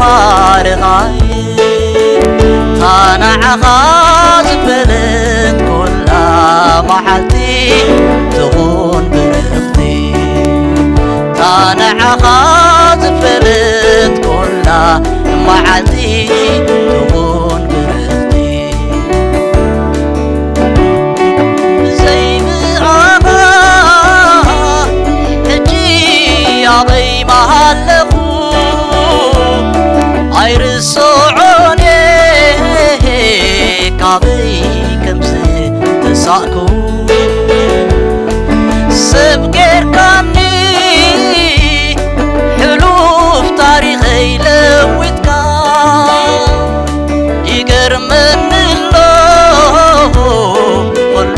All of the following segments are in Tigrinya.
ባርኻይ፣ ታናዕኻ ዝፈለት ኩላ መዓልቲ ትኹን ብርኽቲ። ታናዕኻ ዝፈለት ኩላ መዓልቲ ትኹን ብርኽቲ። ብዘይብኣኻ ሕጂ ኣበይ ምሃለኹ? ኣይርስዖን እየ ካበይ ከም ዝተሳእኩ። ሰብ ጌርካኒ ሕሉፍ ታሪኸይ ለዊጥካ። ይገርመኒ ኣሎ ኩሉ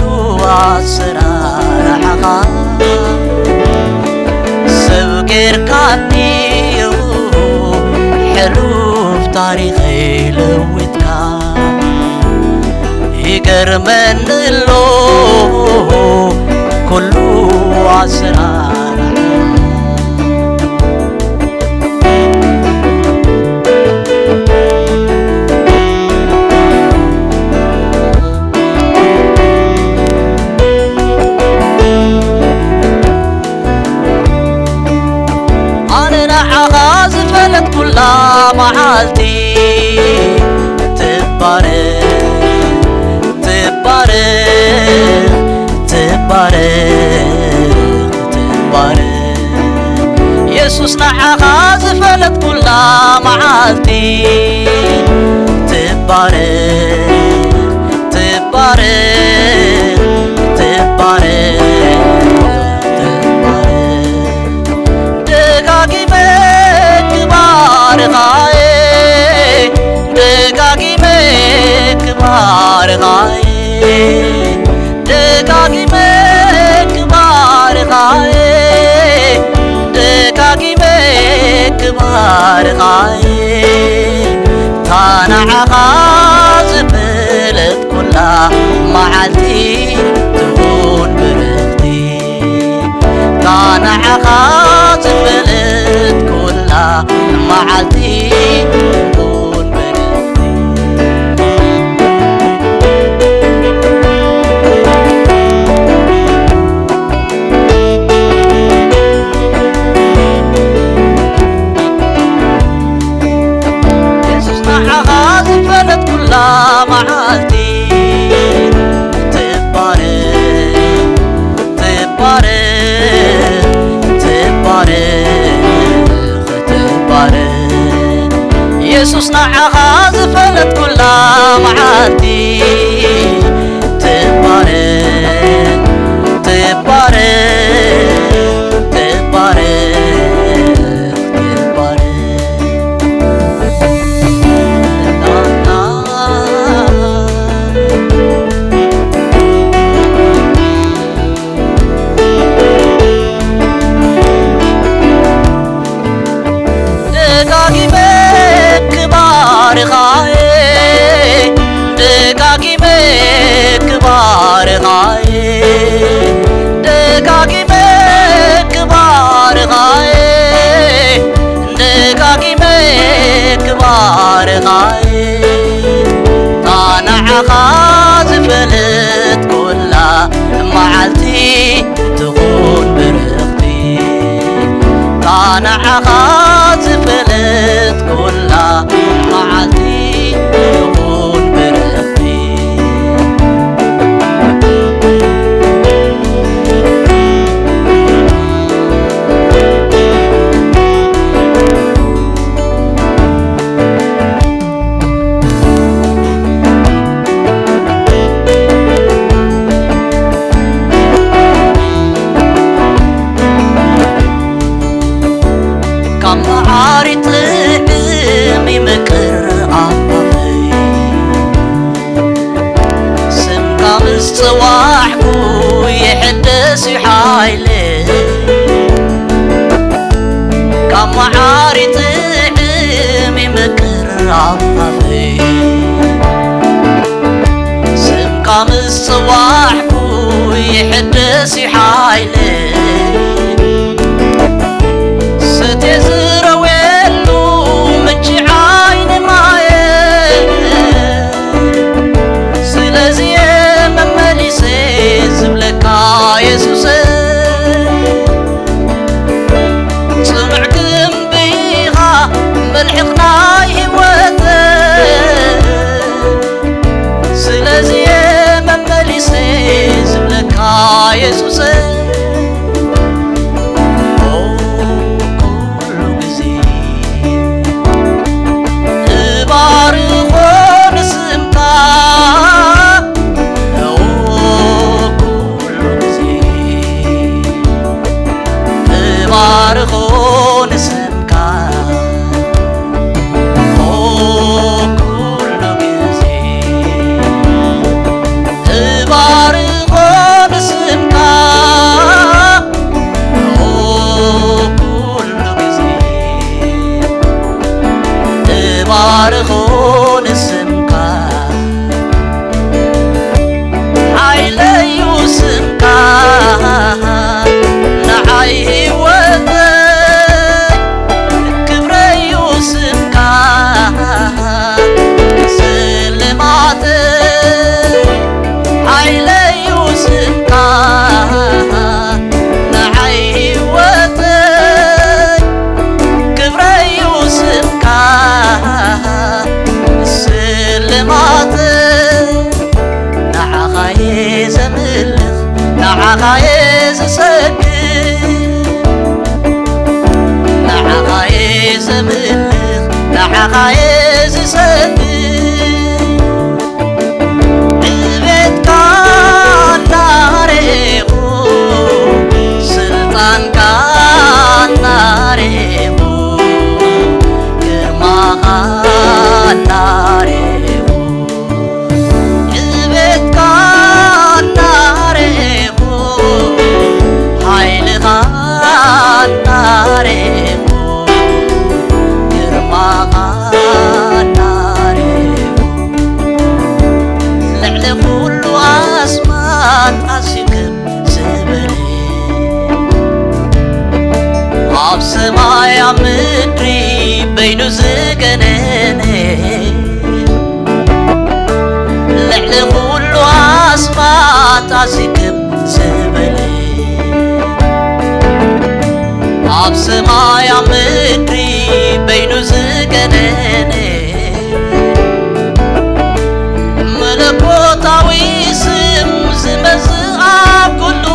ኣሰራርሓኻ። ሰብ ጌርካኒ ሕሉፍ ታሪኸይ ለዊጥካ። ይገርመኒ ኣሎ ኩሉ ኣሰራርሓኻ። ኣነ ንዓኻ ዝፈለጥኩላ መዓልቲ ትባረኽ፣ ትባረኽ፣ ትባረኽ፣ ትባረኽ። የሱስ ንዓኻ ዝፈለጥኩላ መዓልቲ ትባረኽ፣ ትባረኽ፣ ትባረኽ፣ ትባረኽ። ደጋጊመ ክባርኻየ፣ ደጋጊመ ክባርኻየ፣ ደጋጊመ ክባርኻየ፣ ደጋጊመ ክባርኻየ። ታናዕኻ ዝፈለት ኩላ መዓልቲ ትኹን ብርኽቲ። ታናዕኻ ዝፈለት ኩላ መዓልቲ ትኹን ብርኽቲ። የሱስ ንዓኻ ዝፈለት ኩላ መዓልቲ ትባረኽ፣ ትባረኽ፣ ትባረኽ፣ ትባረኽ። የሱስ ንዓኻ ዝፈለት ኩላ መዓልቲ ትባረኽ፣ ትባረኽ፣ ትባረኽ፣ ትባረኽ። ደጋጊመ ክባርኻየ፣ ደጋጊመ ክባርኻየ፣ ደጋጊመ ክባርኻየ፣ ደጋጊመ ክባርኻየ። ታናዕኻ ዝፈለት ኩላ መዓልቲ ትኹን ብርኽቲ። ታናዕኻ ዝፈለት ኩላ መዓልቲ ትኹን ብርኽቲ። ካብ መዓር ይጥዕም ይምቅር ኣፋፈይ፣ ስምካ ምስ ጸዋዕኩ ይሕደስ እዩ ሓይለይ። ካብ መዓር ይጥዕም ይምቅር ኣፋፈይ፣ ስምካ ምስ ጸዋዕኩ ይሕደስ እዩ ሓይለይ። ሰትየ ዝረውየሉ ምንጪ ባርኾ ንስምካ ኦ ኩሉ ግዜ፣ እባርኾ ንስምካ ኦ ኩሉ ግዜ፣ እባርኾ ንስምካ። ሓይለዩ ስምካ ንዓይ ህይወተይ፣ ክብረዩ ስምካ ስልማተይ። ሓይለዩ ስምካ ንዓይ ህይወተይ፣ ክብረዩ ስምካ ስልማተይ። ንዓኻየ ዘምልኽ፣ ንዓኻየ ዝሰግድ፣ ንዓኻየ ዘምልኽ፣ ንዓኻየ ዝሰግድ። ዕቤትካ እናረኤኹ፣ ስልጣንካ እናረኤኹ፣ ግርማኻ እናረኤኹ፣ ዕቤትካ እናረኤኹ፣ ሓይልኻ እናረኤኹ፣ ግርማኻ እናረኤኹ፣ ልዕሊ ኩሉ ኣስማት ኣዝዩ ክብ ዝበለ፣ ኣብ ሰማይ ኣብ ምድሪ በይኑ ዝገነነ፣ ልዕሊ ኩሉ ኣስማት ኣዝዩ ክብ ዝበለ፣ ኣብ ሰማይ ኣብ ምድሪ በይኑ ዝገነነ፣ መለኮታዊ ስም ዝመዝእ ኣብ ኩሉ፣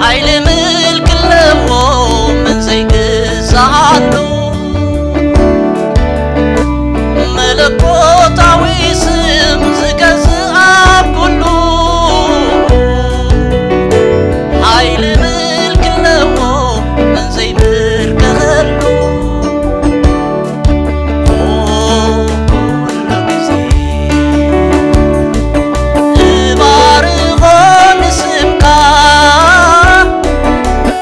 ሓይሊ ምልኪ ኣለዎ መን ዘይግዛኣሉ። መለኮታዊ ስም ዝገዝእ ኣብ ኩሉ፣ ሓይሊ ምልኪ ኣለዎ መን ዘይምልከኸሉ። ኦ፣ ኩሉ ግዜ እባርኾ ንስምካ፣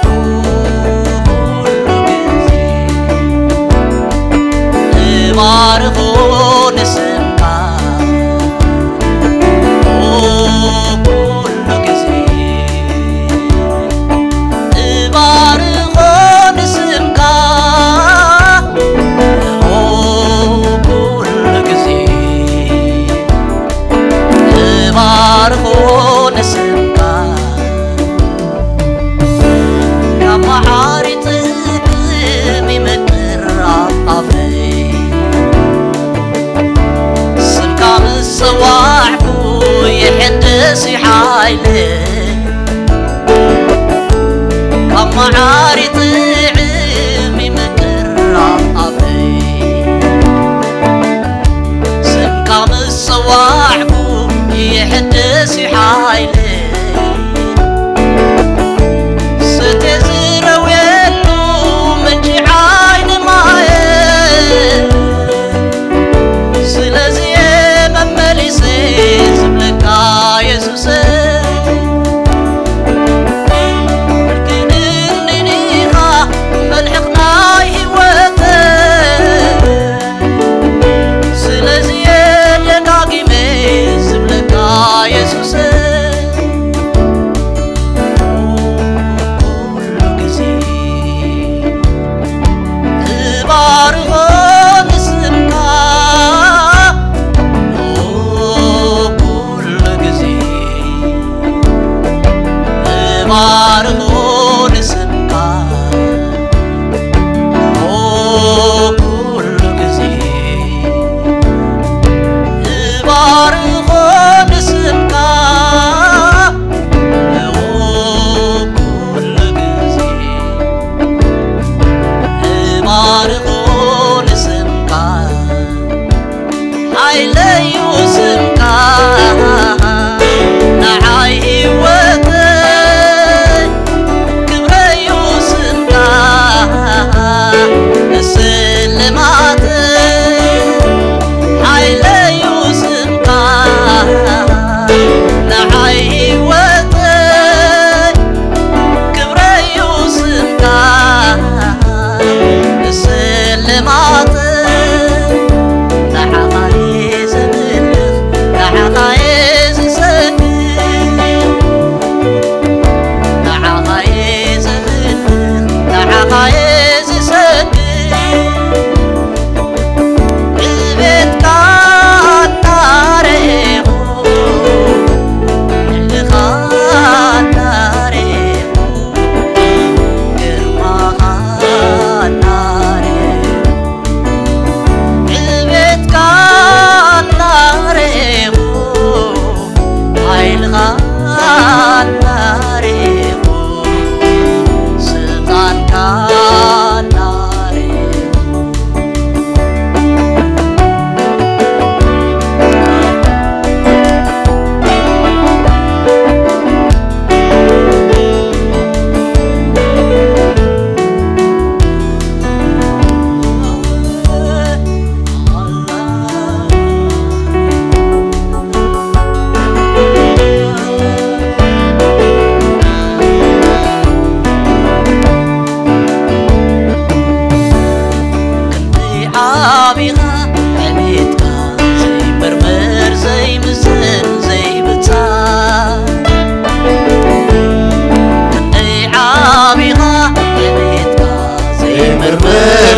ኦ፣ ኩሉ ግዜ እባርኾ ንስምካ፣ ኦ፣ ኩሉ ግዜ እባርኾ ንስምካ፣ ኦ፣ ኩሉ ግዜ እባርኾ ንስምካ። ካብ መዓር ይጥዕም ይመቅር ኣብ ኣፈይ፣ ስምካ ምስ ጸዋዕኩ ይሕደስ ሓይለይ። ካብ መዓር ይጥዕም ይመቅር ኣብ ኣፈይ፣ ስምካ ምስ ጸዋዕኩ ይሕደስ ሓይለይ። ሰትየ ዝረውየሉ ምንጪ ዓይኒ ማየ፣ ስለዚ እየ መመሊሰ ዝብለካ የሱሰ። ምልክንኒ ዲኻ መልሕቕ ናይ ህይወተይ፣ ስለዚ እየ ደጋጊመ ዝብለካ የሱሰ። ኩሉ ግዜ እባርኾ ንስምካ፣ ኦ፣ ኩሉ ግዜ እባርኾ ንስምካ፣ ኦ፣ ኩሉ ግዜ እባርኾ ንስምካ፣ ኦ፣ ኩሉ ግዜ እባርኾ ንስምካ። ሓይለዩ ስምካ ንዓይ ህይወተይ፣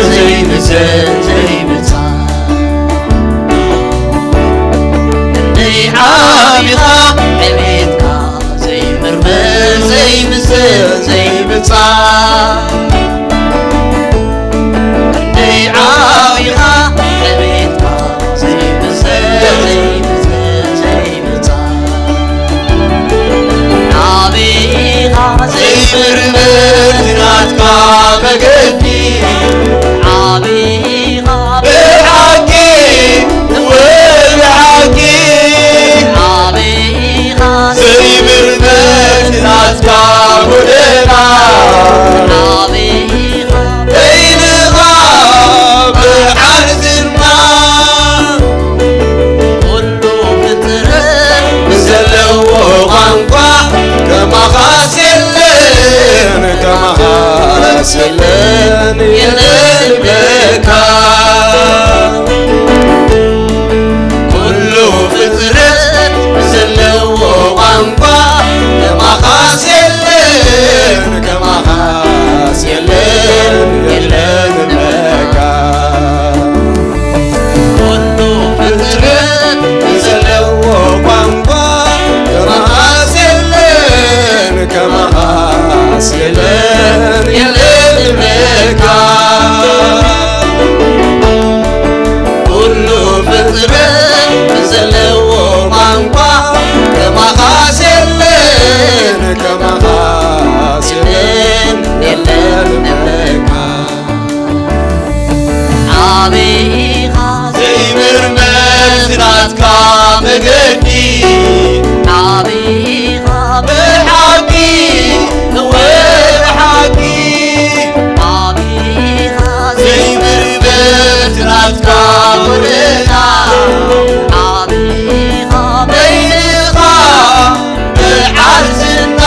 ዘይምዘን ዘይምጻእ ክንደይ ዓቢኻ ዕቤትካ ዘይምርመር ዘይምዘን ዘይምጻእ ክንደይ ዓቢኻ ዕቤትካ ዘይምዘን ዘይምዘን ዘይምጻእ ናቢኻ ዘይምርመር ናትካ መገዲ ዓቢኻ ብሓቂ እወ ብሓቂ ዓቢኻ ዘይምርመር ናትካ ጎደና ዓቢኻ በይንኻ ብሓርዝና ኩሉ ፍጥረት ብዘለዎ ቋንቋ ከማኻስ የለን ከማኻስ የለን የለን በካ ኩሉ ፍጥረት ብዘለዎ ቋንቋ ከማኻስ የለን ከማኻስ የለን የለን በካ ኩሉ ፍጥረት ብዘለዎ ቋንቋ ከማኻስ የለን ከማኻስ የለን የለን በካ ኩሉ ፍጥረት ብዘለዎ ቋንቋ ከማኻስ የለን ከማኻስ የለን የለን በካ ዓቢኻ ዘይምርመር ናትካ መገዲ ዓቢኻ ብሓቂ እወ ብሓቂ ዓቢኻ ዘይምርመር ናትካ ጎደና ዓቢኻ በይንኻ ብዓርዝና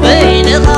በይንኻ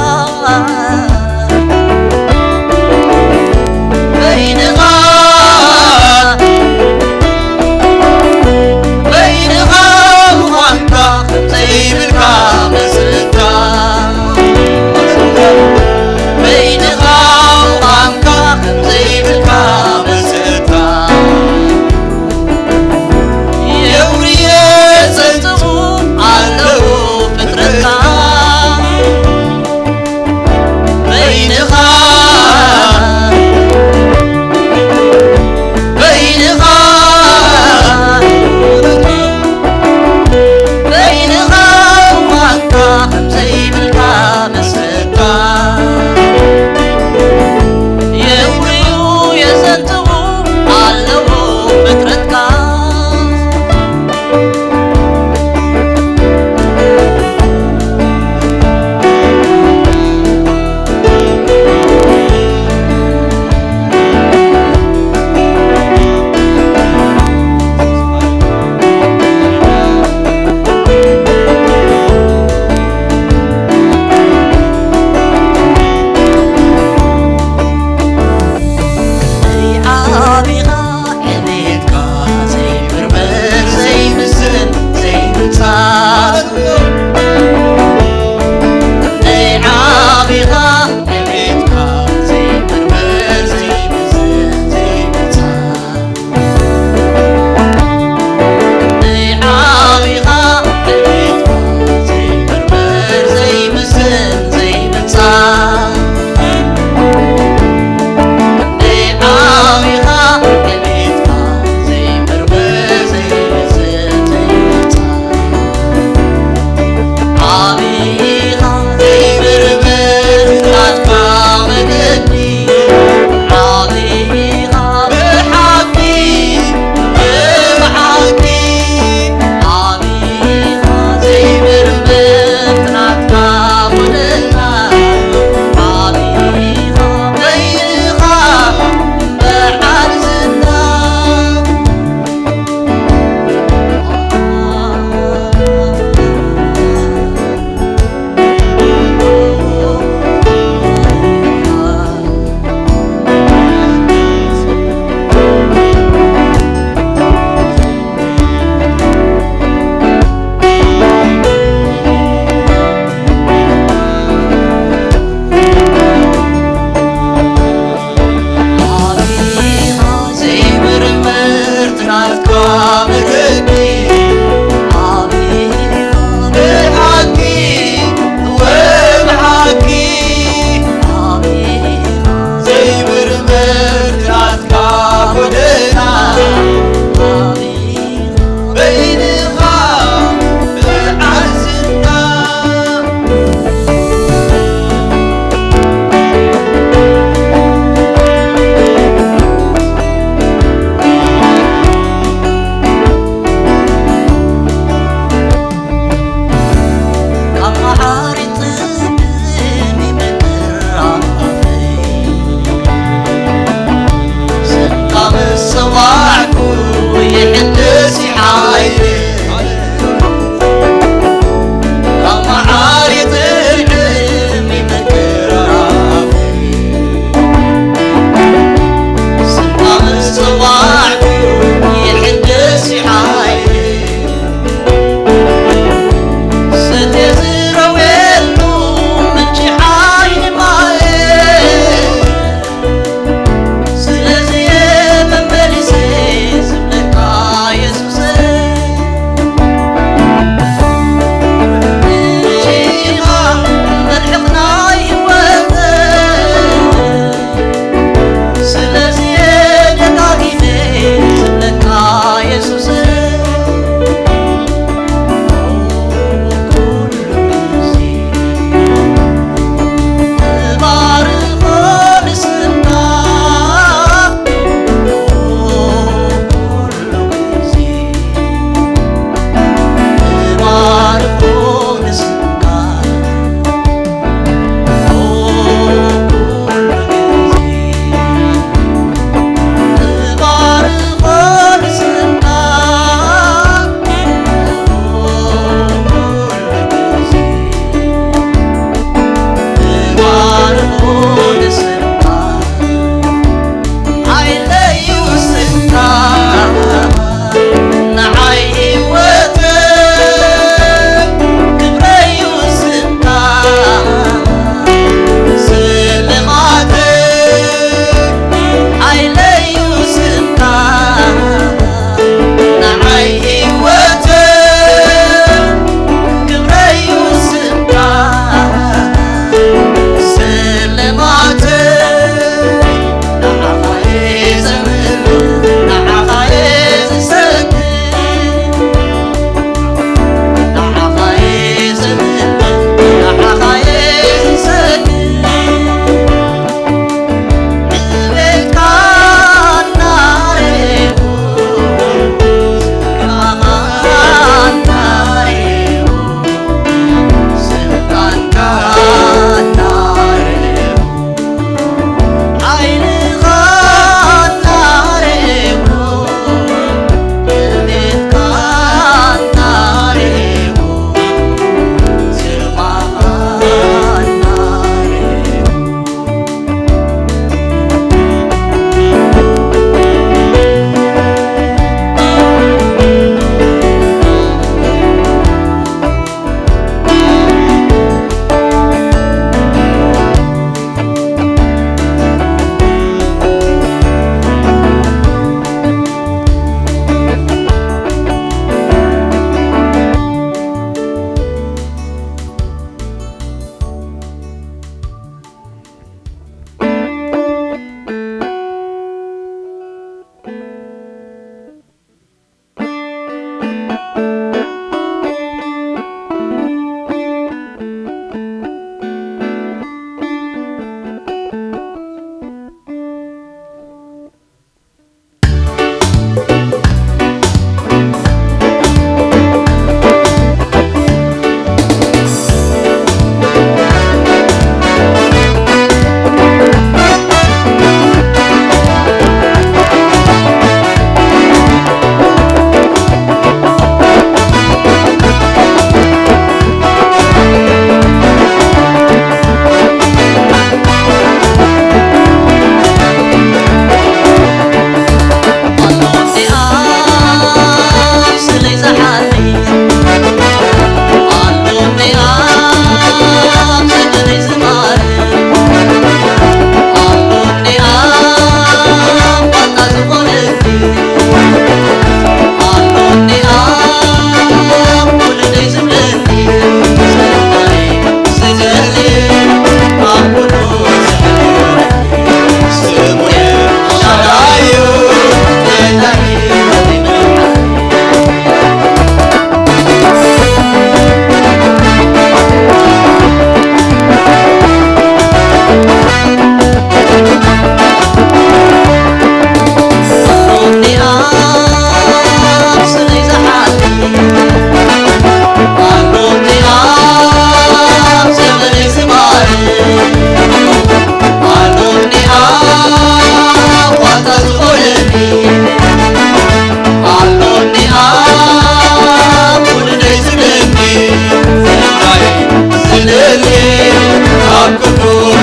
ኣብ ቅዱስ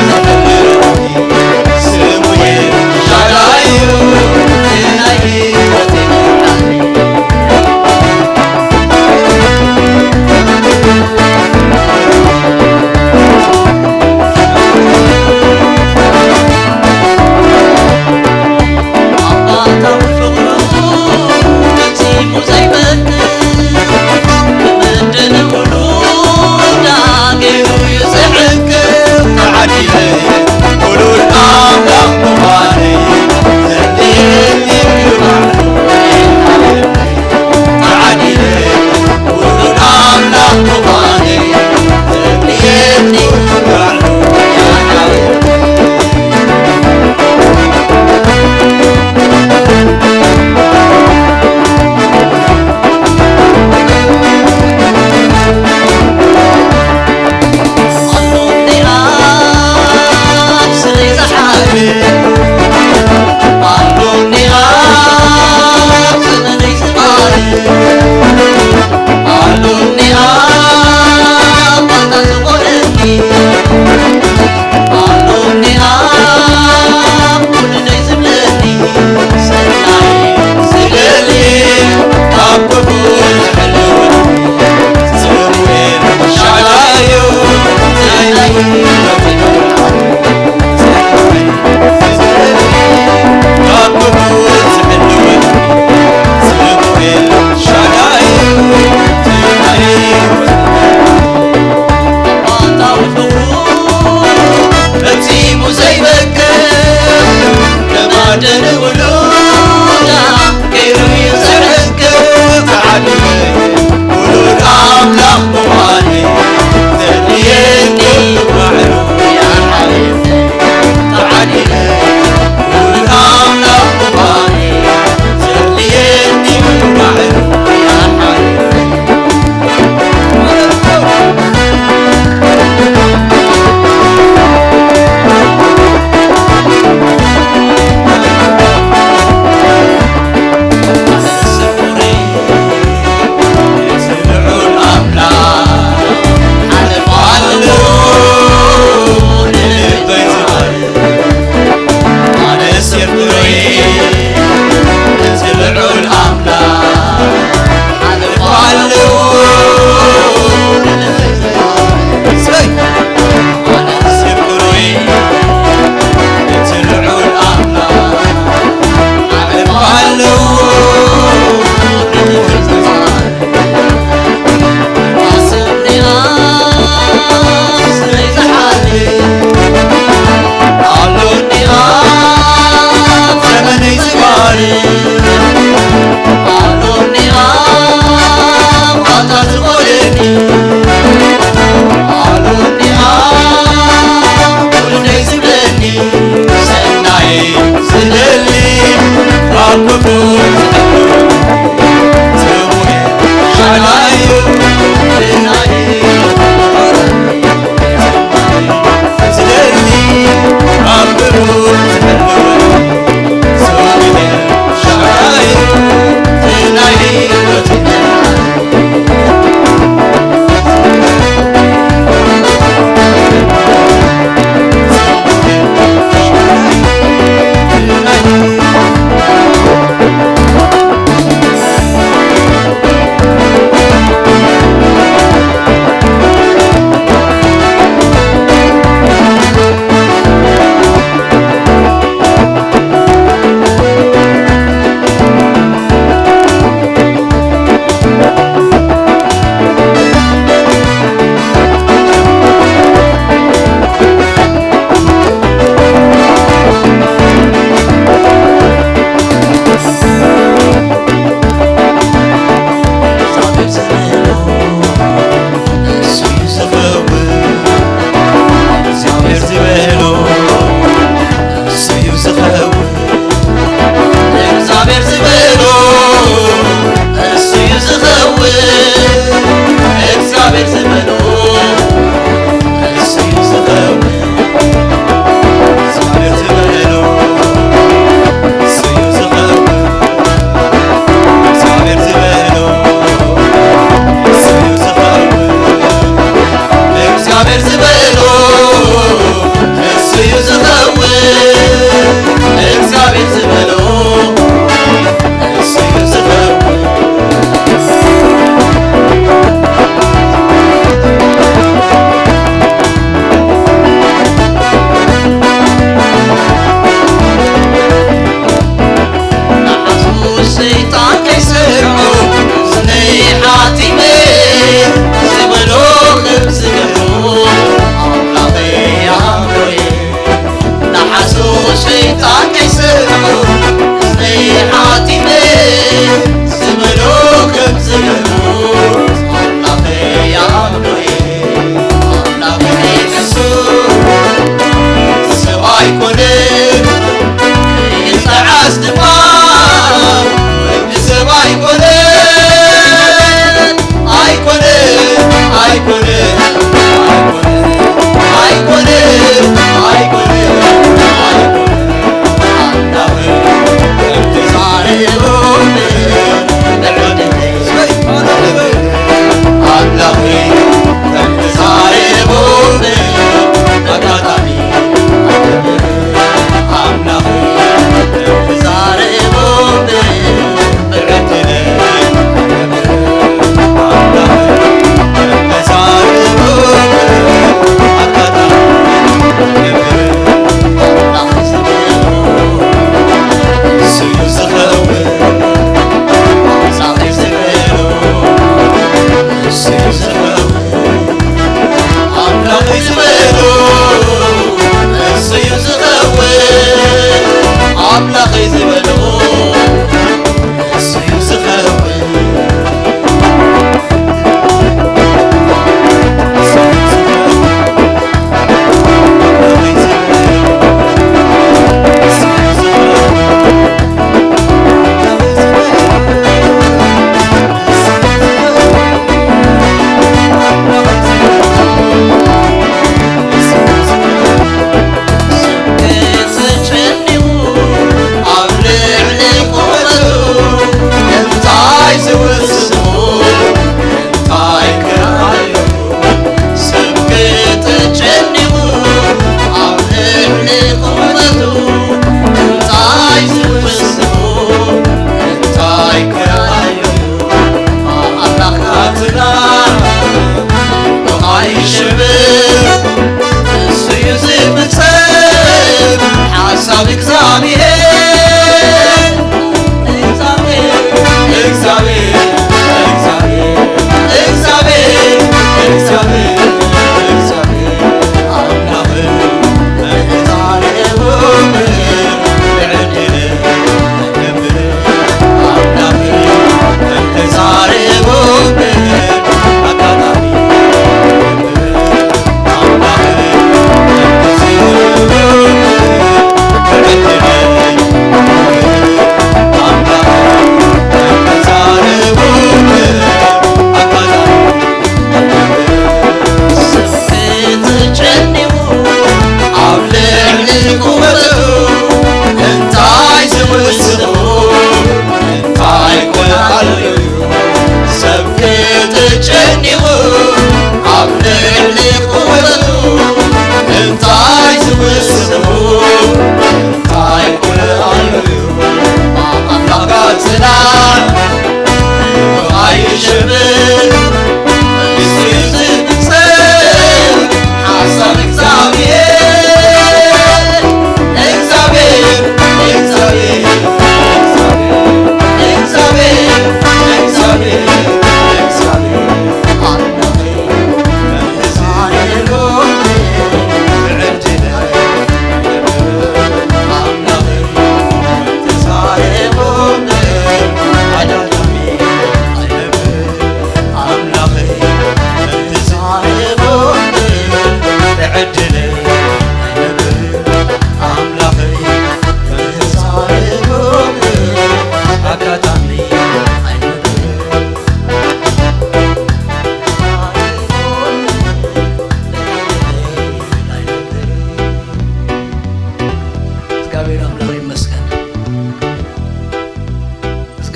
ስሙ ኤልሻዳይ እዩ፣ ናይ ህይወት ኣባታዊ ፍቕሩ ፈጺሙ ዘይበቅዕ፣ ክምድን ውሉዳ ገይሩ እዩ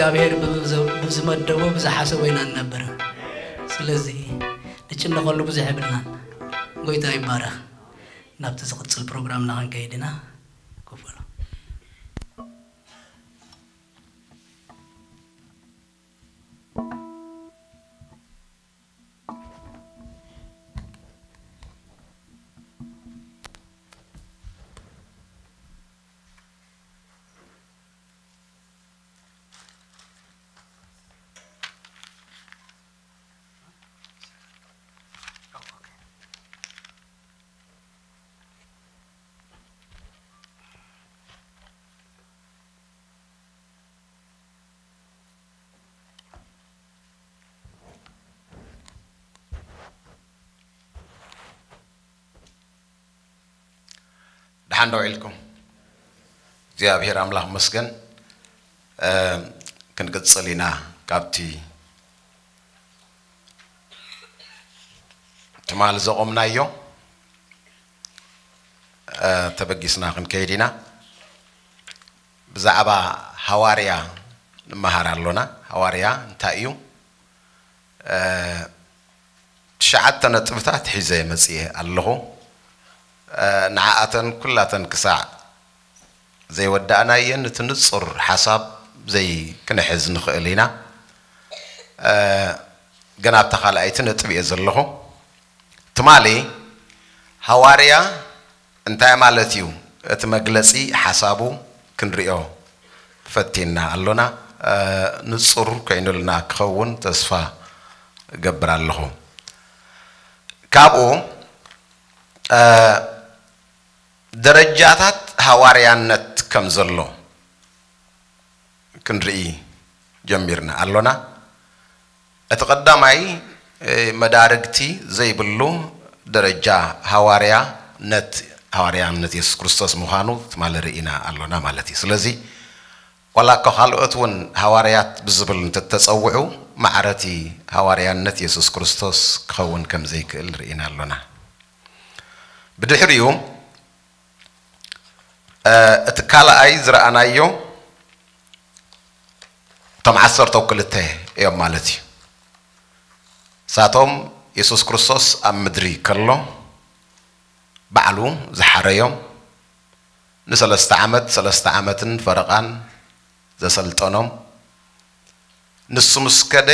እግዚኣብሔር ብዝ-፣ ብዝመደቦ ብዝሓሰቦ ኢና ንነብር። ስለዚ ንጭነቐሉ ብዙሕ የብልናን። ጎይታ ይባረኽ። ናብቲ ዝቕጽል ፕሮግራምና ክንከይድ ኢና። ኮፍ በሉ። ደሓን ዶ ኢልኩም? እግዚኣብሔር ኣምላኽ መስገን። እ፣ ክንቅጽል ኢና ካብቲ ትማል ዘቖምናዮ፣ እ፣ ተበጊስና ክንከይድ ኢና። ብዛዕባ ሃዋርያ ንመሃር ኣሎና። ሃዋርያ እንታይ እዩ? እ፣ ትሽዓተ ነጥብታት ሒዘ መጽየ ኣለኹ። እ፣ ንዓኣተን ኩላተን ክሳዕ ዘይወዳእናየን እቲ ንጹር ሓሳብ ዘይክንሕዝ ንኽእል ኢና። እ፣ ግን ኣብታ ካልኣይቲ ነጥብ እየ ዘለኹ። ትማሊ ሃዋርያ እንታይ ማለት እዩ? እቲ መግለጺ ሓሳቡ ክንሪኦ ፈቲና ኣሎና። እ፣ ንጹር ኮይኑልና ክኸውን ተስፋ እገብር ኣለኹ። ካብኡ፣ እ፣ ደረጃታት ሃዋርያነት ከም ዘሎ ክንርኢ ጀሚርና ኣሎና። እቲ ቀዳማይ፣ እ፣ መዳርግቲ ዘይብሉ ደረጃ ሃዋርያነት፣ ሃዋርያነት የሱስ ክርስቶስ ምዃኑ ትማሊ ርኢና ኣሎና ማለት እዩ። ስለዚ ዋላ እኳ ካልኦት እውን ሃዋርያት ብዝብል እንተተጸውዑ፣ ማዕረቲ ሃዋርያነት የሱስ ክርስቶስ ክኸውን ከም ዘይክእል ርኢና ኣሎና። ብድሕሪኡ፣ እ፣ እቲ ካልኣይ ዝረኣናዮ እቶም ዓሰርተ ክልተ እዮም ማለት እዩ። ንሳቶም የሱስ ክርስቶስ ኣብ ምድሪ ከሎ ባዕሉ ዝሓረዮም፣ ንሰለስተ ዓመት፣ ሰለስተ ዓመትን ፈረቓን ዘሰልጠኖም፣ ንሱ ምስ ከደ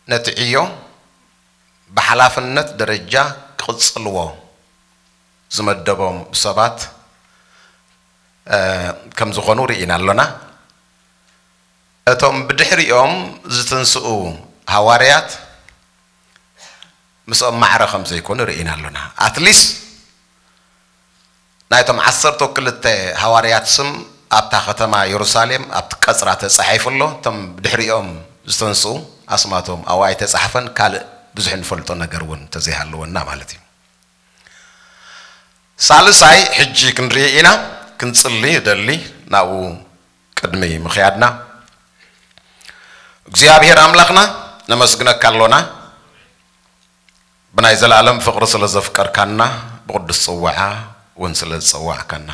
ነቲ ዕዮ ብሓላፍነት ደረጃ ክቕጽልዎ ዝመደቦም ሰባት፣ እ፣ ከም ዝኾኑ ርኢና ኣሎና። እቶም ብድሕሪኦም ዝትንስኡ ሃዋርያት ምስኦም ማዕረ ከም ዘይኮኑ ርኢና ኣሎና። ኣትሊስት ናይቶም ዓሰርተ ክልተ ሃዋርያት ስም ኣብታ ከተማ የሩሳሌም ኣብቲ ቀጽራ ተጻሒፉ ኣሎ። እቶም ብድሕሪኦም ዝተንስኡ ኣስማቶም ኣብኡ ኣይተጻሕፈን። ካልእ ብዙሕ ንፈልጦ ነገር እውን እንተዘይሃለወና ማለት እዩ። ሳልሳይ ሕጂ ክንርኢ ኢና፣ ክንጽሊ እደሊ ናብኡ ቅድሚ ምኽያድና። እግዚኣብሔር ኣምላኽና ነመስግነካ ኣሎና፣ ብናይ ዘለኣለም ፍቕሪ ስለ ዘፍቀርካና፣ ብቕዱስ ጽዋዓ እውን ስለ ዝጸዋዕካና፣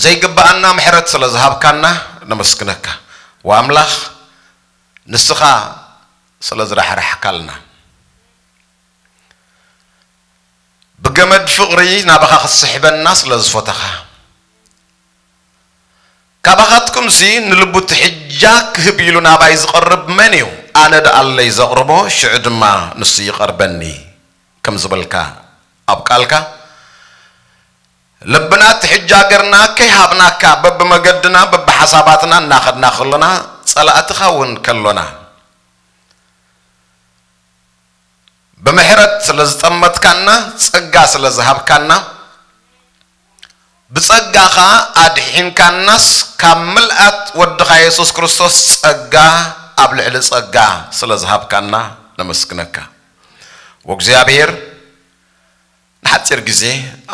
ዘይግብኣና ምሕረት ስለ ዝሃብካና ነመስግነካ። ወኣምላኽ ንስኻ ስለ ዝራሕራሕካልና፣ ብገመድ ፍቕሪ ናባኻ ክትስሕበና ስለ ዝፈተኻ፣ ካባኻትኩምሲ ንልቡ ትሕጃ ክህብ ኢሉ ናባይ ዝቐርብ መን እዩ? ኣነ ደኣለይ ዘቕርቦ፣ ሽዑ ድማ ንሱ ይቐርበኒ፣ ከም ዝበልካ ኣብ ቃልካ፣ ልብና ትሕጃ ገርና ከይሃብናካ፣ በብመገድና በብሓሳባትና እናኸድና ከሎና፣ ጸላእትኻ እውን ከሎና፣ ብምሕረት ስለ ዝጠመትካና፣ ጸጋ ስለ ዝሃብካና፣ ብጸጋኻ ኣድሒንካናስ፣ ካብ ምልኣት ወድኻ የሱስ ክርስቶስ ጸጋ ኣብ ልዕሊ ጸጋ ስለ ዝሃብካና ነመስግነካ። ወእግዚኣብሔር፣ ንሓጺር ግዜ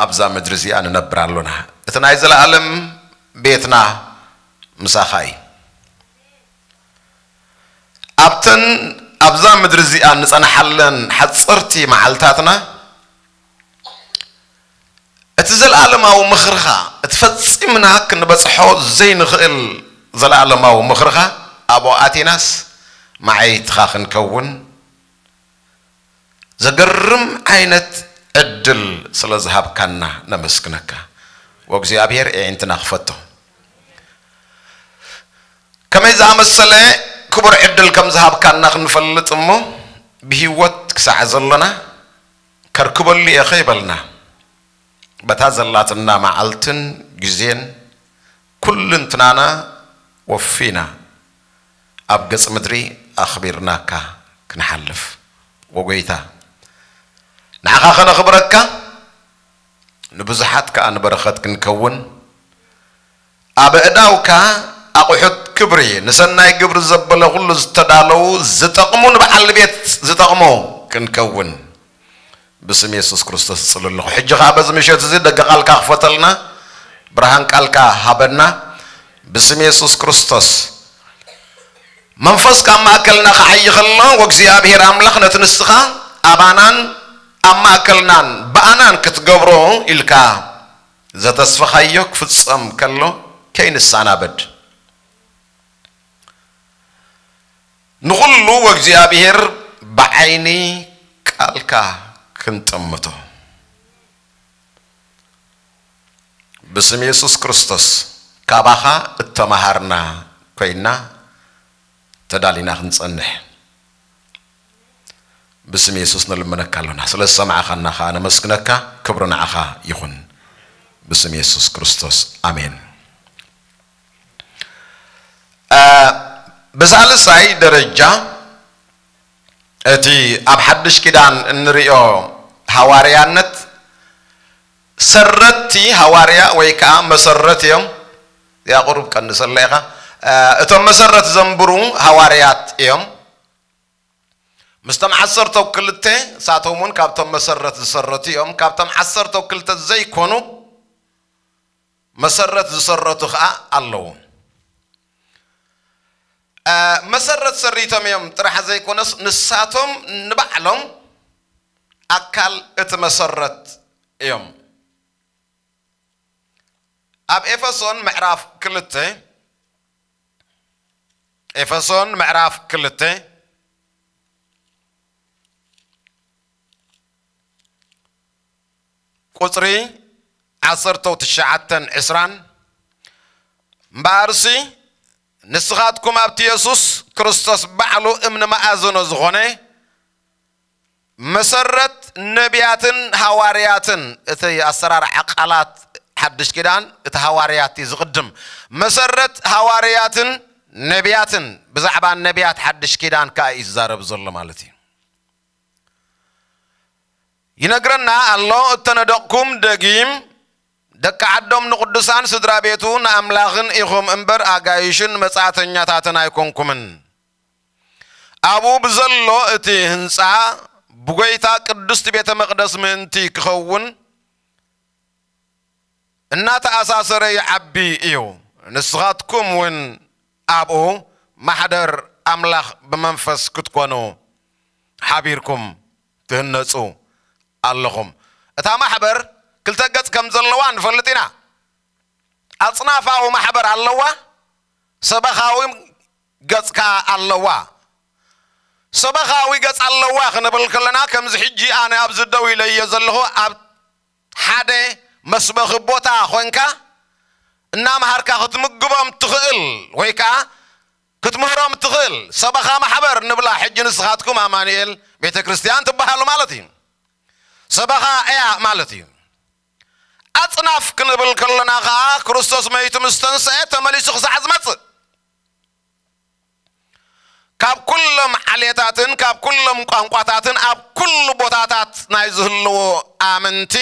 ኣብዛ ምድሪ እዚኣ ንነብር ኣሎና። እቲ ናይ ዘለኣለም ቤትና ምሳኻ እዩ። ኣብተን ኣብዛ ምድሪ እዚኣ እንጸንሓለን ሓጸርቲ መዓልታትና፣ እቲ ዘለኣለማዊ ምኽርኻ፣ እቲ ፈጺምና ክንበጽሖ ዘይንኽእል ዘለኣለማዊ ምኽርኻ ኣብኡ ኣቲናስ መዓይትኻ ክንከውን ዘገርም ዓይነት ዕድል ስለ ዝሃብካና ነመስግነካ። ወእግዚኣብሔር ኣዒንትና ክፈቶ። ከመይ ዝኣመሰለ ክቡር ዕድል ከም ዝሃብካና ክንፈልጥ እሞ ብህይወት ክሳዕ ዘሎና ከርክበሉ እየ ከይበልና፣ በታ ዘላትና መዓልትን ግዜን ኩልንትናና ወፊና ኣብ ገጽ ምድሪ ኣኽቢርናካ ክንሓልፍ፣ ወጎይታ፣ ንዓኻ ከነኽብረካ፣ ንብዙሓት ከኣ ንበረኸት ክንከውን፣ ኣብ ኣእዳውካ ኣቑሑት ክብሪ፣ ንሰናይ ግብሪ ዘበለ ኩሉ ዝተዳለዉ፣ ዝጠቕሙ፣ ንበዓል ቤት ዝጠቕሙ ክንከውን ብስም የሱስ ክርስቶስ እጽሊ ኣለኹ። ሕጂ ኸኣ በዚ ምሸት እዚ ደገ ቃልካ ክፈተልና፣ ብርሃን ቃልካ ሃበና። ብስም የሱስ ክርስቶስ መንፈስካ ኣብ ማእከልና ክዓዪ ከሎ፣ ወእግዚኣብሔር ኣምላኽ ነቲ ንስኻ ኣባናን ኣብ ማእከልናን ብኣናን ክትገብሮ ኢልካ ዘተስፈኻዮ ክፍጸም ከሎ ከይንሰናበድ፣ ንኹሉ ወእግዚኣብሔር ብዓይኒ ቃልካ ክንጥምቶ ብስም የሱስ ክርስቶስ ካባኻ እተመሃርና ኮይና ተዳሊና ክንጸንሕ ብስም የሱስ ንልምነካ ኣሎና። ስለ ዝሰማዕኻና ኸኣ ነመስግነካ። ክብሪ ንዓኻ ይኹን። ብስም የሱስ ክርስቶስ ኣሜን። እ፣ ብሳልሳይ ደረጃ እቲ ኣብ ሓድሽ ኪዳን እንርእዮ ሃዋርያነት ሰረትቲ ሃዋርያ ወይ ከኣ መሰረት እዮም። እዚኣ ቁሩብ ቀንሰላ ኢኻ። እ፣ እቶም መሰረት ዘንብሩ ሃዋርያት እዮም። ምስቶም ዓሰርተው ክልተ ንሳቶም እውን ካብቶም መሰረት ዝሰረቱ እዮም። ካብቶም ዓሰርተው ክልተ ዘይኮኑ መሰረት ዝሰረቱ ኸኣ ኣለዉ። እ፣ መሰረት ሰሪቶም እዮም ጥራሕ ዘይኮነስ ንሳቶም ንባዕሎም ኣካል እቲ መሰረት እዮም። ኣብ ኤፌሶን ምዕራፍ ክልተ፣ ኤፌሶን ምዕራፍ ክልተ ቁጽሪ ዓሰርተው ትሽዓተን ዕስራን፣ እምበኣርሲ ንስኻትኩም ኣብቲ የሱስ ክርስቶስ ባዕሉ እምኒ መኣዝኖ ዝኾነ መሰረት ነቢያትን ሃዋርያትን፣ እቲ ኣሰራርዓ ቃላት ሓድሽ ኪዳን እቲ ሃዋርያት እዩ ዝቕድም። መሰረት ሃዋርያትን ነቢያትን፣ ብዛዕባ ነቢያት ሓድሽ ኪዳን ከኣ እዩ ዝዛረብ ዘሎ ማለት እዩ። ይነግረና ኣሎ፣ እተነደቕኩም ደጊም ደቂ ዓዶም ንቕዱሳን ስድራ ቤቱ ንኣምላኽን ኢኹም እምበር ኣጋይሽን መጻእተኛታትን ኣይኮንኩምን። ኣብኡ ብዘሎ እቲ ህንጻ ብጎይታ ቅድስቲ ቤተ መቕደስ ምእንቲ ክኸውን እናተኣሳሰረ ይዓቢ እዩ። ንስኻትኩም እውን ኣብኡ ማሕደር ኣምላኽ ብመንፈስ ክትኮኑ ሓቢርኩም ትህነጹ ኣለኹም። እታ ማሕበር ክልተ ገጽ ከም ዘለዋ ንፈልጥ ኢና። ኣጽናፋዊ ማሕበር ኣለዋ፣ ሰበኻዊ ገጽ ከኣ ኣለዋ። ሰበኻዊ ገጽ ኣለዋ ክንብል ከለና፣ ከምዚ ሕጂ ኣነ ኣብዚ ደው ኢለ እየ ዘለኹ፣ ኣብ ሓደ መስበኺ ቦታ ኾንካ እናምሃርካ ክትምግቦም ትኽእል ወይ ከኣ ክትምህሮም ትኽእል ሰበኻ ማሕበር ንብላ። ሕጂ ንስኻትኩም ኣማኑኤል ቤተ ክርስቲያን ትበሃሉ ማለት እዩ። ሰበኻ እያ ማለት እዩ። ኣጽናፍ ክንብል ከለና ኸኣ ክርስቶስ መይቱ ምስ ተንስአ ተመሊሱ ክሳዕ ዝመጽእ ካብ ኩሎም ዓሌታትን ካብ ኩሎም ቋንቋታትን ኣብ ኩሉ ቦታታት ናይ ዝህልዉ ኣመንቲ፣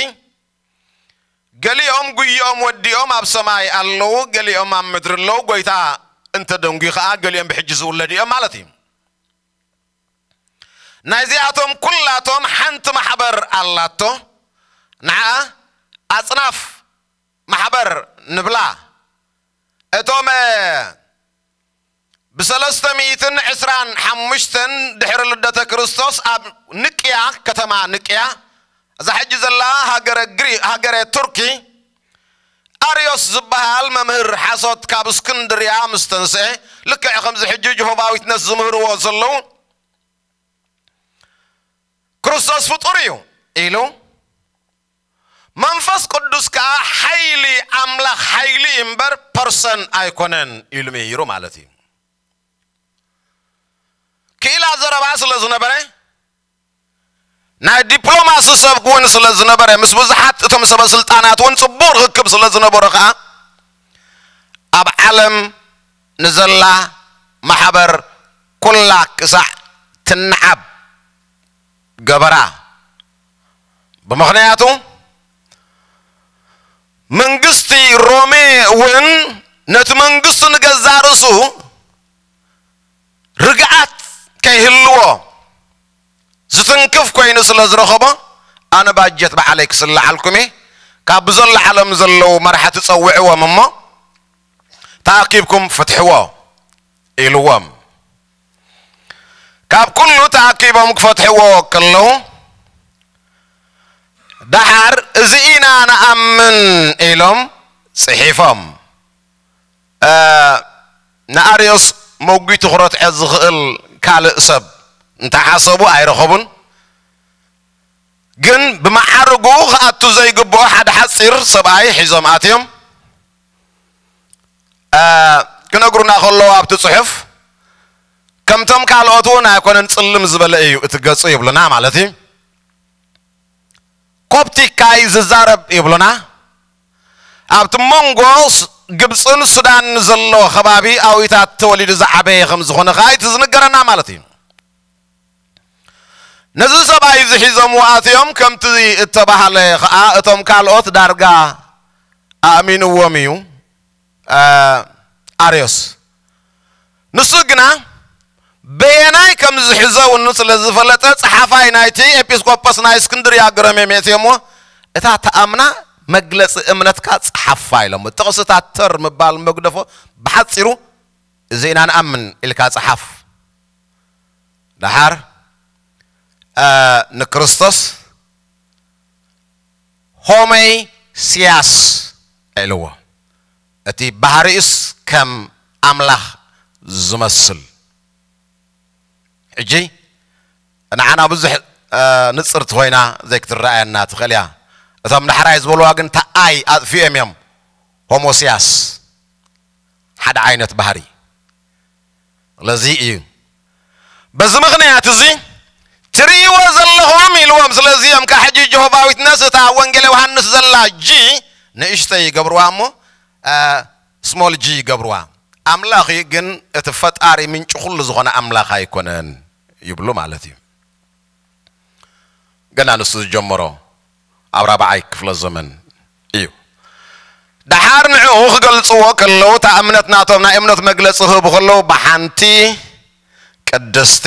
ገሊኦም ጉይኦም ወዲኦም ኣብ ሰማይ ኣለዉ፣ ገሊኦም ኣብ ምድሪ ኣለዉ። ጎይታ እንተ ደንጉዩ ኸኣ ገሊኦም ብሕጂ ዝውለዱ እዮም ማለት እዩ። ናይዚኣቶም ኩላቶም ሓንቲ ማሕበር ኣላቶ። ንዓ ኣጽናፍ ማሕበር ንብላ። እቶም ብሰለስተ ሚእትን ዕስራን ሓሙሽተን ድሕሪ ልደተ ክርስቶስ ኣብ ንቅያ፣ ከተማ ንቅያ፣ እዛ ሕጂ ዘላ ሃገረ ግሪ-፣ ሃገረ ቱርኪ፣ ኣርዮስ ዝበሃል መምህር ሓሶት ካብ እስክንድርያ ምስ ተንስአ፣ ልክዕ ከምዚ ሕጂ ጀሆባ ዊትነስ ዝምህርዎ ዘለዉ፣ ክርስቶስ ፍጡር እዩ ኢሉ፣ መንፈስ ቅዱስ ከኣ ሓይሊ ኣምላኽ ሓይሊ እዩ እምበር ፐርሰን ኣይኮነን ኢሉ ምሂሩ ማለት እዩ። ክኢላ ዘረባ ስለ ዝነበረ፣ ናይ ዲፕሎማሲ ሰብ እውን ስለ ዝነበረ፣ ምስ ብዙሓት እቶም ሰበ ስልጣናት እውን ጽቡቕ ርክብ ስለ ዝነበሮ ከኣ፣ ኣብ ዓለም ንዘላ ማሕበር ኩላ ክሳዕ ትንዓብ ገበራ። ብምኽንያቱ መንግስቲ ሮሜ እውን ነቲ መንግስቱ ንገዛእ ርእሱ ርግኣት ከይህልዎ ዝትንክፍ ኮይኑ ስለ ዝረኸቦ፣ ኣነ ባጀት ባዕለይ ክስልዓልኩም እየ፣ ካብ ብዘሎ ዓለም ዘለዉ መራሕቲ ጸውዕዎም እሞ ተኣኪብኩም ፍትሕዎ ኢልዎም። ካብ ኩሉ ተኣኪቦም ክፈትሕዎ ከለዉ፣ ደሓር እዚ ኢና ንኣምን ኢሎም ጽሒፎም። እ፣ ንኣርዮስ መጒቱ ክረትዖ ዝኽእል ካልእ ሰብ እንተሓሰቡ ኣይረኸቡን። ግን ብመዓርጉ ክኣቱ ዘይግብኦ ሓደ ሓጺር ሰብኣይ ሒዞም ኣትዮም። እ፣ ክነግሩና ከለዉ ኣብቲ ጽሑፍ፣ ከምቶም ካልኦት እውን ኣይኮነን፣ ጽልም ዝበለ እዩ እቲ ገጹ ይብሉና ማለት እዩ። ኮፕቲካይ ዝዛረብ ይብሉና። ኣብቲ መንጎ ስ-፣ ግብጽን ሱዳን ዘሎ ከባቢ ኣዊታት ተወሊዱ ዝዓበየ ከም ዝኾነ ከኣ እቲ ዝንገረና ማለት እዩ። ነዚ ሰብኣይ እዚ ሒዞምዎ ኣትዮም፣ ከምቲ እተባህለ ከኣ እቶም ካልኦት ዳርጋ ኣእሚንዎም እዩ፣ እ፣ ኣርዮስ። ንሱ ግና በየናይ ከም ዝሕዘውኑ ስለ ዝፈለጠ፣ ጸሓፋይ ናይቲ ኤጲስቆጶስ ናይ እስክንድርያ ገረሜሜት እሞ፣ እታ ተኣምና መግለጺ እምነትካ ጸሓፋ ኢሎሞ። ጥቕስታት ተር ምባል መግደፎ፣ ብሓጺሩ እዚ ኢና ንኣምን ኢልካ ጸሓፍ። ደሓር፣ እ፣ ንክርስቶስ ሆሜሲያስ ኢልዎ። እቲ ባህሪኡስ ከም ኣምላኽ ዝመስል። ሕጂ ንዓና ብዙሕ፣ እ፣ ንጽርቲ ኮይና ዘይክትረኣየና ትኽእል እያ። እቶም ዳሕራይ ዝበልዋ ግን እታ ኣይ ኣጥፊኦም እዮም። ሆሞሲያስ ሓደ ዓይነት ባህሪ። ስለዚ እዩ። በዚ ምኽንያት እዚ ትርእይዎ ዘለኹም ኢልዎም። ስለዚ እዮም ካብ ሕጂ ጀሆቫ ዊትነስ እታ ኣብ ወንጌል ዮሃንስ ዘላ ጂ ንእሽተይ ይገብርዋ እሞ፣ እ፣ ስሞል ጂ ይገብርዋ። ኣምላኽ እዩ፣ ግን እቲ ፈጣሪ ምንጪ ኩሉ ዝኾነ ኣምላኽ ኣይኮነን ይብሉ ማለት እዩ። ገና ንሱ ዝጀመሮ ኣብ ራብዓይ ክፍለ ዘመን እዩ። ደሓር ንዕኡ ክገልጽዎ ከለዉ፣ እታ እምነት ናቶም ናይ እምነት መግለጺ ክህቡ ከለዉ፣ ብሓንቲ ቅድስቲ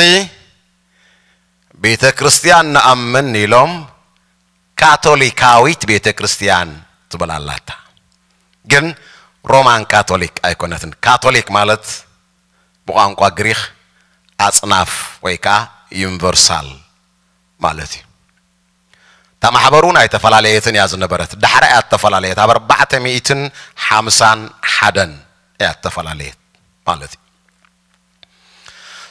ቤተ ክርስቲያን ንኣምን ኢሎም፣ ካቶሊካዊት ቤተ ክርስቲያን ትብል ኣላታ። ግን ሮማን ካቶሊክ ኣይኮነትን። ካቶሊክ ማለት ብቋንቋ ግሪኽ ኣጽናፍ ወይ ከኣ ዩኒቨርሳል ማለት እዩ። እታ ማሕበር እውን ኣይተፈላለየትን እያ ዝነበረት። ዳሕራ እያ እተፈላለየት። ኣብ ኣርባዕተ ሚእትን ሓምሳን ሓደን እያ እተፈላለየት ማለት እዩ።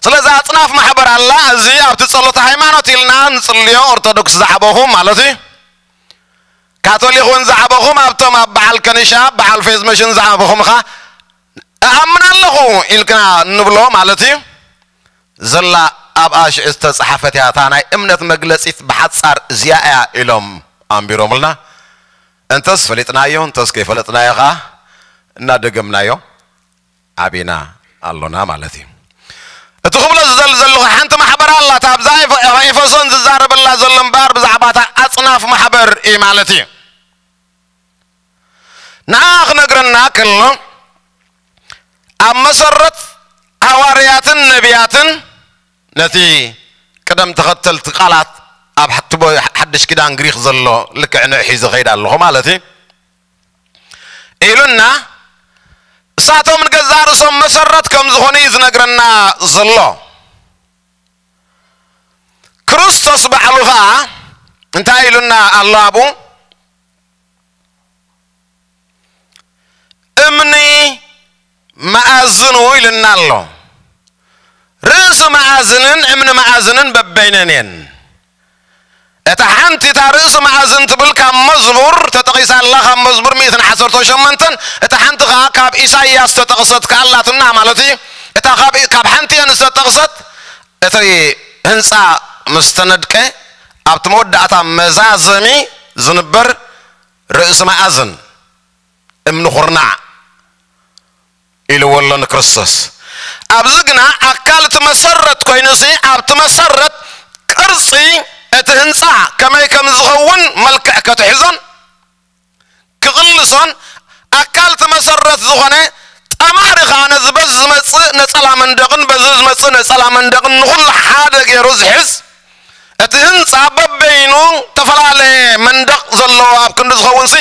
ስለዚ ኣጽናፍ ማሕበር ኣላ። እዚ ኣብቲ ጸሎተ ሃይማኖት ኢልና ንጽልዮ ኦርቶዶክስ ዝዓበኹም ማለት እዩ። ካቶሊክ እውን ዝዓበኹም ኣብቶም ኣብ በዓል ከኒሻ፣ በዓል ፌዝ መሽን ዝዓበኹም ኸ እኣምን ኣለኹ ኢልክና እንብሎ ማለት እዩ። ዘላ ኣብ ኣሽዑ ዝተጻሓፈት እያ። እታ ናይ እምነት መግለጺት ብሓጻር እዚኣ እያ ኢሎም ኣንቢሮምልና። እንተስ ፈሊጥናዮ፣ እንተስ ከይፈለጥናዮ ኸኣ እናደገምናዮ ዓቢና ኣሎና ማለት እዩ። እቲ ክብሎ ዝደሊ ዘለኹ ሓንቲ ማሕበር ኣላ፣ እታ ኣብዛ ኤፈ-፣ ኣብ ኤፌሶን ዝዛረበላ ዘሎ እምበኣር ብዛዕባ እታ ኣጽናፍ ማሕበር እዩ ማለት እዩ። ንዓ ክነግረና ከሎ፣ ኣብ መሰረት ሃዋርያትን ነቢያትን ነቲ ቅደም ተኸተልቲ ቃላት ኣብ ሓቲ ቦ-፣ ሓድሽ ኪዳን ግሪኽ ዘሎ ልክዕ ንዕ ሒዘ ኸይድ ኣለኹ ማለት እዩ። ኢሉና፣ እሳቶም ንገዛእ ርእሶም መሰረት ከም ዝኾኑ እዩ ዝነግረና ዘሎ። ክርስቶስ ባዕሉ ኸኣ እንታይ ኢሉና ኣሎ ኣብኡ? ኢልና ኣሎ። ርእሲ መኣዝንን እምኒ መኣዝንን በበይነን እየን። እታ ሓንቲ፣ እታ ርእሲ መኣዝን ትብል ካብ መዝሙር ተጠቒሳ ኣላ፣ ካብ መዝሙር ሚእትን ዓሰርተ ሸሞንተን። እታ ሓንቲ ኸዓ ካብ ኢሳይያስ ተጠቕሰት ከኣ ኣላትና ማለት እዩ። እታ ካብ፣ ካብ ሓንቲ እየን ዝተጠቕሰት፣ እቲ ህንጻ ምስ ተነድቀ ኣብቲ መወዳእታ መዛዘሚ ዝንበር ርእሲ መኣዝን እምኒ ኩርናዕ ኢልዎ ኣሎ ንክርስቶስ። ኣብዚ ግና ኣካል እቲ መሰረት ኮይኑሲ ኣብቲ መሰረት ቅርጺ እቲ ህንጻ ከመይ ከም ዝኸውን መልክዕ ከትሕዞን ክቕልሶን ኣካል እቲ መሰረት ዝኾነ ጠማሪ ኸዓ ነዚ በዚ ዝመጽእ ነጸላ መንደቕን በዚ ዝመጽእ ነጸላ መንደቕን ንኹሉ ሓደ ገይሩ ዝሕዝ እቲ ህንጻ በበይኑ ዝተፈላለየ መንደቕ ዘለዎ ኣብ ክንዲ ዝኸውን ሲ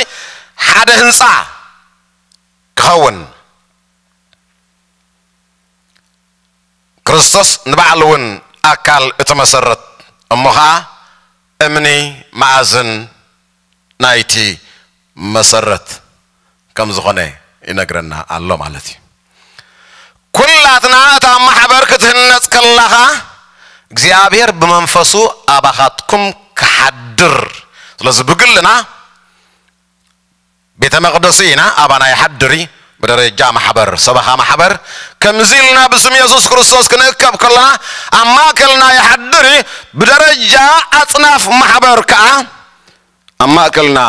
ሓደ ህንጻ ክኸውን ክርስቶስ ንባዕሉ እውን ኣካል እቲ መሰረት እሞ ኸዓ እምኒ መኣዝን ናይቲ መሰረት ከም ዝኾነ ይነግረና ኣሎ ማለት እዩ። ኩላትና እታ ማሕበር ክትህነጽ ከላኻ እግዚኣብሔር ብመንፈሱ ኣባኻትኩም ክሓድር፣ ስለዚ ብግልና ቤተ መቕደሱ ኢና፣ ኣባና ይሓድር እዩ። ብደረጃ ማሕበር፣ ሰበኻ ማሕበር ከምዚ ኢልና ብስም የሱስ ክርስቶስ ክንእከብ ከለና ኣብ ማእከልና ይሓድር እዩ። ብደረጃ ኣጽናፍ ማሕበር ከኣ ኣብ ማእከልና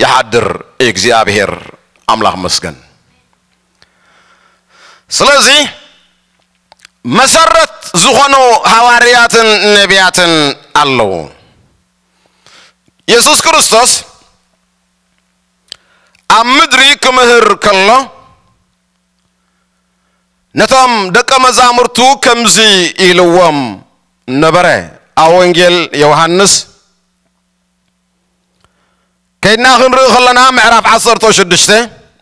ይሓድር እዩ እግዚኣብሔር ኣምላኽ መስገን። ስለዚ መሰረት ዝኾኑ ሃዋርያትን ነቢያትን ኣለዉ። የሱስ ክርስቶስ ኣብ ምድሪ ክምህር ከሎ ነቶም ደቀ መዛሙርቱ ከምዚ ኢልዎም ነበረ። ኣብ ወንጌል ዮሃንስ ከይድና ክንርኢ ከለና ምዕራፍ ዓሰርተ ሽዱሽተ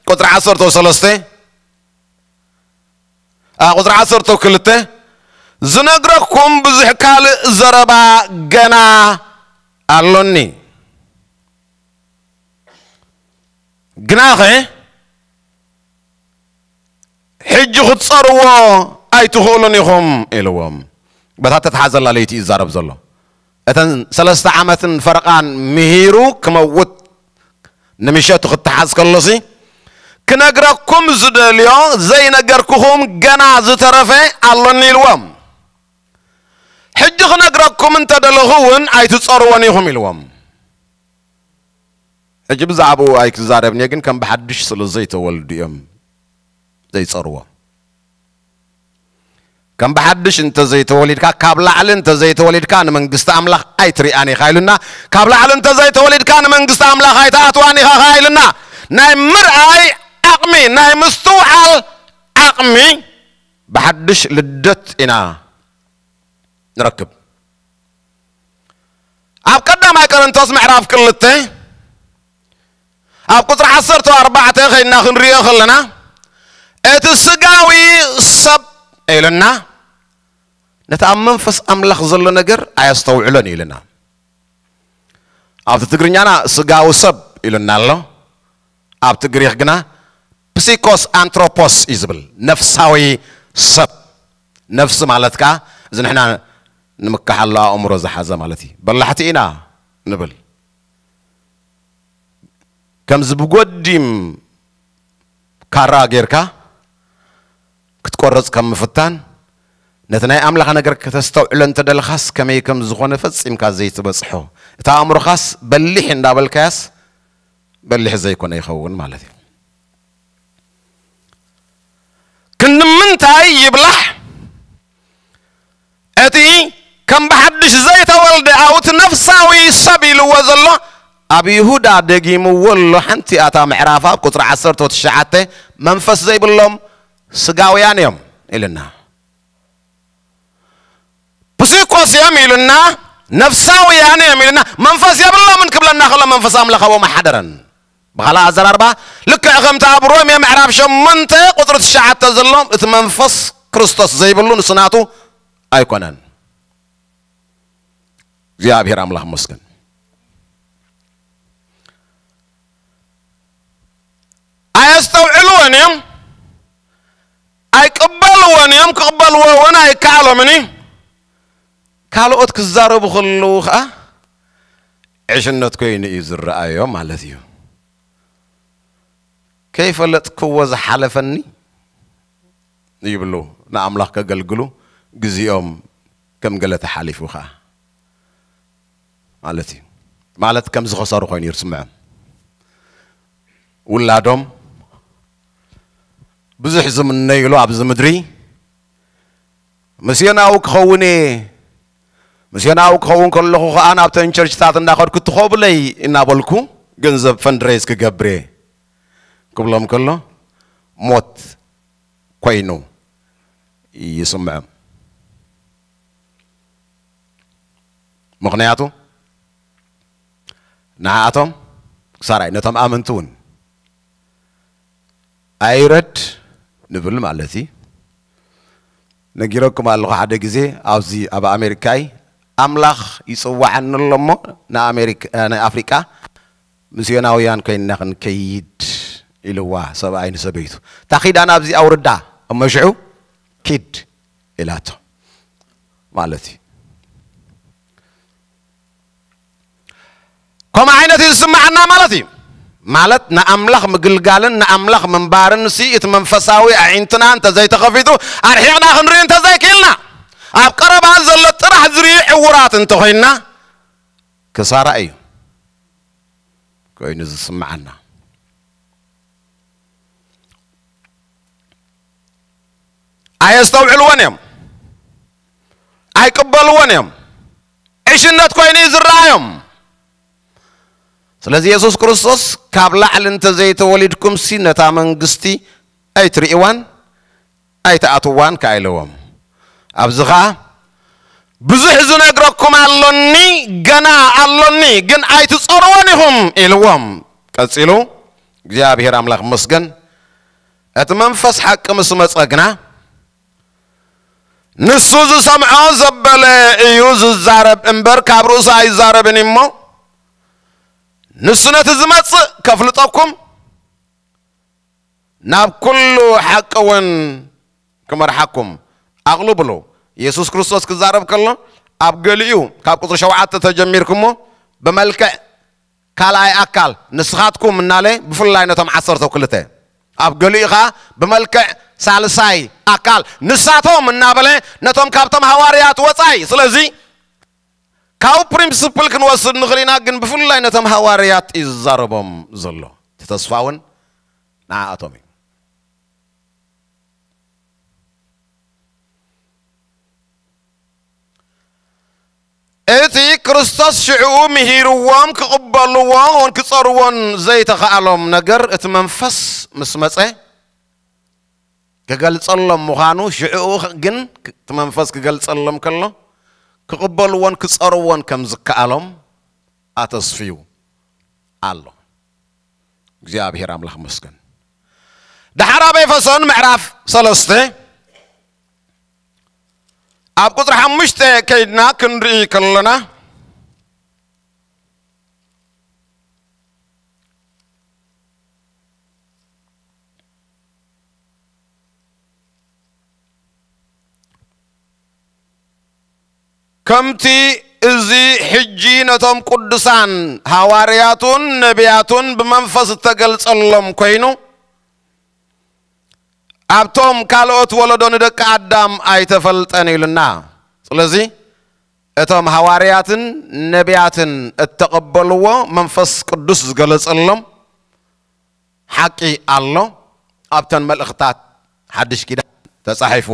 ቁጽሪ ዓሰርተ ሰለስተ፣ ኣ፣ ቁጽሪ ዓሰርተ ክልተ፣ ዝነግረኩም ብዙሕ ካልእ ዘረባ ገና ኣሎኒ፣ ግናኸ ሕጂ ክትጸርዎ ኣይትኽእሉን ኢኹም ኢልዎም። በታ ተተሓዘላ ለይቲ እዩ ዝዛረብ ዘሎ። እተን ሰለስተ ዓመትን ፈረቓን ምሂሩ ክመውት ንምሸቱ ክተሓዝ ከሎሲ፣ ክነግረኩም ዝደልዮ ዘይነገርኩኹም ገና ዝተረፈ ኣሎኒ ኢልዎም። ሕጂ ክነግረኩም እንተደለኹ እውን ኣይትጸርዎን ኢኹም ኢልዎም። ሕጂ ብዛዕባኡ ኣይክዛረብን እየ፣ ግን ከም ብሓድሽ ስለ ዘይተወልዱ እዮም ዘይጸርዎ። ከም ብሓድሽ እንተዘይተወሊድካ፣ ካብ ላዕሊ እንተዘይተወሊድካ ንመንግስቲ ኣምላኽ ኣይትሪኣን ኢኻ ኢሉና። ካብ ላዕሊ እንተዘይተወሊድካ ንመንግስቲ ኣምላኽ ኣይትኣትዋን ኢኻ ኸኣ ኢሉና። ናይ ምርኣይ ዓቕሚ፣ ናይ ምስትውዓል ዓቕሚ ብሓድሽ ልደት ኢና ንረክብ። ኣብ ቀዳማይ ቆሮንቶስ ምዕራፍ ክልተ ኣብ ቁጽሪ ዓሰርተ ኣርባዕተ ኸይድና ክንሪኦ ከለና፣ እቲ ስጋዊ ሰብ ኢልና፣ ነቲ ኣብ መንፈስ ኣምላኽ ዘሎ ነገር ኣየስተውዕሎን እዩ ኢልና። ኣብቲ ትግርኛና ስጋዊ ሰብ ኢሉና ኣሎ። ኣብቲ ግሪኽ ግና ፕሲኮስ ኣንትሮፖስ እዩ ዝብል፣ ነፍሳዊ ሰብ። ነፍሲ ማለት ከኣ እዚ ንሕና ንምክሓሎ ኣእምሮ ዝሓዘ ማለት እዩ። በላሕቲ ኢና ንብል። ከምዚ ብጎዲም ካራ ጌርካ ክትቆርጽ ከም ምፍታን፣ ነቲ ናይ ኣምላኽ ነገር ከተስተውዕሎ እንተደለኻስ ከመይ ከም ዝኾነ ፈጺምካ ዘይትበጽሖ፣ እቲ ኣእምሮኻስ በሊሕ እንዳበልካያስ በሊሕ ዘይኮነ ይኸውን ማለት እዩ። ክንዲ ምንታይ ይብላሕ እቲ ከም ብሓድሽ ዘይተወልደ ኣብቲ ነፍሳዊ ሰብ ኢልዎ ዘሎ ኣብ ይሁዳ ደጊምዎ ኣሎ። ሓንቲ ኣታ ምዕራፍ ኣብ ቁጽሪ ዓሰርተ ትሽዓተ መንፈስ ዘይብሎም ስጋውያን እዮም ኢልና። ፕሲኮስ እዮም ኢሉና፣ ነፍሳውያን እዮም ኢሉና፣ መንፈስ የብሎምን ክብለና ከሎ መንፈስ ኣምላኽ ኣብኦም ኣይሓደረን። ብኻልእ ኣዘራርባ ልክዕ ከምቲ ኣብ ሮሜ ምዕራፍ ሸሞንተ ቁጽሪ ትሽዓተ ዘሎ እቲ መንፈስ ክርስቶስ ዘይብሉ ንሱ ናቱ ኣይኮነን። እግዚኣብሔር ኣምላኽ መስገን። ኣየስተውዕልዎን እዮም፣ ኣይቅበልዎን እምኒ ካልኦት ክዛረቡ ከለዉ ከዓ ዕሽነት ኮይኑ እዩ ዝረኣዮም ማለት እዩ። ከይፈለጥክዎ ዝሓለፈኒ ይብሉ፣ ንኣምላኽ ከገልግሉ ግዜኦም ከም ገለ ተሓሊፉ ከዓ ማለት እዩ። ማለት ከም ዝኸሰሩ ኮይኑ ይርስምዖም። ውላዶም ብዙሕ ዝምነይሉ ኣብዚ ምድሪ ምስዮናዊ ክኸውን እየ፣ ምስዮናዊ ክኸውን ከለኹ ከዓ ናብተን ቸርችታት እንዳኸድኩ ትኸብለይ እናበልኩ ገንዘብ ፈንድሬዝ ክገብር እየ ክብሎም ከሎ ሞት ኮይኑ ይስምዖም። ምኽንያቱ ንዓኣቶም ክሳራይ ነቶም ኣመንቲ እውን ኣይረድ ንብል ማለት እዩ። ነጊረኩም ኣለኹ፣ ሓደ ግዜ ኣብዚ ኣብ ኣሜሪካይ ኣምላኽ ይጽዋዓኒ ኣሎ እሞ ንኣሜሪካ ንኣፍሪቃ ምስዮናውያን ኮይንና ክንከይድ ኢልዋ ሰብኣይ ንሰበይቱ። እታ ኺዳን ኣብዚ ኣውርዳ እሞ ሽዑ ኪድ ኢላቶ ማለት እዩ። ከምኡ ዓይነት እዩ ዝስምዓና ማለት እዩ። ማለት ንኣምላኽ ምግልጋልን ንኣምላኽ ምንባርን ሲ እቲ መንፈሳዊ ኣዒንትና እንተዘይተኸፊቱ ኣርሒቕና ክንርኢ እንተዘይክኢልና ኣብ ቀረባ ዘሎ ጥራሕ ዝርኢ ዕውራት እንተኾይንና ክሳራ እዩ ኮይኑ ዝስምዓና። ኣየስተውዕልዎን እዮም፣ ኣይቅበልዎን እዮም። ዕሽነት ኮይኑ እዩ ዝረኣዮም። ስለዚ የሱስ ክርስቶስ ካብ ላዕሊ እንተዘይተወሊድኩም ሲ ነታ መንግስቲ ኣይትርእይዋን ኣይትኣትዋን ከኣ ኢልዎም። ኣብዚ ኸኣ ብዙሕ ዝነግረኩም ኣሎኒ፣ ገና ኣሎኒ፣ ግን ኣይትጸርዎን ኢኹም ኢልዎም። ቀጺሉ እግዚኣብሔር ኣምላኽ መስገን እቲ መንፈስ ሓቂ ምስ መጸ ግና ንሱ ዝሰምዖ ዘበለ እዩ ዝዛረብ እምበር ካብ ርእሱ ኣይዛረብን እሞ ንሱ ነቲ ዝመጽእ ከፍልጠኩም ናብ ኩሉ ሓቂ እውን ክመርሓኩም ኣቕልብሉ። የሱስ ክርስቶስ ክዛረብ ከሎ ኣብ ገሊኡ ካብ ቁፅሪ ሸውዓተ ተጀሚርኩሞ ብመልክዕ ካልኣይ ኣካል ንስኻትኩም እናለ ብፍላይ ነቶም ዓሰርተ ክልተ ኣብ ገሊኡ ኸዓ ብመልክዕ ሳልሳይ ኣካል ንሳቶም እናበለ ነቶም ካብቶም ሃዋርያት ወፃኢ። ስለዚ ካብ ፕሪንስፕል ክንወስድ ንኽእል ኢና፣ ግን ብፍላይ ነቶም ሃዋርያት እዩ ዝዛረቦም ዘሎ። እቲ ተስፋ እውን ንዓኣቶም እዩ። እቲ ክርስቶስ ሽዕኡ ምሂርዎም ክቕበልዎ እውን ክጸርዎን ዘይተኻእሎም ነገር እቲ መንፈስ ምስ መጸ ክገልጸሎም ምዃኑ ሽዕኡ ግን እቲ መንፈስ ክገልጸሎም ከሎ ክቕበልዎን ክጸርዎን ከም ዝከኣሎም ኣተስፍዩ ኣሎ። እግዚኣብሔር ኣምላኽ መስገን። ደሓር ኣብ ኤፌሶን ምዕራፍ ሰለስተ ኣብ ቁፅሪ ሓሙሽተ ከይድና ክንርኢ ከለና ከምቲ እዚ ሕጂ ነቶም ቅዱሳን ሃዋርያቱን ነቢያቱን ብመንፈስ እተገልጸሎም ኮይኑ ኣብቶም ካልኦት ወለዶ ንደቂ ኣዳም ኣይተፈልጠን ኢሉና። ስለዚ እቶም ሃዋርያትን ነቢያትን እተቐበልዎ መንፈስ ቅዱስ ዝገለጸሎም ሓቂ ኣሎ። ኣብተን መልእኽታት ሓድሽ ኪዳን ተጻሒፉ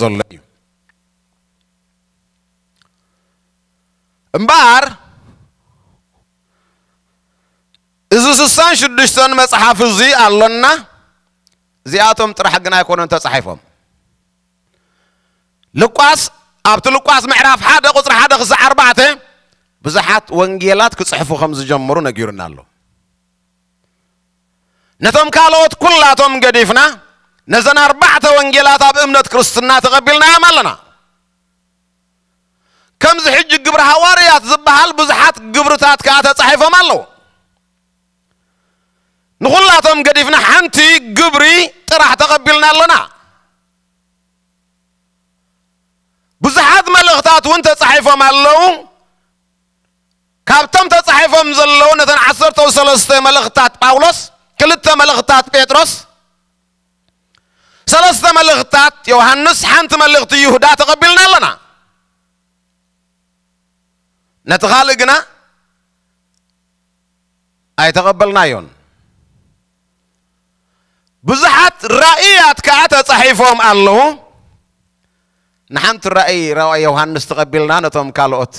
ዘሎ እዩ። እምበኣር እዚ ስሳን ሽዱሽተን መጽሓፍ እዚ ኣሎና። እዚኣቶም ጥራሕ ግን ኣይኮነን ተጻሒፎም። ሉቃስ ኣብቲ ሉቃስ ምዕራፍ ሓደ ቁጽሪ ሓደ ክሳዕ ኣርባዕተ ብዙሓት ወንጌላት ክጽሕፉ ከም ዝጀመሩ ነጊሩና ኣሎ። ነቶም ካልኦት ኩላቶም ገዲፍና ነዘን ኣርባዕተ ወንጌላት ኣብ እምነት ክርስትና ተቐቢልናዮም ኣለና። ከምዚ ሕጂ ግብሪ ሃዋርያት ዝበሃል ብዙሓት ግብርታት ከኣ ተጻሒፎም ኣለዉ። ንኹላቶም ገዲፍና ሓንቲ ግብሪ ጥራሕ ተቐቢልና ኣሎና። ብዙሓት መልእኽታት እውን ተጻሒፎም ኣለዉ። ካብቶም ተጻሒፎም ዘለዉ ነተን ዓሰርተ ሰለስተ መልእኽታት ጳውሎስ፣ ክልተ መልእኽታት ጴጥሮስ፣ ሰለስተ መልእኽታት ዮሃንስ፣ ሓንቲ መልእኽቲ ይሁዳ ተቐቢልና ኣለና። ነቲ ካልእ ግና ኣይተቐበልናዮን። ብዙሓት ራእያት ከኣ ተጻሒፎም ኣለዉ። ንሓንቲ ራእይ ራእይ ዮሃንስ ተቐቢልና፣ ነቶም ካልኦት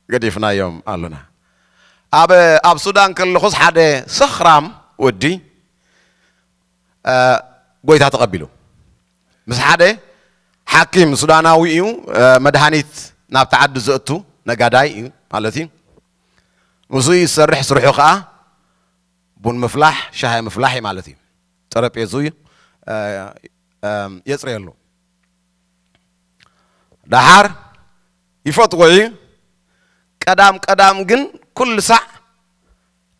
ገዲፍናዮም ኣለና። ኣብ ኣብ ሱዳን ከለኹስ ሓደ ሰኽራም ወዲ እ፣ ጎይታ ተቐቢሉ። ምስ ሓደ ሓኪም ሱዳናዊ እዩ፣ እ፣ መድሃኒት ናብቲ ዓዲ ዘእቱ ነጋዳይ እዩ ማለት እዩ። ምስኡ ይሰርሕ፣ ስርሑ ከዓ ቡን ምፍላሕ፣ ሻሂ ምፍላሕ እዩ ማለት እዩ። ጠረጴዙ እ፣ እ፣ የፅርየሉ። ደሓር ይፈትዎ እዩ። ቀዳም ቀዳም ግን ኩሉ ሳዕ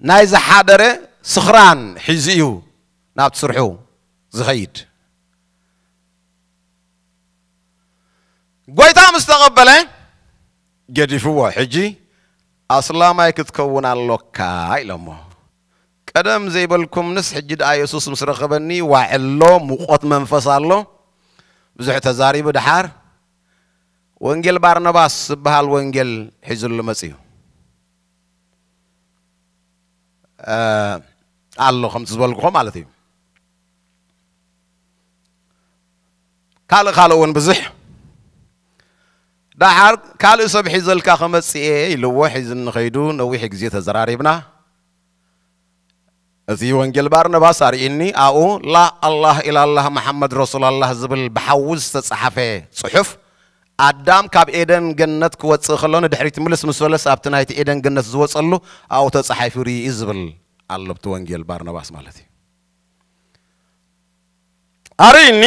ናይ ዝሓደረ ስኽራን ሒዙ እዩ ናብቲ ስርሑ ዝኸይድ። ጎይታ ምስ ተቐበለ ገዲፍዎ። ሕጂ ኣስላማይ ክትከውን ኣሎካ ኢሎሞ። ቀደም ዘይበልኩምንስ ሕጂ ደኣ የሱስ ምስ ረኸበኒ ዋዕሎ፣ ሙቆት መንፈስ ኣሎ። ብዙሕ ተዛሪቡ። ደሓር ወንጌል ባርናባስ ዝበሃል ወንጌል ሒዙሉ መጽዩ እ፣ ኣሎ ከምቲ ዝበልኩኹም ማለት እዩ። ካልእ ካልእ እውን ብዙሕ። ደሓር ካልእ ሰብ ሒዘልካ ክመጽእ እየ ኢልዎ፣ ሒዝኒ ኸይዱ። ነዊሕ ግዜ ተዘራሪብና። እቲ ወንጌል ባርናባስ ኣርእይኒ፣ ኣብኡ ላ ኣላህ ኢላላህ መሓመድ ረሱላላህ ዝብል ብሓዊ ዝተጻሓፈ ጽሑፍ፣ ኣዳም ካብ ኤደን ገነት ክወጽእ ከሎ ንድሕሪት ምልስ ምስ በለስ ኣብቲ ናይቲ ኤደን ገነት ዝወጸሉ ኣብኡ ተጻሒፉ ርኢ ዝብል ኣሎ፣ ኣብቲ ወንጌል ባርናባስ ማለት እዩ። ኣርእይኒ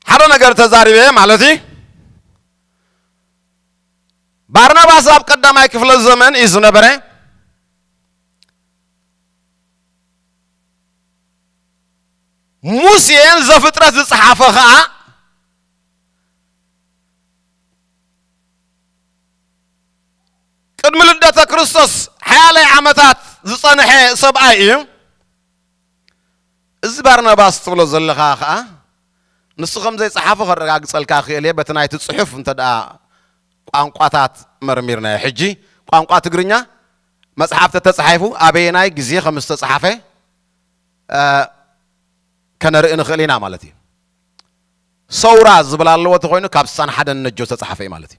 ሓደ ነገር ተዛሪበ ማለት እዩ። ባርናባስ ኣብ ቀዳማይ ክፍለ ዘመን እዩ ዝነበረ። ሙሴን ዘፍጥረት ዝጸሓፈ ኸኣ ቅድሚ ልደተ ክርስቶስ ሓያለይ ዓመታት ዝጸንሐ ሰብኣይ እዩ። እዚ ባርናባስ ትብሎ ዘለኻ ኸኣ ንሱ ከም ዘይጸሓፎ ከረጋግጸልካ ክእል እየ። በቲ ናይቲ ጽሑፍ እንተ ደኣ ቋንቋታት መርሚርናዮ። ሕጂ ቋንቋ ትግርኛ መጽሓፍ ተተጻሒፉ ኣበየናይ ግዜ ከም ዝተጻሓፈ፣ እ፣ ከነርኢ ንኽእል ኢና ማለት እዩ። ሰውራ ዝብል ኣለዎ ተኾይኑ ካብ ስሳን ሓደን ነጆ ዝተጻሓፈ እዩ ማለት እዩ።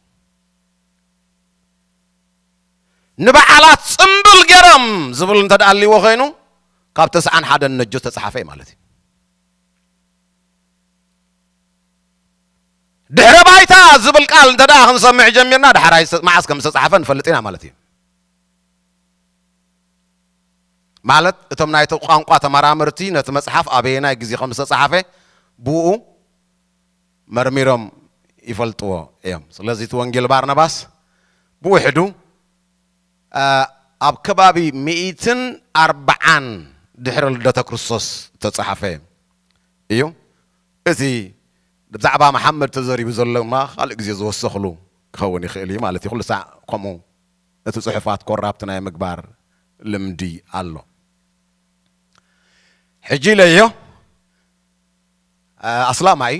ንበዓላት ጽምብል ገይሮም ዝብል እንተ ደኣ ኣልዎ ኮይኑ ካብ ተስዓን ሓደን ነጆ ዝተጻሓፈ እዩ ማለት እዩ። ድሕረ ባይታ ዝብል ቃል እንተ ደኣ ክንሰምዕ ጀሚርና፣ ዳሕራይ መዓስ ከም ዝተጻሕፈ ንፈልጥ ኢና ማለት እዩ። ማለት እቶም ናይቲ ቋንቋ ተመራመርቲ ነቲ መጽሓፍ ኣበየናይ ግዜ ከም ዝተጻሕፈ ብኡ መርሚሮም ይፈልጥዎ እዮም። ስለዚ እቲ ወንጌል ባርናባስ ብውሕዱ፣ እ፣ ኣብ ከባቢ ሚእትን ኣርብዓን ድሕሪ ልደተ ክርስቶስ ዝተጻሕፈ እዩ። እቲ ብዛዕባ መሓመድ ተዘሪቡ ዘሎ ድማ ካልእ ግዜ ዝወሰኽሉ ክኸውን ይኽእል እዩ ማለት እዩ። ኩሉ ሳዕ ከምኡ እቲ ጽሑፋት ኮራፕት ናይ ምግባር ልምዲ ኣሎ። ሕጂ ኢለዮ፣ እ፣ ኣስላማይ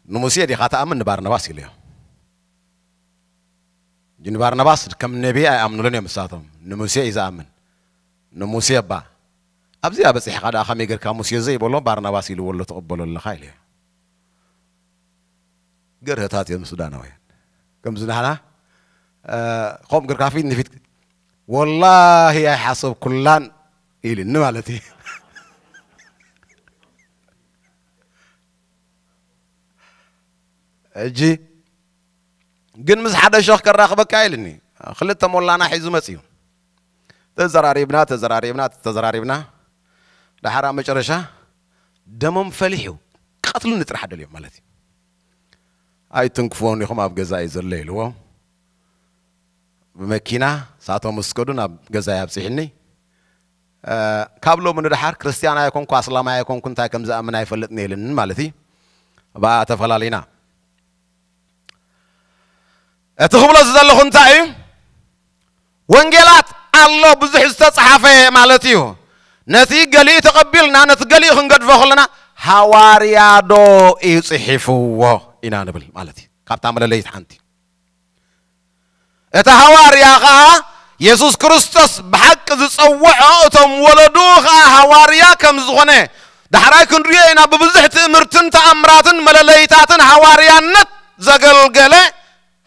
ንሙሴ ዲኻ ትኣምን ንባርናባስ ኢለዮ። ሕጂ ንባርናባስ ከም ነቢ ኣይኣምኑሉን እዮም ንሳቶም። ንሙሴ እዩ ዝኣምን። ንሙሴ እባ ኣብዚኣ በጺሕካ ደኣ ከመይ ጌርካ ሙሴ ዘይበሎ ባርናባስ ኢልዎ ኣሎ ትቕበሎ ኣለኻ ኢለዮ። ገርህታት እዮም ሱዳናውያን። ከምዚ ናህና፣ እ፣ ከምኡ ጌርካ ፊት ንፊት ወላሂ ኣይሓሰብኩላን ኢልኒ ማለት እዩ። ሕጂ ግን ምስ ሓደ ሸኽ ከራኽበካ ኢልኒ። ክልተ ሞላና ሒዙ መጽዩ። ተዘራሪብና፣ ተዘራሪብና፣ ተዘራሪብና። ደሓር ኣብ መጨረሻ ደሞም ፈሊሑ ቀትሉኒ ጥራሕ ደልዮም ማለት እዩ። ኣይትንክፍዎን ኢኹም ኣብ ገዛ እዩ ዘሎ ኢልዎ። ብመኪና ሳቶም እስከዱ ናብ ገዛ ኣብጺሕኒ። እ፣ ካብ ሎሚ ንደሓር ክርስትያን ኣይኮንኩ፣ ኣስላማይ ኣይኮንኩ፣ እንታይ ከም ዝኣምን ኣይፈልጥን ኢልኒ ማለት እዩ። ብኣ ተፈላሊና። እቲ ክብሎ ዝደለኹ እንታይ እዩ? ወንጌላት ኣሎ ብዙሕ ዝተጻሓፈ ማለት እዩ። ነቲ ገሊኡ ተቐቢልና ነቲ ገሊኡ ክንገድፎ ከለና ሃዋርያ ዶ እዩ ጽሒፍዎ ኢና ንብል ማለት እዩ። ካብታ መለለይት ሓንቲ እቲ ሃዋርያ ኸዓ የሱስ ክርስቶስ ብሓቂ ዝጸውዖ እቶም ወለዱ ኸዓ ሃዋርያ ከም ዝኾነ ዳሕራይ ክንሪኦ ኢና። ብብዙሕ ትእምርትን ተኣምራትን መለለይታትን ሃዋርያነት ዘገልገለ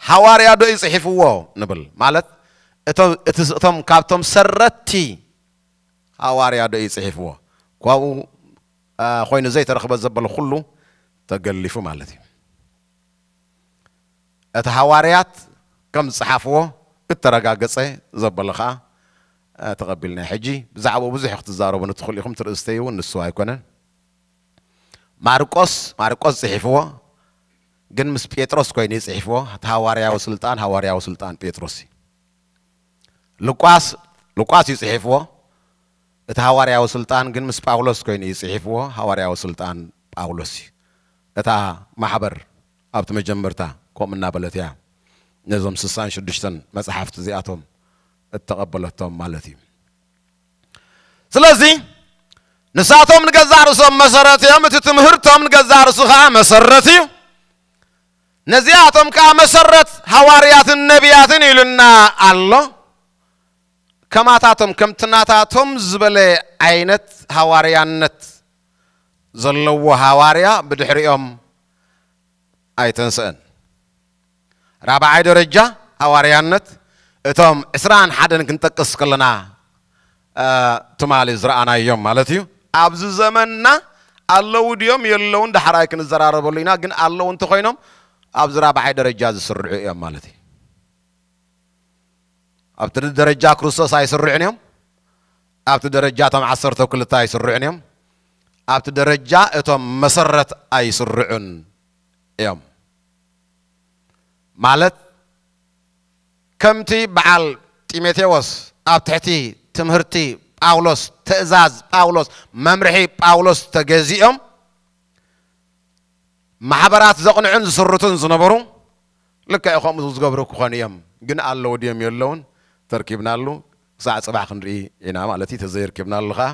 ሃዋርያ ዶ እዩ ጽሒፍዎ ንብል ማለት እቶም ካብቶም ሰረቲ ሃዋርያ ዶ እዩ ጽሒፍዎ? ካብኡ ኮይኑ ዘይተረኽበ ዘበለ ኩሉ ተገሊፉ ማለት እዩ። እቲ ሃዋርያት ከም ዝጸሓፍዎ እተረጋገጸ ዘበለ ኸዓ ተቐቢልና። ሕጂ ብዛዕባኡ ብዙሕ ክትዛረቡ ንትኽእሉ ኢኹም። ትርእስተይ እውን ንሱ ኣይኮነን። ማርቆስ ማርቆስ ጽሒፍዎ፣ ግን ምስ ጴጥሮስ ኮይኑ እዩ ጽሒፍዎ። እቲ ሃዋርያዊ ስልጣን ሃዋርያዊ ስልጣን ጴጥሮስ እዩ። ሉቃስ ሉቃስ እዩ ጽሒፍዎ። እቲ ሃዋርያዊ ስልጣን ግን ምስ ጳውሎስ ኮይኑ እዩ ጽሒፍዎ። ሃዋርያዊ ስልጣን ጳውሎስ እዩ። እታ ማሕበር ኣብቲ መጀመርታ ከምኡ እናበለት እያ ነዞም ስሳን ሽዱሽተን መጽሓፍቲ እዚኣቶም እተቐበለቶም ማለት እዩ። ስለዚ ንሳቶም ንገዛእ ርእሶም መሰረት እዮም። እቲ ትምህርቶም ንገዛእ ርእሱ ኸዓ መሰረት እዩ። ነዚኣቶም ከኣ መሰረት ሃዋርያትን ነቢያትን ኢሉና ኣሎ። ከማታቶም ከምቲ ናታቶም ዝበለ ዓይነት ሃዋርያነት ዘለዎ ሃዋርያ ብድሕሪኦም ኣይተንስአን። ራብዓይ ደረጃ ሃዋርያነት እቶም ዕስራን ሓደን ክንጠቅስ ከለና ትማሊ ዝረኣናዮም ማለት እዩ። ኣብዚ ዘመንና ኣለዉ ድዮም የለውን ዳሕራይ ክንዘራረበሉ ኢና። ግን ኣለዉ እንተኮይኖም ኣብዚ ራብዓይ ደረጃ ዝስርዑ እዮም ማለት እዩ። ኣብቲ ደረጃ ክርስቶስ ኣይስርዑን እዮም። ኣብቲ ደረጃ እቶም ዓሰርተ ክልተ ኣይስርዑን እዮም። ኣብቲ ደረጃ እቶም መሰረት ኣይስርዑን እዮም ማለት ከምቲ በዓል ጢሞቴዎስ ኣብ ትሕቲ ትምህርቲ ጳውሎስ ትእዛዝ ጳውሎስ መምርሒ ጳውሎስ ተገዚኦም ማሕበራት ዘቕንዑን ዝስርቱን ዝነበሩ ልክዕ ከምኡ ዝገብሩ ክኾኑ እዮም። ግን ኣለዉ ድዮም የለውን ተርኪብናሉ ክሳዕ ፅባሕ ክንርኢ ኢና ማለት እዩ። ተዘይርኪብናሉ ከዓ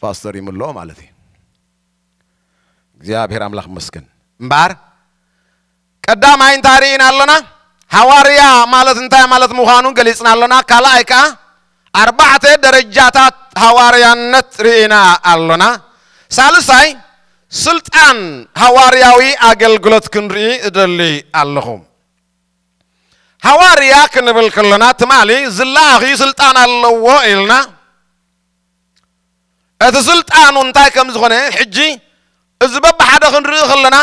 ፓስተር ይምልኦ ማለት እዩ። እግዚኣብሔር ኣምላኽ ይመስገን። እምበኣር ቀዳማይ እንታይ ርኢና ኣለና? ሃዋርያ ማለት እንታይ ማለት ምዃኑ ገሊጽና ኣለና። ካልኣይ ከኣ ኣርባዕተ ደረጃታት ሃዋርያነት ርኢና ኣለና። ሳልሳይ ስልጣን ሃዋርያዊ ኣገልግሎት ክንርኢ እደሊ ኣለኹ። ሃዋርያ ክንብል ከለና ትማሊ ዝለኣኽ እዩ ስልጣን ኣለዎ ኢልና እቲ ስልጣኑ እንታይ ከም ዝኾነ ሕጂ እዚ በብሓደ ክንርኢ ከለና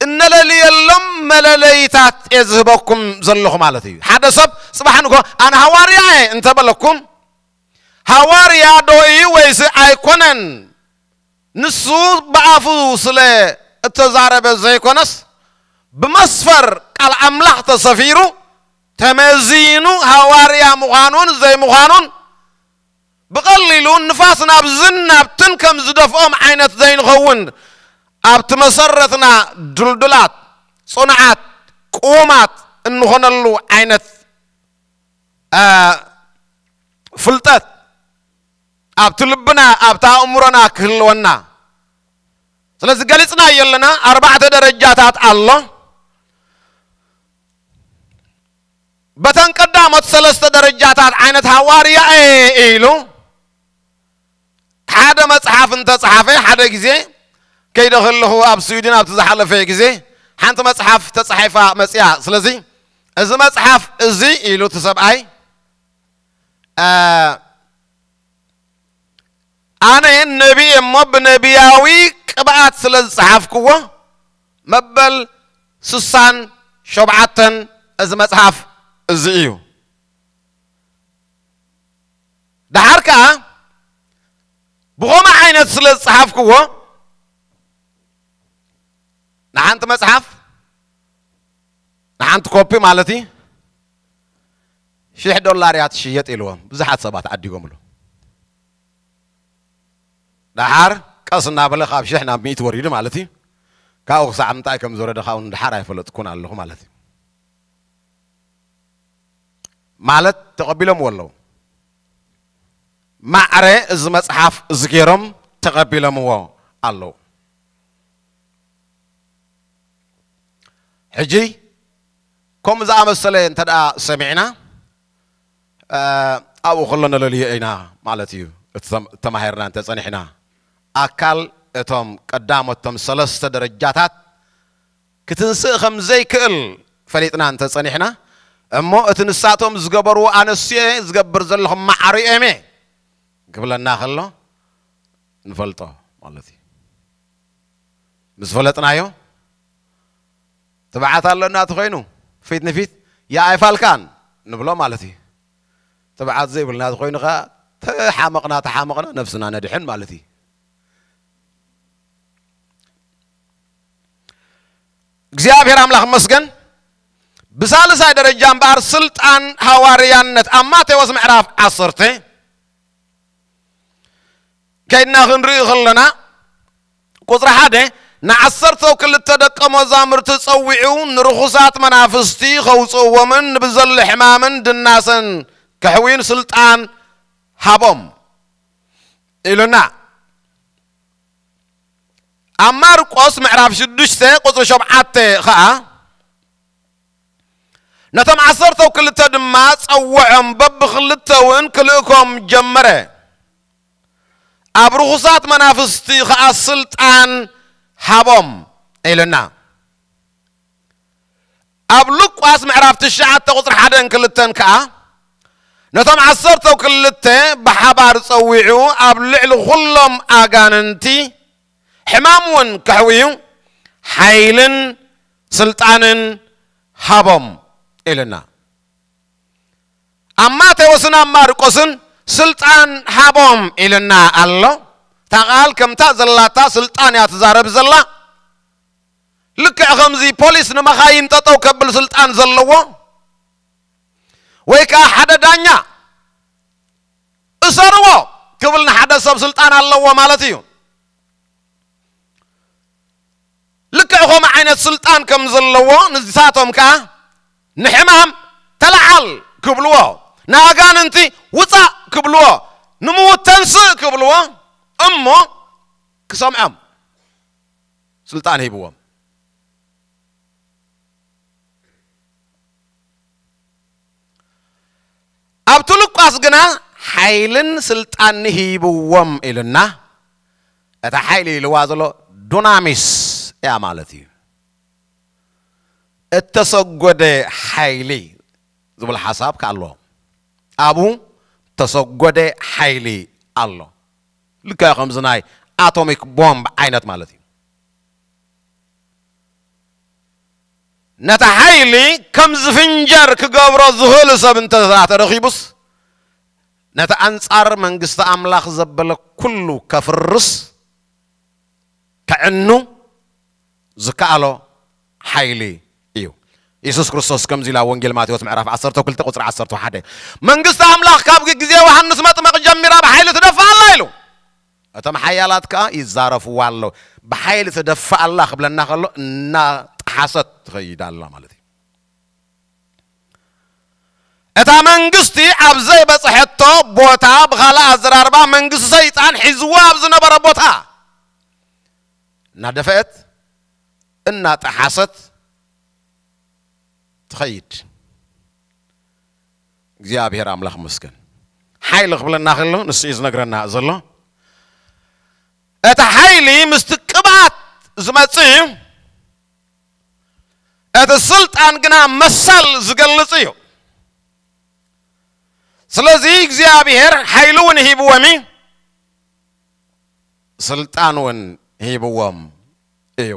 እነለልየሎም መለለይታት እየ ዝህበኩም ዘለኹ ማለት እዩ። ሓደ ሰብ ጽባሕ ንግሆ ኣነ ሃዋርያ እየ እንተበለኩም ሃዋርያ ዶ እዩ ወይስ ኣይኮነን? ንሱ ብኣፉ ስለ እተዛረበ ዘይኮነስ ብመስፈር ቃል ኣምላኽ ተሰፊሩ ተመዚኑ ሃዋርያ ምዃኑን ዘይምዃኑን ብቐሊሉ ንፋስ ናብዝን ናብትን ከም ዝደፍኦም ዓይነት ዘይንኸውን ኣብቲ መሰረትና ድልዱላት፣ ጽኑዓት፣ ቅዉማት እንኾነሉ ዓይነት ፍልጠት ኣብቲ ልብና ኣብቲ ኣእምሮና ክህልወና። ስለዚ ገሊጽናዮ ኣለና ኣርባዕተ ደረጃታት ኣሎ። በተን ቀዳሞት ሰለስተ ደረጃታት ዓይነት ሃዋርያ እየ ኢሉ ሓደ መጽሓፍ እንተጸሓፈ ሓደ ግዜ ከይደ ከለኹ ኣብ ስዊድን ኣብቲ ዝሓለፈ ግዜ ሓንቲ መጽሓፍ ተጻሒፋ መጽያ። ስለዚ እዚ መጽሓፍ እዚ ኢሉ እቲ ሰብኣይ ኣነ ነቢ እየ እሞ ብነቢያዊ ቅብኣት ስለ ዝጸሓፍክዎ መበል ስሳን ሸውዓተን እዚ መጽሓፍ እዚ እዩ። ደሓር ከኣ ብኸምኡ ዓይነት ስለ ዝጸሓፍክዎ ንሓንቲ መጽሓፍ ንሓንቲ ኮፒ ማለት እዩ ሽሕ ዶላር እያ ትሽየጥ ኢልዎም ብዙሓት ሰባት ዓዲጎምሉ። ደሓር ቀስ እናበለ ካብ ሽሕ ናብ ሚእቲ ወሪዱ ማለት እዩ። ካብኡ ክሳዕ ምንታይ ከም ዝወረደ ካብኡ ንደሓር ኣይፈለጥኩን ኣለኹ ማለት እዩ። ማለት ተቐቢሎምዎ ኣለዉ። ማዕረ እዚ መጽሓፍ እዚ ገይሮም ተቐቢሎምዎ ኣለዉ። ሕጂ ከምኡ ዝኣመሰለ እንተ ደኣ ሰሚዕና፣ እ፣ ኣብኡ ከሎ ነለልዮ ኢና ማለት እዩ። እቲ ተም-፣ ተማሂርና እንተ ጸኒሕና፣ ኣካል እቶም ቀዳሞት፣ እቶም ሰለስተ ደረጃታት ክትንስእ ከም ዘይክእል ፈሊጥና እንተ ጸኒሕና፣ እሞ እቲ ንሳቶም ዝገበርዎ ኣነስዮ ዝገብር ዘለኹ ማዕሪኦም እየ ክብለና ከሎ ንፈልጦ ማለት እዩ። ምስ ፈለጥናዮ፣ ትብዓት ኣለና ተኾይኑ ፊት ንፊት "ያ ኣይፋልካን" ንብሎ ማለት እዩ። ትብዓት ዘይብልና ተኾይኑ ኸዓ ተሓመቕና፣ ተሓመቕና ነብስና ነድሕን ማለት እዩ። እግዚኣብሔር ኣምላኽ መስገን። ብሳልሳይ ደረጃ እምበኣር ስልጣን ሃዋርያነት ኣብ ማቴዎስ ምዕራፍ ዓሰርተ ከይድና ክንርኢ ከለና፣ ቁጽሪ ሓደ፣ ንዓሰርተው ክልተ ደቀ መዛሙርቲ ጸዊዑ ንርኹሳት መናፍስቲ ኸውጽእዎምን ንብዘሎ ሕማምን ድናሰን ከሕውዩን ስልጣን ሃቦም ኢሉና። ኣብ ማርቆስ ምዕራፍ ሽዱሽተ ቁጽሪ ሸውዓተ ኸኣ፣ ነቶም ዓሰርተው ክልተ ድማ ጸውዖም፣ በብኽልተውን ክልእኮም ጀመረ። ኣብ ርኹሳት መናፍስቲ ኸኣ ስልጣን ሃቦም ኢልና። ኣብ ሉቃስ ምዕራፍ ትሽዓተ ቁጽሪ ሓደን ክልተን ከኣ፣ ነቶም ዓሰርተው ክልተ ብሓባር ጸዊዑ፣ ኣብ ልዕሊ ኹሎም ኣጋንንቲ ሕማም እውን ከሕውዩ ሓይልን ስልጣንን ሃቦም ኢልና። ኣብ ማቴዎስን ኣብ ማርቆስን ስልጣን ሃቦም ኢልና ኣሎ። እታ ቃል ከምታ ዘላታ ስልጣን እያ ትዛረብ ዘላ። ልክዕ ከምዚ ፖሊስ ንመኻይን ጠጠው ከብል ስልጣን ዘለዎ፣ ወይ ከኣ ሓደ ዳኛ "እሰርዎ" ክብል ንሓደ ሰብ ስልጣን ኣለዎ ማለት እዩ። ልክዕ ከምኡ ዓይነት ስልጣን ከም ዘለዎ ንሳቶም ከኣ ንሕማም "ተለዓል" ክብልዎ፣ ንኣጋንንቲ "ውጻእ" ክብልዎ፣ ንምዉት "ተንስእ" ክብልዎ እሞ ክሰምዖም ስልጣን ሂብዎም። ኣብቲ ሉቃስ ግና ሓይልን ስልጣን ሂብዎም ኢልና፣ እታ ሓይሊ ኢልዋ ዘሎ ዱናሚስ እያ ማለት እዩ። እተሰጎደ ሓይሊ ዝብል ሓሳብ ከ ኣሎ። ኣብኡ ተሰጎደ ሓይሊ ኣሎ። ልክዕ ከምዚ ናይ ኣቶሚክ ቦምብ ዓይነት ማለት እዩ። ነቲ ሓይሊ ከም ዝፍንጀር ክገብሮ ዝኽእል ሰብ እንተ ተረኺቡስ፣ ነቲ ኣንጻር መንግስቲ ኣምላኽ ዘበለ ኩሉ ከፍርስ፣ ከዕኑ ዝከኣሎ ሓይሊ እዩ። የሱስ ክርስቶስ ከምዚ ኢላ ወንጌል ማቴዎስ ምዕራፍ ዓሰርተ ክልተ ቁጽሪ ዓሰርተ ሓደ፣ "መንግስቲ ኣምላኽ ካብ ግዜ ዮሃንስ መጥመቕ ጀሚራ ብሓይሊ ትደፍእ ኣላ" ኢሉ። እቶም ሓያላት ከኣ ይዛረፍዋ ኣለዉ። ብሓይሊ ትደፍእ ኣላ ክብለና ከሎ እናጠሓሰት ትኸይድ ኣላ ማለት እዩ። እታ መንግስቲ ኣብ ዘይበጽሐቶ ቦታ፣ ብኻልእ ኣዘራርባ መንግስቲ ሰይጣን ሒዝዋ ኣብ ዝነበረ ቦታ እናደፍአት እናጠሓሰት ትኸይድ። እግዚኣብሔር ኣምላኽ መስገን። ሓይሊ ክብለና ከሎ ንሱ እዩ ዝነግረና ዘሎ። እቲ ሓይሊ ምስቲ ቅብኣት ዝመጽእ እዩ። እቲ ስልጣን ግና መሰል ዝገልጽ እዩ። ስለዚ እግዚኣብሔር ሓይሊ እውን ሂብዎም እዩ፣ ስልጣን እውን ሂብዎም እዩ።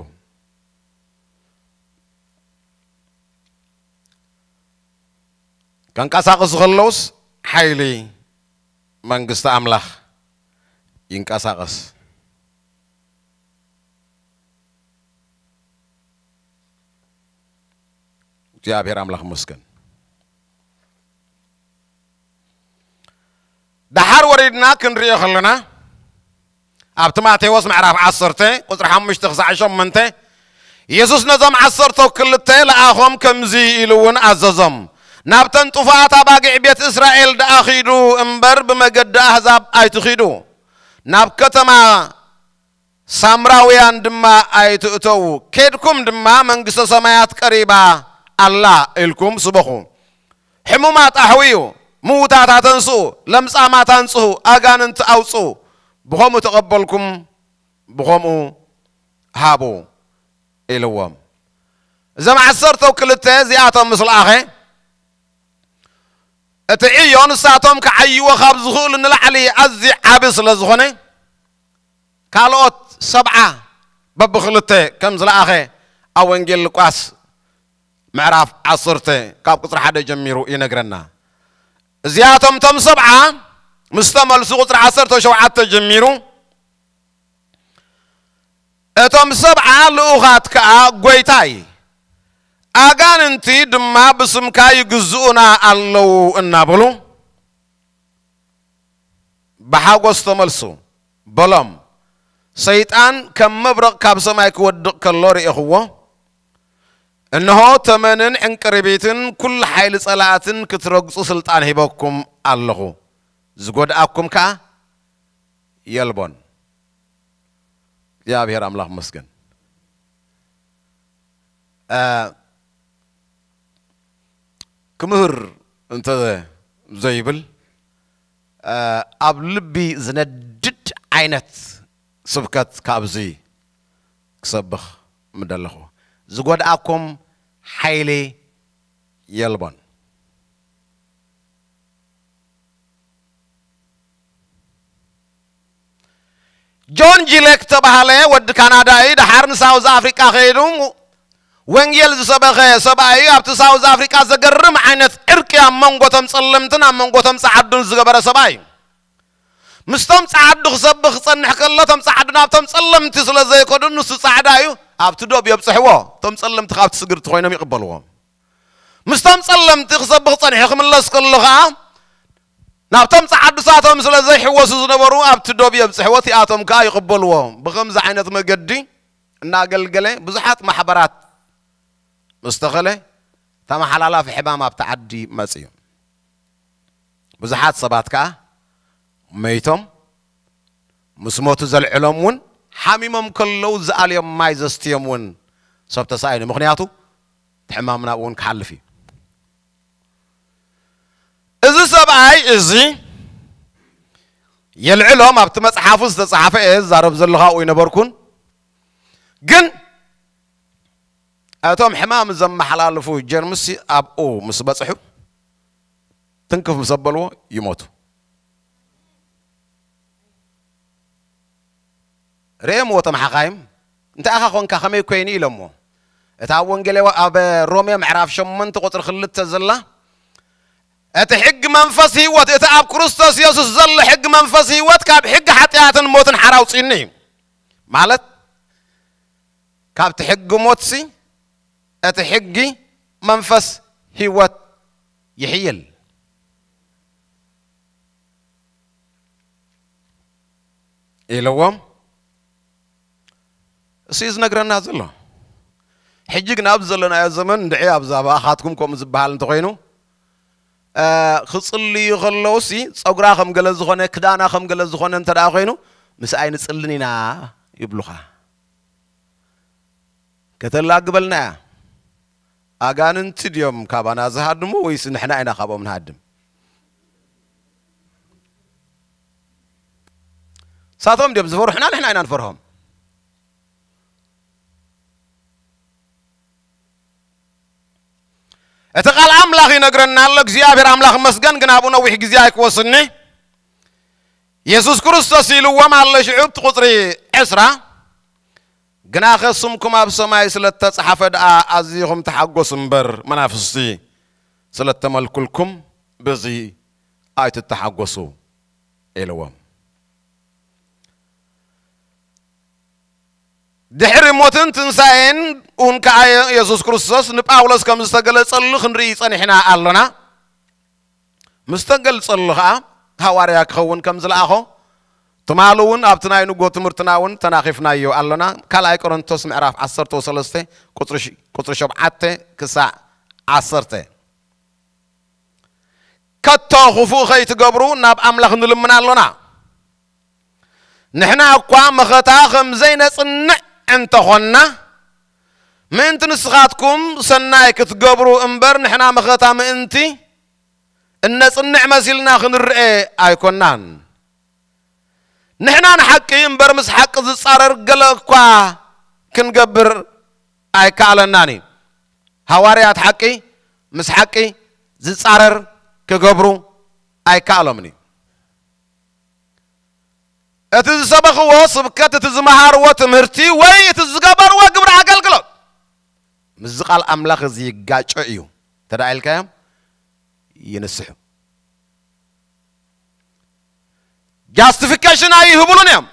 ከንቀሳቕሱ ከለውስ ሓይሊ መንግስቲ ኣምላኽ ይንቀሳቐስ። እግዚኣብሔር ኣምላኽ ይመስገን። ደሓር ወሪድና ክንሪኦ ከለና፣ ኣብቲ ማቴዎስ ምዕራፍ ዓሰርተ ቁጽሪ ሓሙሽተ ክሳዕ ሸሞንተ፣ የሱስ ነዞም ዓሰርተው ክልተ ለኣኾም፣ ከምዚ ኢሉ እውን ኣዘዞም፣ ናብተን ጥፉኣት ኣባጊዕ ቤት እስራኤል ደኣ ኺዱ እምበር፣ ብመገዲ ኣህዛብ ኣይትኺዱ። ናብ ከተማ ሳምራውያን ድማ ኣይትእተዉ። ኬድኩም ድማ፣ መንግስተ ሰማያት ቀሪባ ኣላ ኢልኩም ስበኹ። ሕሙማት ኣሕውዩ፣ ምዉታት ኣተንስኡ፣ ለምጻማት ኣንጽሁ፣ ኣጋንንቲ ኣውጽኡ። ብኸምኡ ተቐበልኩም፣ ብኸምኡ ሃቡ ኢልዎም። እዞም ዓሰርተው ክልተ እዚኣቶም ምስ ለኣኸ፣ እቲ ዕዮ ንሳቶም ክዓይዎ ካብ ዝኽእሉ ንላዕሊ ኣዝዩ ዓቢ ስለ ዝኾነ፣ ካልኦት ሰብዓ በብኽልተ ከም ዝለኣኸ ኣብ ወንጌል ሉቃስ ምዕራፍ ዓሰርተ ካብ ቁጽሪ ሓደ ጀሚሩ ይነግረና። እዚኣቶም እቶም ሰብዓ ምስ ተመልሱ፣ ቁጽሪ ዓሰርተ ሸውዓተ ጀሚሩ፣ እቶም ሰብዓ ልኡኻት ከኣ፣ "ጐይታይ፣ ኣጋንንቲ ድማ ብስምካ ይግዝኡና ኣለዉ" እናበሉ ብሓጎስ ተመልሱ። በሎም፣ "ሰይጣን ከም መብረቕ ካብ ሰማይ ክወድቕ ከሎ ርኤኽዎ። እንሆ፣ ተመንን ዕንቅርቢትን ኩሉ ሓይሊ ጸላእትን ክትረግጹ ስልጣን ሂበኩም ኣለኹ። ዝጐድኣኩም ከኣ የልቦን።" እግዚኣብሔር ኣምላኽ መስገን። እ፣ ክምህር እንተ ዘይብል፣ እ፣ ኣብ ልቢ ዝነድድ ዓይነት ስብከት ካብዚ ክሰብኽ ምደለኹ። ዝጎድኣኩም ሓይሊ የልቦን። ጆን ጂ ሌክ ተባሃለ ወዲ ካናዳይ፣ ደሓር ንሳውዝ ኣፍሪቃ ከይዱ ወንጌል ዝሰበኸ ሰብኣይ፣ ኣብቲ ሳውዝ ኣፍሪቃ ዘገርም ዓይነት ዕርቂ ኣብ መንጎ ቶም ጸለምትን ኣብ መንጎ ቶም ጸዓዱን ዝገበረ ሰብኣይ። ምስቶም ጸዓዱ ክሰብኽ ክጸንሕ ከሎ፣ ቶም ጸዓዱ ናብቶም ጸለምቲ ስለ ዘይከዱ፣ ንሱ ጻዕዳ እዩ፣ ኣብቲ ዶብ የብጽሕዎ። እቶም ጸለምቲ ካብቲ ስግርቲ ኮይኖም ይቕበልዎ። ምስቶም ጸለምቲ ክሰብኽ ጸኒሑ ክምለስ ከሎ ኸኣ፣ ናብቶም ጸዓዱሳቶም ስለ ዘይሕወሱ ዝነበሩ፣ ኣብቲ ዶብ የብጽሕዎ፣ እቲኣቶም ከኣ ይቕበልዎ። ብኸምዚ ዓይነት መገዲ እናገልገለ ብዙሓት ማሕበራት ምስ ተኸለ፣ ተመሓላላፊ ሕማም ኣብቲ ዓዲ መጽዩ። ብዙሓት ሰባት ከኣ መይቶም፣ ምስ ሞቱ ዘልዕሎም እውን፣ ሓሚሞም ከለዉ ዝኣልዮም ማይ ዘስትዮም እውን ሰብ ተሳኢኑ። ምኽንያቱ፣ እቲ ሕማም ናብኡ እውን ክሓልፍ እዩ። እዚ ሰብኣይ እዚ የልዕሎም፣ ኣብቲ መጽሓፉ ዝተጻሕፈ እየ ዝዛረብ ዘለኹ፣ ኣብኡ ኣይነበርኩን። ግን እቶም ሕማም ዘመሓላልፉ ጀርምሲ ኣብኡ ምስ በጽሑ፣ ትንክፍ ምስ ኣበልዎ ይሞቱ። ርእየምዎ እቶም ሓኻይም፣ "እንታይ ኢኻ ኾንካ፣ ከመይ ኮይኑ?" ኢሎምዎ። እታ ኣብ ወንጌል ዮሃ-፣ ኣብ ሮሜ ምዕራፍ ሸሞንተ ቁጽሪ ክልተ ዘላ፣ እቲ ሕጊ መንፈስ ህይወት፣ እቲ ኣብ ክርስቶስ የሱስ ዘሎ ሕጊ መንፈስ ህይወት ካብ ሕጊ ሓጢኣትን ሞትን ሓራ ኣውጺኡኒ እዩ። ማለት፣ ካብቲ ሕጊ ሞትሲ፣ እቲ ሕጊ መንፈስ ህይወት ይሕይል ኢልዎም። እሱ እዩ ዝነግረና ዘሎ። ሕጂ ግን ኣብዚ ዘለናዮ ዘመን፣ እንድዒ ኣብዛ ብኣኻትኩም ከምኡ ዝበሃል እንተኾይኑ፣ እ፣ ክጽልዩ ከለውሲ፣ ጸጉራ ከም ገለ ዝኾነ፣ ክዳና ከም ገለ ዝኾነ እንተ ደኣ ኮይኑ፣ "ምስ ኣይንጽልን ኢና" ይብሉኻ። ከተላግበልና እያ። ኣጋንንቲ ድዮም ካባና ዝሃድሙ ወይስ ንሕና ኢና ካብኦም ንሃድም? ሳቶም ድዮም ዝፈርሑና፣ ንሕና ኢና ንፈርሆም? እቲ ቃል ኣምላኽ ይነግረና ኣሎ። እግዚኣብሔር ኣምላኽ መስገን፣ ግን ኣብኡ ነዊሕ ግዜ ኣይክወስድኒ። የሱስ ክርስቶስ ኢልዎም ኣሎ፣ ሽዑ ኣብቲ ቁጽሪ ዕስራ፣ "ግናኸ ስምኩም ኣብ ሰማይ ስለ እተጻሕፈ ደኣ ኣዚኹም ተሓጎሱ እምበር፣ መናፍስቲ ስለ እተመልኩልኩም በዚ ኣይትተሓጎሱ" ኢልዎም። ድሕሪ ሞትን ትንሳኤን እውን ከኣ የሱስ ክርስቶስ ንጳውሎስ ከም ዝተገለጸሉ ክንርኢ ጸኒሕና ኣሎና። ምስ ተገልጸሉ ኸኣ ሃዋርያ ክኸውን ከም ዝለኣኾ፣ ትማሊ እውን ኣብቲ ናይ ንግሆ ትምህርትና እውን ተናኺፍናዮ ኣሎና። ካልኣይ ቆሮንቶስ ምዕራፍ ዓሰርተ ሰለስተ ቁጽሪ ሽ-፣ ቁጽሪ ሸውዓተ ክሳዕ ዓሰርተ። ከቶ ክፉእ ከይትገብሩ ናብ ኣምላኽ ንልምን ኣሎና። ንሕና እኳ መኸታ ከም ዘይነጽንዕ እንተኾንና፣ ምእንቲ ንስኻትኩም ሰናይ ክትገብሩ እምበር፣ ንሕና መኸታ ምእንቲ እነጽንዕ መሲልና ክንርኤ ኣይኮናን። ንሕና ንሓቂ እምበር፣ ምስ ሓቂ ዝጻረር ገለ እኳ ክንገብር ኣይከኣለናን እዩ። ሃዋርያት ሓቂ ምስ ሓቂ ዝጻረር ክገብሩ ኣይከኣሎምን እዩ። እቲ ዝሰበኽዎ ስብከት፣ እቲ ዝመሃርዎ ትምህርቲ፣ ወይ እቲ ዝገበርዎ ግብሪ ኣገልግሎት ምስዚ ቃል ኣምላኽ እዚ ይጋጮ እዩ እንተ ደኣ ኢልካዮም፣ ይንስሑ። ጃስቲፊኬሽን ኣይህቡሉን እዮም።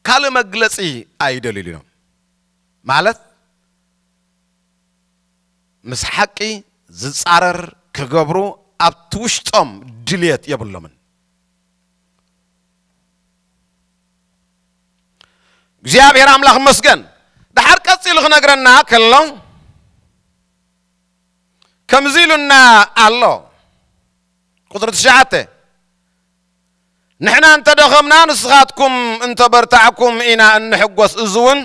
ካልእ መግለጺ ኣይደልዩን እዮም። ማለት፣ ምስ ሓቂ ዝጻረር ክገብሩ ኣብቲ ውሽጦም ድልየት የብሎምን። እግዚኣብሔር ኣምላኽ ይመስገን። ደሓር ቀጺሉ ክነግረና ከሎ፣ ከምዚ ኢሉና ኣሎ። ቁጽሪ ትሽዓተ፣ ንሕና እንተ ደኸምና፣ ንስኻትኩም እንተ በርታዕኩም ኢና እንሕጎስ። እዚ እውን፣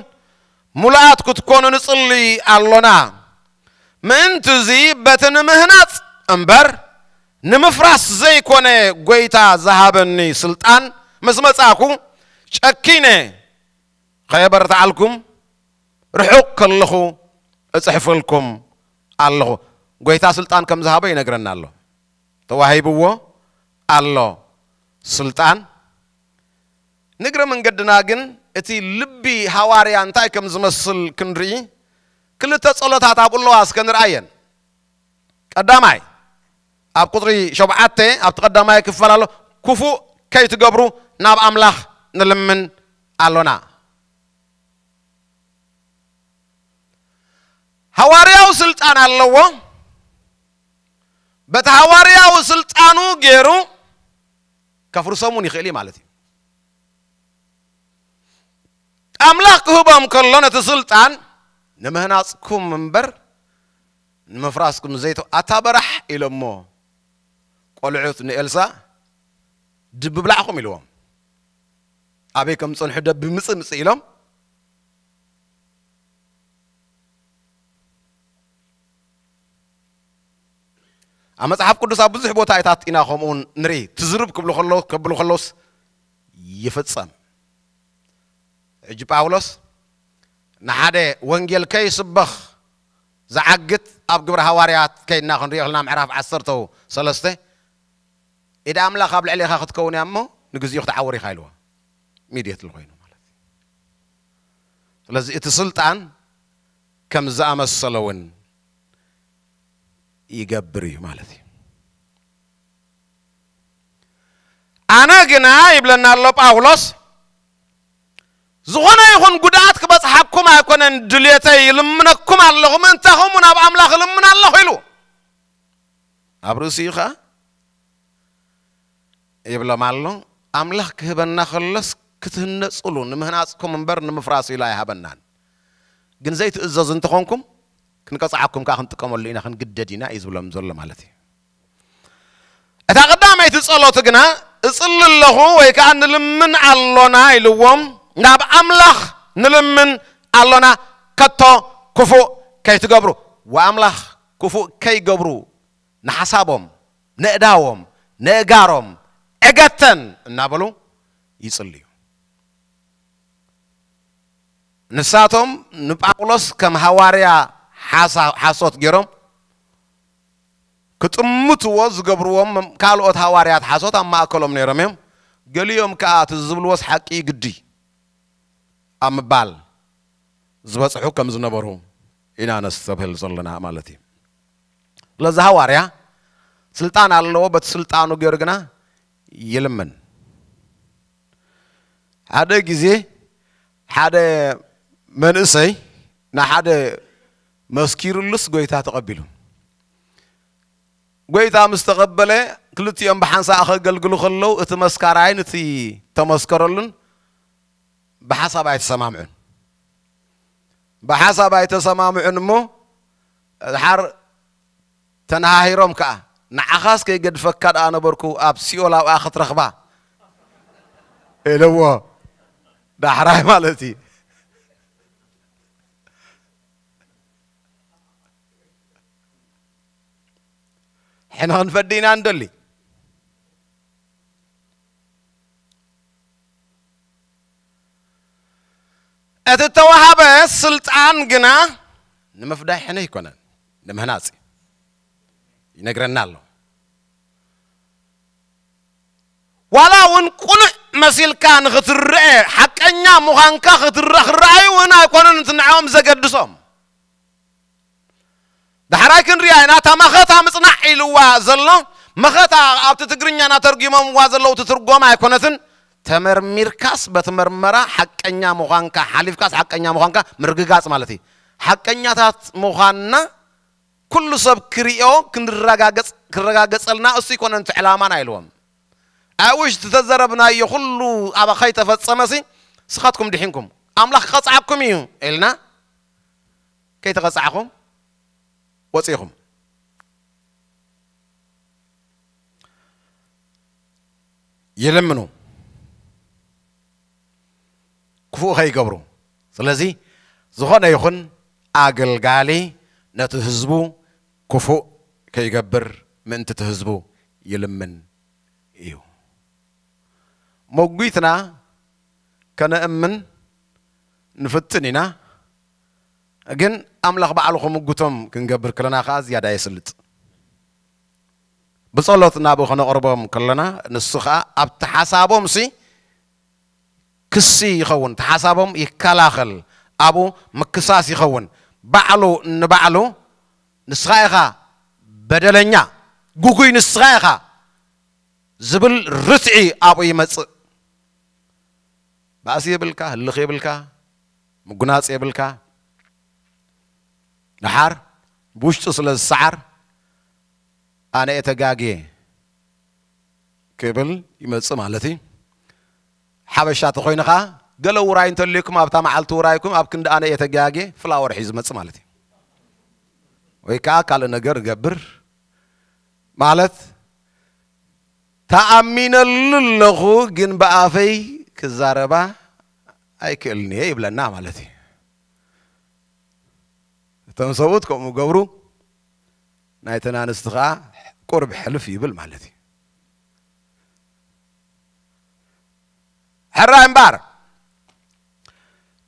ምሉኣት ክትኮኑ ንጽሊ ኣሎና። ምእንቲ እዚ፣ በቲ ንምህናጽ እምበር፣ ንምፍራስ ዘይኮነ፣ ጐይታ ዝሃበኒ ስልጣን ምስ መጻእኩ፣ ጨኪነ ከየበርትዓልኩም፣ ርሑቕ ከለኹ እጽሕፈልኩም ኣለኹ። ጐይታ ስልጣን ከም ዝሃቦ ይነግረና ኣሎ። ተዋሂብዎ ኣሎ ስልጣን። ንግረ መንገድና ግን፣ እቲ ልቢ ሃዋርያ እንታይ ከም ዝመስል ክንርኢ፣ ክልተ ጸሎታት ኣብኡ ኣለዋ፣ እስከ ንርኣየን። ቀዳማይ፣ ኣብ ቁጽሪ ሸውዓተ፣ ኣብቲ ቀዳማይ ክፋል ኣሎ፣ ክፉእ ከይትገብሩ ናብ ኣምላኽ ንልምን ኣሎና። ሃዋርያዊ ስልጣን ኣለዎ። በቲ ሃዋርያዊ ስልጣኑ ገይሩ ከፍርሶም እውን ይኽእል እዩ ማለት እዩ። ኣምላኽ ክህቦም ከሎ ነቲ ስልጣን፣ ንምህናጽኩም እምበር ንምፍራስኩም ዘይተ-፣ ኣታ በራሕ ኢሎሞ ቆልዑት ንኤልሳ፣ ድቢ ብላዕኹም ኢልዎም። ኣበይ ከም ዝጸንሑ ደቢ ምጽእ ምጽእ ኢሎም፣ ኣብ መጽሓፍ ቅዱስ ኣብ ብዙሕ ቦታ ኢታት ኢና ከምኡ ንርኢ። ትዝርብ ክብሉ ከለዉ፣ ከብሉ ከለዉስ ይፍጸም። ሕጂ ጳውሎስ ንሓደ ወንጌል ከይስበኽ ዝዓግት ኣብ ግብረ ሃዋርያት ከይድና ክንሪኦ ከለና፣ ምዕራፍ ዓሰርተ ሰለስተ፣ "ኢድ ኣምላኽ ኣብ ልዕሌኻ ክትከውን እያ እሞ፣ ንግዜኡ ክትዓውር ኢኻ" ኢልዎ። ኢሚድየትሊ ኮይኑ ማለት እዩ። ስለዚ እቲ ስልጣን ከም ዝኣመሰለ እውን ይገብር እዩ ማለት እዩ። ኣነ ግና ይብለና ኣሎ ጳውሎስ፣ ዝኾነ ይኹን ጉድኣት ክበጽሓኩም ኣይኮነን ድልየተይ፣ ይልምነኩም ኣለኹ፣ ምእንታኹም እውን ኣብ ኣምላኽ እልምን ኣለኹ ኢሉ። ኣብ ርእሲኡ ኸኣ ይብሎም ኣሎ፣ ኣምላኽ ክህበና ከሎስ ክትህነጹሉ፣ ንምህናጽኩም እምበር ንምፍራስ ኢሉ ኣይሃበናን። ግን ዘይትእዘዙ እንተኾንኩም፣ ክንቀጽዓኩም ከኣ ክንጥቀመሉ ኢና፣ ክንግደድ ኢና እዩ ዝብሎም ዘሎ ማለት እዩ። እታ ቀዳመይቲ ጸሎት ግና፣ እጽሊ ኣለኹ ወይ ከኣ ንልምን ኣሎና ኢልዎም፣ ናብ ኣምላኽ ንልምን ኣሎና፣ ከቶ ክፉእ ከይትገብሩ። ወኣምላኽ ክፉእ ከይገብሩ ንሓሳቦም፣ ነእዳዎም፣ ነእጋሮም፣ ዕገተን እናበሉ ይጽልዩ። ንሳቶም ንጳውሎስ ከም ሃዋርያ ሓሳ-፣ ሓሶት ገይሮም ክጥምትዎ ዝገብርዎም ካልኦት ሃዋርያት ሓሶት ኣብ ማእከሎም ነይሮም እዮም። ገሊኦም ከኣ እቲ ዝብልዎስ ሓቂ እዩ ግዲ ኣብ ምባል ዝበጽሑ ከም ዝነበሩ ኢና ነስተብህል ዘለና ማለት እዩ። ስለዚ ሃዋርያ ስልጣን ኣለዎ፣ በቲ ስልጣኑ ገይሩ ግና ይልምን። ሓደ ግዜ ሓደ መንእሰይ ንሓደ መስኪሩሉስ ጐይታ ተቐቢሉ። ጐይታ ምስ ተቐበለ፣ ክልቲኦም ብሓንሳእ ከገልግሉ ከለዉ፣ እቲ መስካራይን እቲ ተመስከረሉን ብሓሳብ ኣይተሰማምዑን። ብሓሳብ ኣይተሰማምዑን እሞ፣ ድሓር ተነሃሂሮም ከኣ፣ "ንዓኻስ ከይገድፈካ ደኣ ነበርኩ ኣብ ሲኦል ኣብኣ ክትረኽባ" ኢለዎ። ዳሕራይ ማለት እዩ። ሕነ ክንፈዲ ኢና እንደሊ። እቲ ተዋሃበ ስልጣን ግና ንምፍዳይ ሕነ ኣይኮነን፣ ንምህናጽ እዩ። ይነግረና ኣሎ። ዋላ እውን ቅኑዕ መሲልካ ንኽትረአ፣ ሓቀኛ ምዃንካ ክትረ-፣ ክረኣዩ እውን ኣይኮነን እቲ ንዕኦም ዘገድሶም። ዳሕራይ ክንሪኣ ኢና። እታ መኸታ ምጽናዕ ኢልዋ ዘሎ፣ መኸታ ኣብቲ ትግርኛ እናተርጉሞምዋ ዘለዉ ትትርጎም ኣይኮነትን። ተመርሚርካስ በቲ መርመራ ሓቀኛ ምዃንካ፣ ሓሊፍካስ ሓቀኛ ምዃንካ ምርግጋጽ ማለት እዩ። ሓቀኛታት ምዃንና ኩሉ ሰብ ክርእዮ ክንረጋገጽ፣ ክረጋገጸልና እሱ ኣይኮነን እቲ ዕላማና ኢልዎም። ኣብ ውሽጢ ተዘረብናዮ ኩሉ ኣብ ከይተፈጸመሲ፣ ንስኻትኩም ድሒንኩም፣ ኣምላኽ ክቐጽዓኩም እዩ ኢልና፣ ከይተቐጻዕኹም ወጺኹም። ይልምኑ፣ ክፉእ ከይገብሩ። ስለዚ ዝኾነ ይኹን ኣገልጋሊ ነቲ ህዝቡ ክፉእ ከይገብር ምእንቲ እቲ ህዝቡ ይልምን እዩ። መጒትና ከነእምን ንፍትን ኢና፣ ግን ኣምላኽ ባዕሉ ክምጉቶም ክንገብር ከለና ከኣ ዝያዳ የስልጥ። ብጸሎት ናብኡ ከነቕርቦም ከለና፣ ንሱ ኸኣ ኣብቲ ሓሳቦምሲ ክሲ ይኸውን፣ እቲ ሓሳቦም ይከላኸል፣ ኣብኡ ምክሳስ ይኸውን። ባዕሉ ንባዕሉ፣ "ንስኻ ኢኻ በደለኛ፣ ጉጉይ ንስኻ ኢኻ" ዝብል ርትዒ ኣብኡ ይመጽእ። ባእሲ የብልካ፣ ህልኽ የብልካ፣ ምጉናጽ የብልካ። ደሓር ብውሽጡ ስለ ዝሰዓር፣ "ኣነ እየ ተጋግየ" ክብል ይመጽእ ማለት እዩ። ሓበሻ ተኾይኑ ኸኣ፣ ገለ ውራይ እንተልዩኩም፣ ኣብታ መዓልቲ ውራይኩም ኣብ ክንዲ "ኣነ እየ ተጋግየ" ፍላወር ሒዙ ዝመጽእ ማለት እዩ። ወይ ከኣ ካልእ ነገር ይገብር ማለት፣ "ተኣሚነሉ ኣለኹ፣ ግን ብኣፈይ ክዛረባ ኣይክእልን እየ" ይብለና ማለት እዩ። እቶም ሰብኡት ከምኡ ገብሩ፣ ናይተን ኣንስቲ ኸኣ ቁርብ ሕልፍ ይብል ማለት እዩ። ሕራይ እምበኣር፣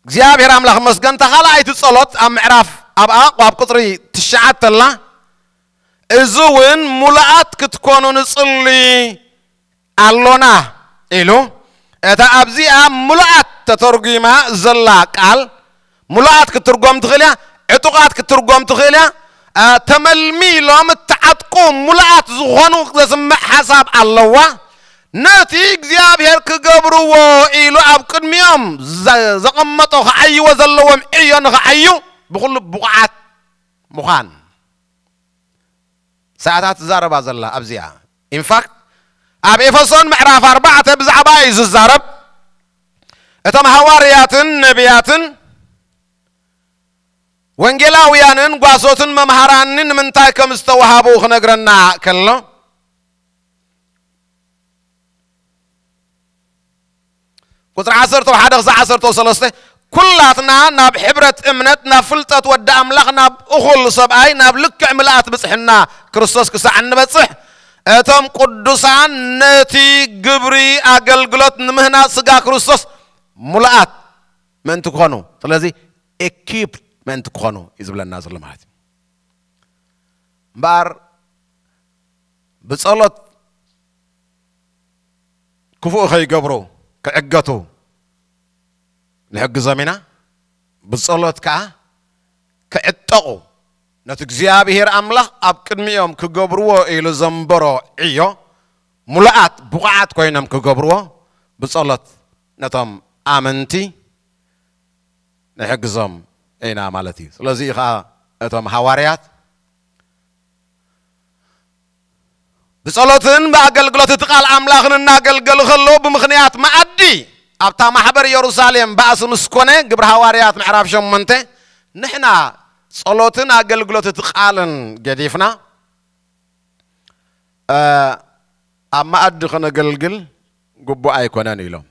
እግዚኣብሔር ኣምላኽ መስገን፣ እታ ካልኣይቲ ጸሎት ኣብ ምዕራፍ፣ ኣብ፣ ኣብ ቁጽሪ ትሽዓተ ኣላ፣ "እዚ እውን ሙሉኣት ክትኮኑ ንጽሊ ኣሎና" ኢሉ። እታ ኣብዚኣ ሙሉኣት ተተርጒማ ዘላ ቃል፣ ሙሉኣት ክትርጎም ትኽእል እያ፣ ዕጡቓት ክትርጎም ትኽእል እያ። አ፣ ተመልሚሎም እተዓጥቁ ሙሉኣት ዝኾኑ ዘስምዕ ሓሳብ ኣለዋ። ነቲ እግዚኣብሔር ክገብርዎ ኢሉ ኣብ ቅድሚኦም ዘ-፣ ዘቐመጦ ክዓይዎ ዘለዎም ዕዮ ንኽዓዩ ብኹሉ ብቑዓት ምዃን። ሰዓታት ትዛረባ ዘላ ኣብዚኣ። ኢንፋክት፣ ኣብ ኤፌሶን ምዕራፍ ኣርባዕተ ብዛዕባ እዩ ዝዛረብ። እቶም ሃዋርያትን ነቢያትን ወንጌላውያንን ጓሶትን መምሃራንን ንምንታይ ከም ዝተዋሃቡ ክነግረና ከሎ፣ ቁጽሪ ዓሰርተ ሓደ ክሳዕ ዓሰርተ ሰለስተ፣ "ኩላትና ናብ ሕብረት እምነት፣ ናብ ፍልጠት ወዲ ኣምላኽ፣ ናብ እኹል ሰብኣይ፣ ናብ ልክዕ ምልኣት ብጽሕና ክርስቶስ ክሳዕ እንበጽሕ፣ እቶም ቅዱሳን ነቲ ግብሪ ኣገልግሎት ንምህናጽ ስጋ ክርስቶስ ሙሉኣት ምእንቲ ክኾኑ"፣ ስለዚ ኤኪፕድ ምእንቲ ክኾኑ እዩ ዝብለና ዘሎ ማለት እዩ። እምበኣር ብጸሎት ክፉእ ከይገብሩ ክዕገቱ ንሕግዞም ኢና። ብጸሎት ከኣ ክዕጠቑ፣ ነቲ እግዚኣብሔር ኣምላኽ ኣብ ቅድሚኦም ክገብርዎ ኢሉ ዘንበሮ ዕዮ፣ ሙሉኣት ብቑዓት ኮይኖም ክገብርዎ ብጸሎት ነቶም ኣመንቲ ንሕግዞም ኢና ማለት እዩ። ስለዚ እዩ ኸዓ እቶም ሃዋርያት ብጸሎትን ብኣገልግሎት እቲ ቃል ኣምላኽን እናገልገሉ ከለዉ፣ ብምኽንያት መኣዲ ኣብታ ማሕበር የሩሳሌም ባእሲ ምስ ኮነ፣ ግብሪ ሃዋርያት ምዕራፍ ሸሞንተ፣ ንሕና ጸሎትን ኣገልግሎት እቲ ቃልን ገዲፍና፣ እ፣ ኣብ መኣዲ ከነገልግል ግቡእ ኣይኮነን ኢሎም።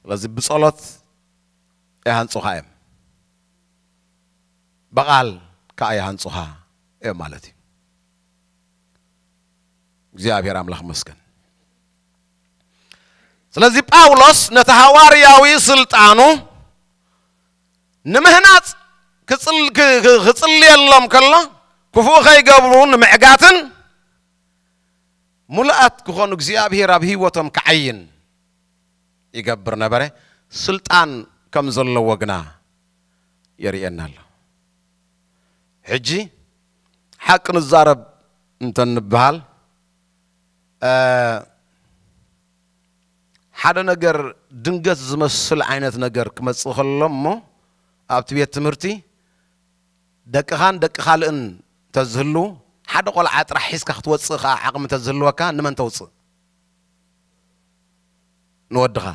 ስለዚ ብጸሎት ይሃንጹኻ እዮም፣ ብቓል ከኣ ይሃንጹኻ እዮም ማለት እዩ። እግዚኣብሔር ኣምላኽ መስገን። ስለዚ ጳውሎስ ነቲ ሃዋርያዊ ስልጣኑ ንምህናጽ ክጽል-፣ ክ-፣ ክ-፣ ክጽልየሎም ከሎ፣ ክፉእ ከይገብሩ ንምዕጋትን ሙሉኣት ክኾኑ እግዚኣብሔር ኣብ ህይወቶም ክዓይን ይገብር ነበረ። ስልጣን ከም ዘለዎ ግና የርእየና ኣሎ። ሕጂ ሓቂ ንዛረብ እንተንበሃል፣ እ፣ ሓደ ነገር ድንገት ዝመስል ዓይነት ነገር ክመጽእ ከሎ እሞ ኣብቲ ቤት ትምህርቲ ደቅኻን ደቂ ካልእን ተዝህሉ፣ ሓደ ቆልዓ ጥራሕ ሒዝካ ክትወጽእ ከኣ ዓቕሚ ተዝህልወካ ንመን ተውጽእ? ንወድኻ።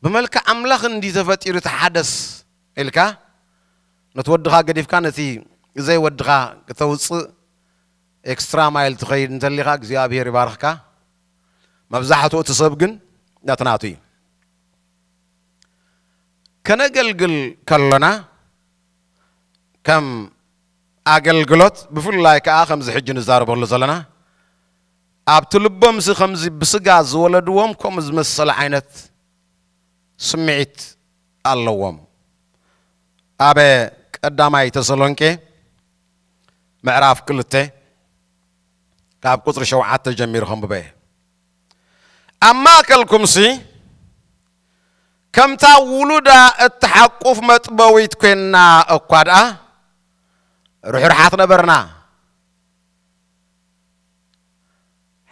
ብመልክዕ ኣምላኽ እንዲ ተፈጢሩ ተሓደስ ኢልካ ነቲ ወድኻ ገዲፍካ ነቲ ዘይወድኻ ክተውጽእ ኤክስትራ ማይል ትኸይድ እንተሊኻ እግዚኣብሔር ይባርኽካ። መብዛሕትኡ እቲ ሰብ ግን ናትናቱ እዩ። ከነገልግል ከሎና ከም ኣገልግሎት ብፍላይ ከኣ ከምዚ ሕጂ ንዛረበሉ ዘለና ኣብቲ ልቦምሲ ከምዚ ብስጋ ዝወለድዎም ከምኡ ዝመሰለ ዓይነት ስምዒት ኣለዎም። ኣብ ቀዳማይ ተሰሎንቄ ምዕራፍ ክልተ ካብ ቁጽሪ ሸውዓተ ጀሚሩ ከንብበ እየ። ኣብ ማእከልኩምሲ ከምታ ውሉዳ እትሓቁፍ መጥበዊት ኮይንና እኳ ደኣ ርሕርሓት ነበርና።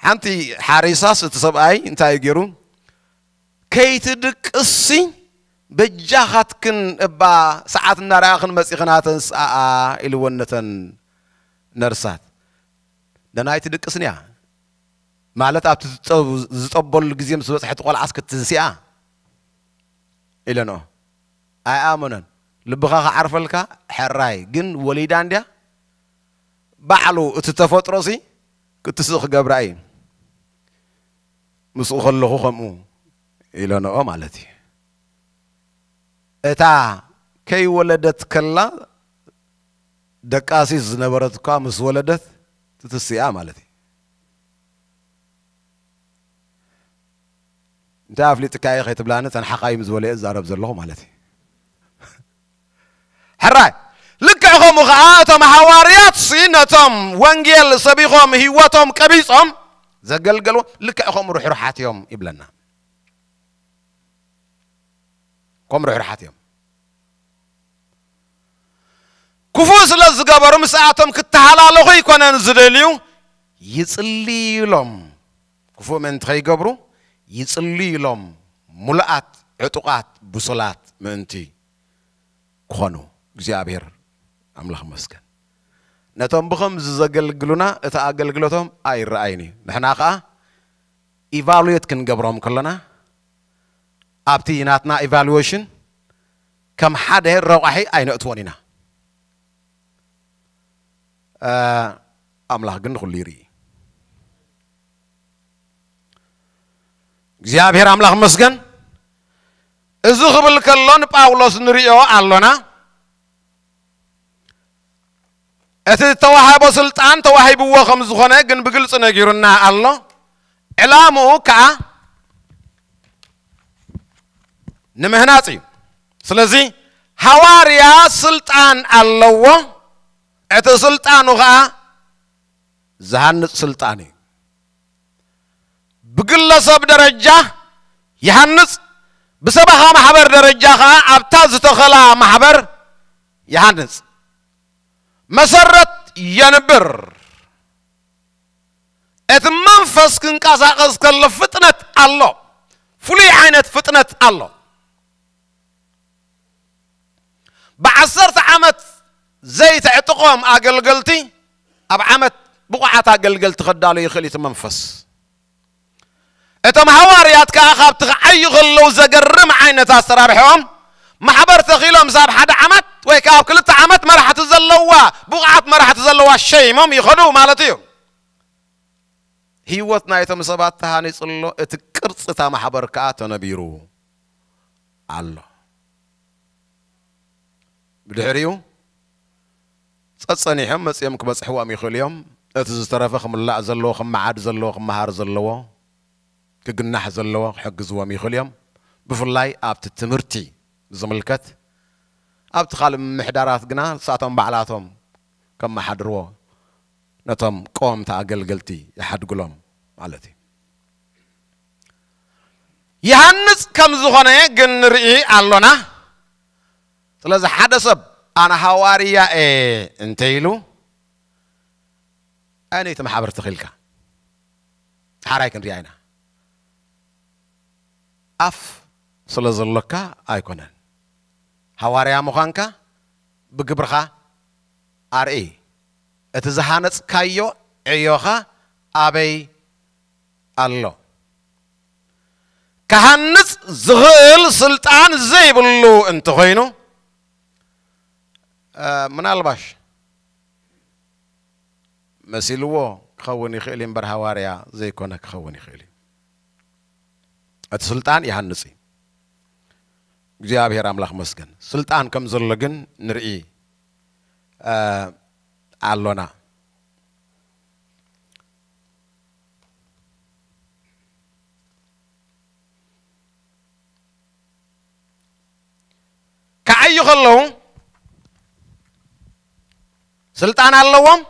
ሓንቲ ሓሪሳስ እቲ ሰብኣይ እንታይ እዩ ገይሩ? "ከይትድቅስሲ በጃኻትክን እባ ሰዓት እናረኣኽን መጺኽና ተንስኣኣ" ኢልወን ነተን ነርሳት። ደናይ ትድቅስን እያ ማለት ኣብቲ ዝጠ-፣ ዝጠበሉ ግዜ ምስ በጽሐ እቲ ቆልዓስ ክትንስኣ ኢለንኦ። ኣይኣመነን። ልብኻ ክዓርፈልካ ሕራይ፣ ግን ወሊዳ እንድያ ባዕሉ እቲ ተፈጥሮሲ ክትስእ ክገብራ እዩ። ምስኡ ከለኹ ከምኡ ኢለንኦ ማለት እዩ። እታ ከይወለደት ከላ ደቃሲስ ዝነበረት እኳ ምስ ወለደት ትትስኣ ማለት እዩ። እንታይ ኣፍሊጥካ እየ ከይትብላኒ፣ ተንሓኻዩ ምስ ዝበለ እየ ዝዛረብ ዘለኹ ማለት እዩ። ሕራይ፣ ልክዕ ከምኡ ኸዓ እቶም ሃዋርያትሲ ነቶም ወንጌል ሰቢኾም ህይወቶም ቀቢጾም ዘገልገልዎም ልክዕ ከምኡ ርሕሩሓት እዮም ይብለና። ከም ርሕሩሓት እዮም። ክፉእ ስለ ዝገበሩ ምስኣቶም ክተሃላለኹ ኣይኮነን ዝደልዩ፣ ይጽልዩሎም። ክፉእ ምእንቲ ከይገብሩ ይጽልዩሎም፣ ሙሉኣት፣ ዕጡቓት፣ ብሱላት ምእንቲ ክኾኑ። እግዚኣብሔር ኣምላኽ ይመስገን። ነቶም ብኸምዚ ዘገልግሉና እቲ ኣገልግሎቶም ኣይረኣይን እዩ። ንሕና ኸኣ ኢቫሉዌት ክንገብሮም ከለና ኣብቲ ናትና ኢቫሉዌሽን ከም ሓደ ረቋሒ ኣይነእትዎን ኢና። እ፣ ኣምላኽ ግን ንኹሉ ይርኢ። እግዚኣብሔር ኣምላኽ መስገን። እዚ ክብል ከሎ ንጳውሎስ ንርእዮ ኣሎና። እቲ ዝተዋሃቦ ስልጣን ተዋሂብዎ ከም ዝኾነ ግን ብግልጺ ነጊሩና ኣሎ። ዕላምኡ ከኣ ንምህናጽ እዩ። ስለዚ ሃዋርያ ስልጣን ኣለዎ። እቲ ስልጣኑ ከኣ ዝሃንጽ ስልጣን እዩ። ብግለሰብ ደረጃ ይሃንጽ፣ ብሰበኻ ማሕበር ደረጃ ከኣ ኣብታ ዝተኸላ ማሕበር ይሃንጽ። መሰረት የንብር። እቲ መንፈስ ክንቀሳቐስ ከሎ ፍጥነት ኣሎ፣ ፍሉይ ዓይነት ፍጥነት ኣሎ። ብዓሰርተ ዓመት ዘይተዕጥቖም ኣገልገልቲ ኣብ ዓመት ብቑዓት ኣገልገልቲ ከዳሉ ይኽእል እዩ እቲ መንፈስ። እቶም ሃዋርያት ከኣ ካብቲ ክዓዩ ከለዉ ዘገርም ዓይነት ኣሰራርሕኦም ማሕበር ተኺሎም ሳብ ሓደ ዓመት ወይ ከዓ ኣብ ክልተ ዓመት መራሕቲ ዘለዋ፣ ብቑዓት መራሕቲ ዘለዋ ሸይሞም ይኸዱ ማለት እዩ። ህይወት ናይቶም ሰባት ተሃኒፁ ኣሎ። እቲ ቅርፂ እታ ማሕበር ከዓ ተነቢሩ ኣሎ። ብድሕሪኡ ጸጸኒሖም መጺኦም ክበጽሕዎም ይኽእሉ እዮም። እቲ ዝተረፈ ክምላእ ዘለዎ፣ ክመዓድ ዘለዎ፣ ክመሃር ዘለዎ፣ ክግናሕ ዘለዎ ክሕግዝዎም ይኽእሉ እዮም። ብፍላይ ኣብቲ ትምህርቲ ዝምልከት፣ ኣብቲ ካልእ ምምሕዳራት ግና ንሳቶም ባዕላቶም ከመሓድርዎ ነቶም ቀወምቲ ኣገልገልቲ ይሓድግሎም ማለት እዩ። ይሃንጽ ከም ዝኾነ ግን ንርኢ ኣሎና። ስለዚ ሓደ ሰብ ኣነ ሃዋርያ እየ እንተ ኢሉ ኣየነይቲ ማሕበር ተኺልካ ሓራይ ክንሪኣ ኢና። ኣፍ ስለ ዘሎካ ኣይኮነን። ሃዋርያ ምዃንካ ብግብርኻ ኣርኢ። እቲ ዝሃነጽካዮ ዕዮኻ ኣበይ ኣሎ? ክሃንጽ ዝኽእል ስልጣን ዘይብሉ እንተኾይኑ፣ እ፣ ምናልባሽ መሲልዎ ክኸውን ይኽእል እዩ እምበር፣ ሃዋርያ ዘይኮነ ክኸውን ይኽእል እዩ። እቲ ስልጣን ይሃንጽ እዩ። እግዚኣብሔር ኣምላኽ መስገን። ስልጣን ከም ዘሎ ግን ንርኢ፣ እ፣ ኣሎና። ክዓዩ ከለዉ ስልጣን ኣለዎም፣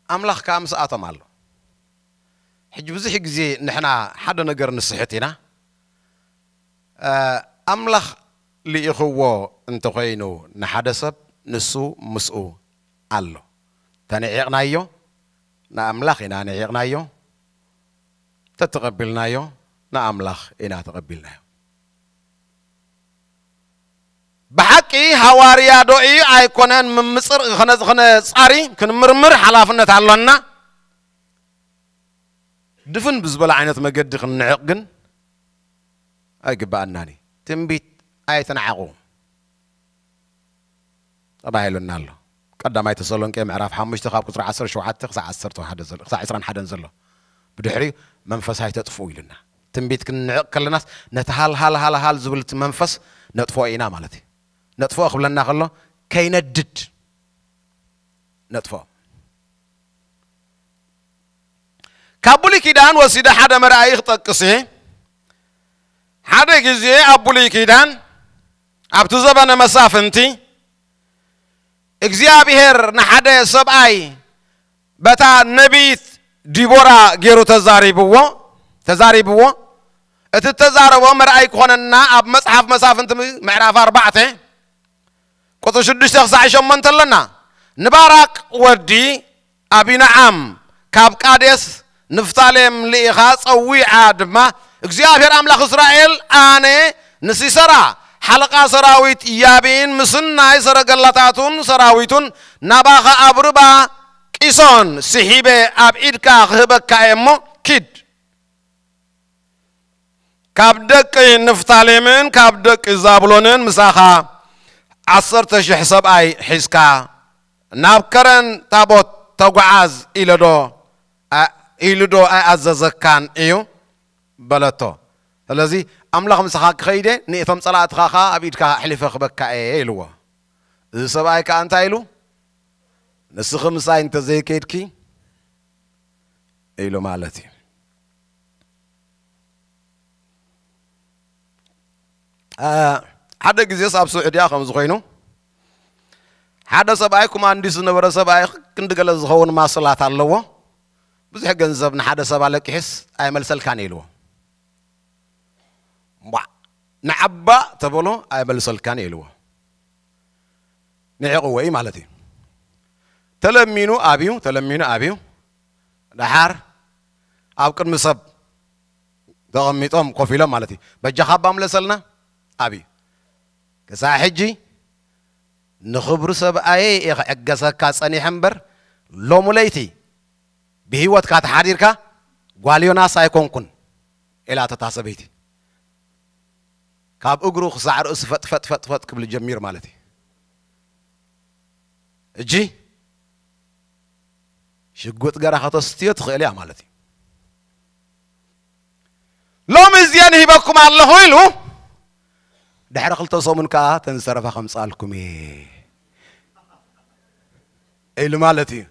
ኣምላኽ ከኣ ምስኣቶም ኣሎ። ሕጂ ብዙሕ ግዜ ንሕና ሓደ ነገር ንስሕት ኢና። እ፣ ኣምላኽ ልኢኽዎ እንተኾይኑ ንሓደ ሰብ፣ ንሱ ምስኡ ኣሎ። ተንዒቕናዮ፣ ንኣምላኽ ኢና ንዒቕናዮ። ተተቐቢልናዮ፣ ንኣምላኽ ኢና ተቐቢልናዮ። ብሓቂ ሃዋርያ ዶ እዩ ኣይኮነን? ምምጽር-፣ ኸነ-፣ ኸነጻሪ፣ ክንምርምር ሓላፍነት ኣሎና። ድፍን ብዝበለ ዓይነት መገዲ ክንንዕቕ ግን ኣይግብኣናን እዩ። ትንቢት ኣይትንዓቑ ተባሂሉና ኣሎ። ቀዳማይ ተሰሎንቄ ምዕራፍ ሓሙሽተ ካብ ቁጽሪ ዓሰርተ ሸውዓተ ክሳዕ ዓሰርተ ሓደ ዘሎ፣ ክሳዕ ዕስራን ሓደን ዘሎ። ብድሕሪኡ መንፈስ ኣይተጥፍኡ ኢሉና። ትንቢት ክንንዕቕ ከለናስ ነቲ ሃል ሃል ሃል ሃል ዝብል እቲ መንፈስ ነጥፍኦ ኢና ማለት እዩ። ነጥፍኦ ክብለና ከሎ ከይነድድ ነጥፍኦ። ካብ ብሉይ ኪዳን ወሲደ ሓደ መርኣዪ ክጠቅስ እየ። ሓደ ግዜ ኣብ ብሉይ ኪዳን ኣብቲ ዘበነ መሳፍንቲ እግዚኣብሔር ንሓደ ሰብኣይ በታ ነቢት ዲቦራ ገይሩ ተዛሪብዎ፣ ተዛሪብዎ። እቲ እተዛረቦ መርኣይ ክኾነና ኣብ መጽሓፍ መሳፍንቲ ምዕራፍ ኣርባዕተ ቁጽሪ ሽዱሽተ ክሳዕ ሸሞንተ ኣለና። ንባራቅ ወዲ ኣቢንዓም ካብ ቃዴስ ንፍታሌም ልኢኻ ጸዊዓ ድማ፣ እግዚኣብሔር ኣምላኽ እስራኤል፣ ኣነ ንሲሰራ ሓለቓ ሰራዊት ያቢን ምስናይ ሰረገላታቱን ሰራዊቱን ናባኻ ኣብ ርባ ቂሶን ስሒበ ኣብ ኢድካ ክህበካ እየ እሞ ኪድ። ካብ ደቂ ንፍታሌምን ካብ ደቂ ዛብሎንን ምሳኻ ዓሰርተ ሽሕ ሰብኣይ ሒዝካ ናብ ከረን ታቦት ተጓዓዝ ኢለዶ፣ ኣ-፣ ኢሉዶ ኣይኣዘዘካን እዩ? በለቶ። ስለዚ ኣምላኽ ምሳኻ ክኸይደ ንእቶም ጸላእትኻ ኸኣ ኣብ ኢድካ ኣሕሊፈ ክበካ እየ ኢልዎ። እዚ ሰብኣይ ከኣ እንታይ ኢሉ? ንስኺ ምሳይ እንተዘይከይድኪ ኢሉ ማለት እዩ። አ፣ ሓደ ግዜስ ኣብ ስዑድያ ከምዚ ኮይኑ ሓደ ሰብኣይ ኩማንዲስ ዝነበረ ሰብኣይ ክንዲ ገለ ዝኸውን ማስላት ኣለዎ። ብዙሕ ገንዘብ ንሓደ ሰብ ኣለቂሕስ ኣይመልሰልካን ኢልዎ። እምቧዕ፣ ንዓባ ተበሎ ኣይመልሰልካን ኢልዎ። ንዕቕዎ እዩ ማለት እዩ። ተለሚኑ ኣብዩ፣ ተለሚኑ ኣብዩ። ደሓር ኣብ ቅድሚ ሰብ ተቐሚጦም ኮፍ ኢሎም ማለት እዩ። በጃኻ እባ ምለሰልና ኣብዩ። ክሳዕ ሕጂ ንኽብሪ ሰብኣየ እየ ክዕገሰካ ጸኒሐ እምበር፣ ሎሚ ለይቲ ብህይወትካ ተሓዲርካ ጓል ዮናስ ኣይኮንኩን ኢላቶ እታ ሰበይቲ። ካብ እግሩ ክሳዕ ርእሱ ፈጥ ፈጥ ፈጥ ፈጥ ክብል ጀሚሩ ማለት እዩ። እጂ ሽጉጥ ገራ ከተስትዮ ትኽእል እያ ማለት እዩ። ሎሚ እዚአን ሂበኩም ኣለኹ ኢሉ፣ ድሕሪ ክልተ ሰሙን ከኣ ተን ዝተረፋ ከምጻልኩም እየ ኢሉ ማለት እዩ።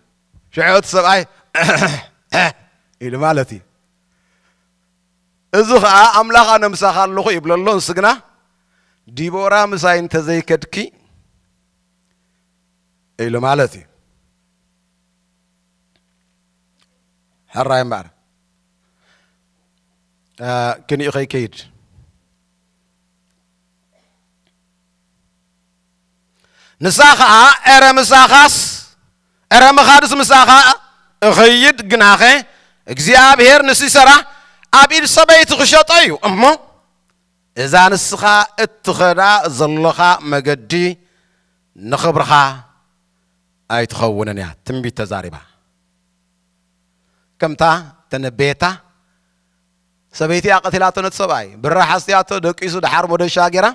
ሽዑ እቲ ሰብኣይ ኢሉ ማለት እዩ። እዚ ኸኣ ኣምላኽ ኣነ ምሳኻ ኣለኹ ይብለሎ። ንሱ ግና ዲቦራ ምሳይ እንተዘይከድኪ ኢሉ ማለት እዩ። ሕራይ እምበኣር፣ እ፣ ክንዩ ከይከይድ። ንሳ ኸኣ፣ "ኤረ ምሳኻስ፣ ኤረ ምኻድስ ምሳኻ እኸይድ፣ ግናኸ እግዚኣብሔር ንሲሰራ ኣብ ኢድ ሰበይቲ ክሸጦ እዩ እሞ፣ እዛ ንስኻ እትኸዳ ዘሎኻ መገዲ ንኽብርኻ ኣይትኸውንን እያ።" ትንቢት ተዛሪባ። ከምታ ተነበየታ፣ ሰበይቲ እያ ቀቲላቶ ነቲ ሰብኣይ። ብራ ሓስትያቶ፣ ደቂሱ፣ ደሓር ሞደሻ ገይራ፣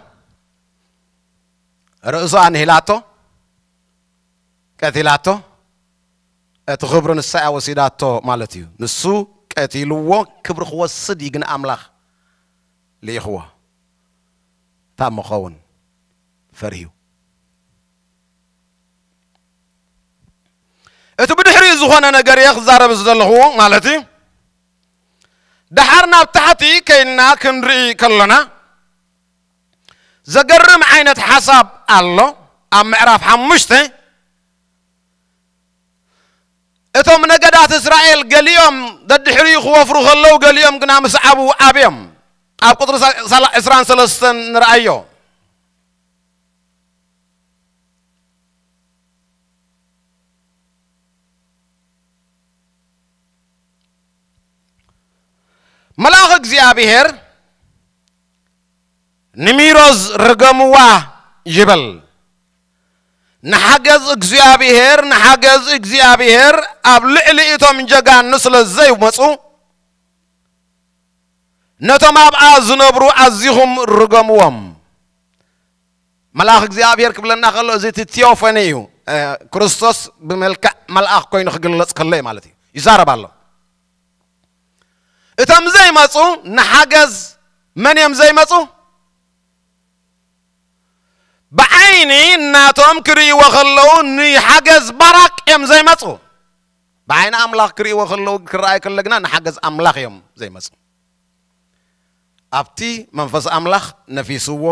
ርእሱ ኣንሂላቶ፣ ቀቲላቶ። እቲ ክብሪ ንሳ እያ ወሲዳቶ ማለት እዩ። ንሱ ቀቲልዎ፣ ክብሪ ክወስድ እዩ፣ ግን ኣምላኽ ልኢኽዎ። እንታይ እሞ ክኸውን ፈርህዩ። እቲ ብድሕሪኡ ዝኾነ ነገር እየ ክዛረብ ዝደለኹ ማለት እዩ። ደሓር ናብ ታሕቲ ከይድና ክንርኢ ከሎና፣ ዘገርም ዓይነት ሓሳብ ኣሎ። ኣብ ምዕራፍ ሓሙሽተ፣ እቶም ነገዳት እስራኤል ገሊኦም ደድሕሪኡ ክወፍሩ ከለዉ፣ ገሊኦም ግና ምስ ዓቡ ኣብዮም። ኣብ ቁጽሪ ሳ-፣ ሳላ-፣ ዕስራን ሰለስተን ንርኣዮ። መልኣኽ እግዚኣብሔር ንሚሮዝ ርገምዋ ይበል። ንሓገዝ እግዚኣብሔር፣ ንሓገዝ እግዚኣብሔር ኣብ ልዕሊ እቶም ጀጋኑ ስለ ዘይመጹ፣ ነቶም ኣብኣ ዝነብሩ ኣዚኹም ርገምዎም። መልኣኽ እግዚኣብሔር ክብለና ከሎ፣ እዚ እቲ ቲዮፈኒ እዩ። እ፣ ክርስቶስ ብመልክዕ መልኣኽ ኮይኑ ክግለጽ ከሎ እዩ ማለት እዩ። ይዛረብ ኣሎ። እቶም ዘይመጹ ንሓገዝ መን እዮም ዘይመጹ? ብዓይኒ እናቶም ክርእይዎ ከለዉ ንሓገዝ ባራቅ እዮም ዘይመጹ። ብዓይኒ ኣምላኽ ክርእይዎ ከለዉ፣ ክረኣይ ከሎ ግና ንሓገዝ ኣምላኽ እዮም ዘይመጹ። ኣብቲ መንፈስ ኣምላኽ ነፊስዎ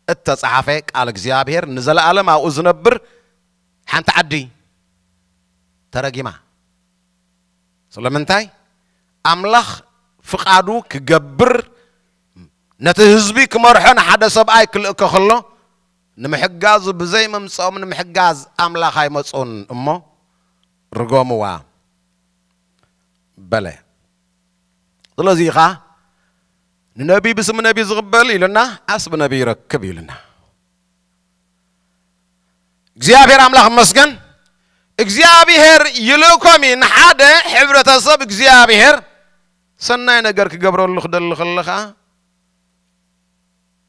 እተጻሓፈ ቃል እግዚኣብሔር ንዘለኣለም ኣብኡ ዝነብር ሓንቲ ዓዲ ተረጊማ። ስለምንታይ? ኣምላኽ ፍቓዱ ክገብር፣ ነቲ ህዝቢ ክመርሖ ንሓደ ሰብኣይ ክልእኮ ከሎ፣ ንምሕጋዙ ብዘይ ምምጽኦም ንምሕጋዝ ኣምላኽ ኣይመጹን እሞ፣ ርገምዋ በለ። ስለዚ ኢኻ ንነቢ ብስም ነቢ ዝቕበል ኢሉና፣ ዓስቢ ነቢ ይረክብ ኢሉና። እግዚኣብሔር ኣምላኽ ይመስገን። እግዚኣብሔር ይልእኮም እዩ። ንሓደ ሕብረተሰብ እግዚኣብሔር ሰናይ ነገር ክገብረሉ ክደሊ ከለኻ፣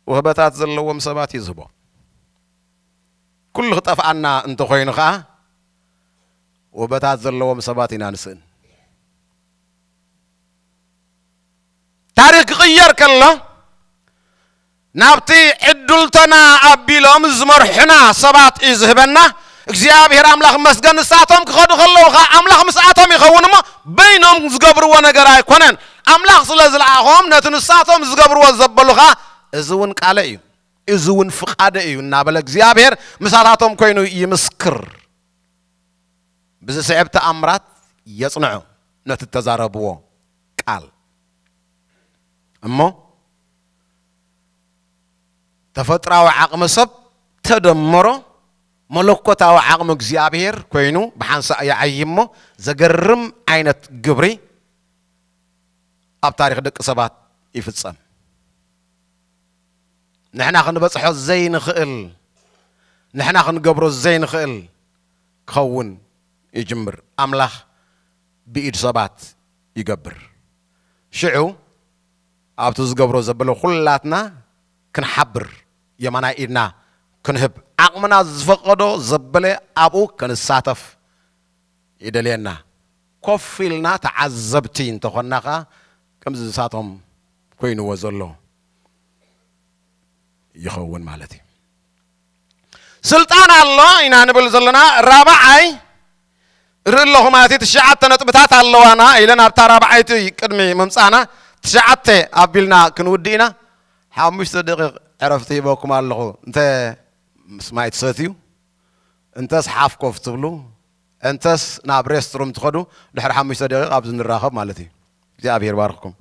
ውህበታት ዘለዎም ሰባት እዩ ዝህቦ። ኩሉ ክጠፍኣና እንተኾይኑ ኸዓ፣ ውህበታት ዘለዎም ሰባት ኢና ንስእን። ታሪኽ ክቕየር ከሎ፣ ናብቲ ዕድልቶና ኣቢሎም ዝመርሑና ሰባት እዩ ዝህበና። እግዚኣብሔር ኣምላኽ ይመስገን። ንሳቶም ክኸዱ ከለዉ ኸዓ ኣምላኽ ምስኣቶም ይኸውን እሞ፣ በይኖም ዝገብርዎ ነገር ኣይኮነን። ኣምላኽ ስለ ዝለኣኾም፣ ነቲ ንሳቶም ዝገብርዎ ዘበሉ ኸዓ፣ "እዚ እውን ቃለ እዩ፣ እዚ እውን ፍቓደ እዩ" እናበለ እግዚኣብሔር ምሳታቶም ኮይኑ ይምስክር። ብዝስዕብ ተኣምራት የጽንዖ ነቲ እተዛረብዎ ቃል። እሞ ተፈጥራዊ ዓቕሚ ሰብ ተደመሮ መለኮታዊ ዓቕሚ እግዚኣብሔር ኮይኑ ብሓንሳእ ይዓዪ እሞ ዘገርም ዓይነት ግብሪ ኣብ ታሪኽ ደቂ ሰባት ይፍጸም። ንሕና ክንበጽሖ ዘይንኽእል፣ ንሕና ክንገብሮ ዘይንኽእል ክኸውን ይጅምር። ኣምላኽ ብኢድ ሰባት ይገብር። ሽዑ ኣብቲ ዝገብሮ ዘበለ ኩላትና ክንሓብር፣ የማናይ ኢድና ክንህብ፣ ዓቕምና ዝፈቐዶ ዘበለ ኣብኡ ክንሳተፍ ይደልየና። ኮፍ ኢልና ተዓዘብቲ እንተኾንና ኸዓ፣ ከምዚ ንሳቶም ኮይንዎ ዘሎ ይኸውን ማለት እዩ። ስልጣን ኣሎ ኢና ንብል ዘለና። ራብዓይ ርኢ ኣለኹ ማለት እዩ። ትሽዓተ ነጥብታት ኣለዋና ኢለ ናብታ ራብዓይቲ ቅድሚ ምምጻእና ትሽዓተ ኣቢልና ክንውድእ ኢና። ሓሙሽተ ደቂቕ ዕረፍቲ ሂበኩም ኣለኹ። እንተ ምስ ማይ ትሰትዩ፣ እንተስ ሓፍ ኮፍ ትብሉ፣ እንተስ ናብ ሬስትሩም ትኸዱ፣ ድሕሪ ሓሙሽተ ደቂቕ ኣብዚ ንራኸብ ማለት እዩ። እግዚኣብሔር ባርኽኩም።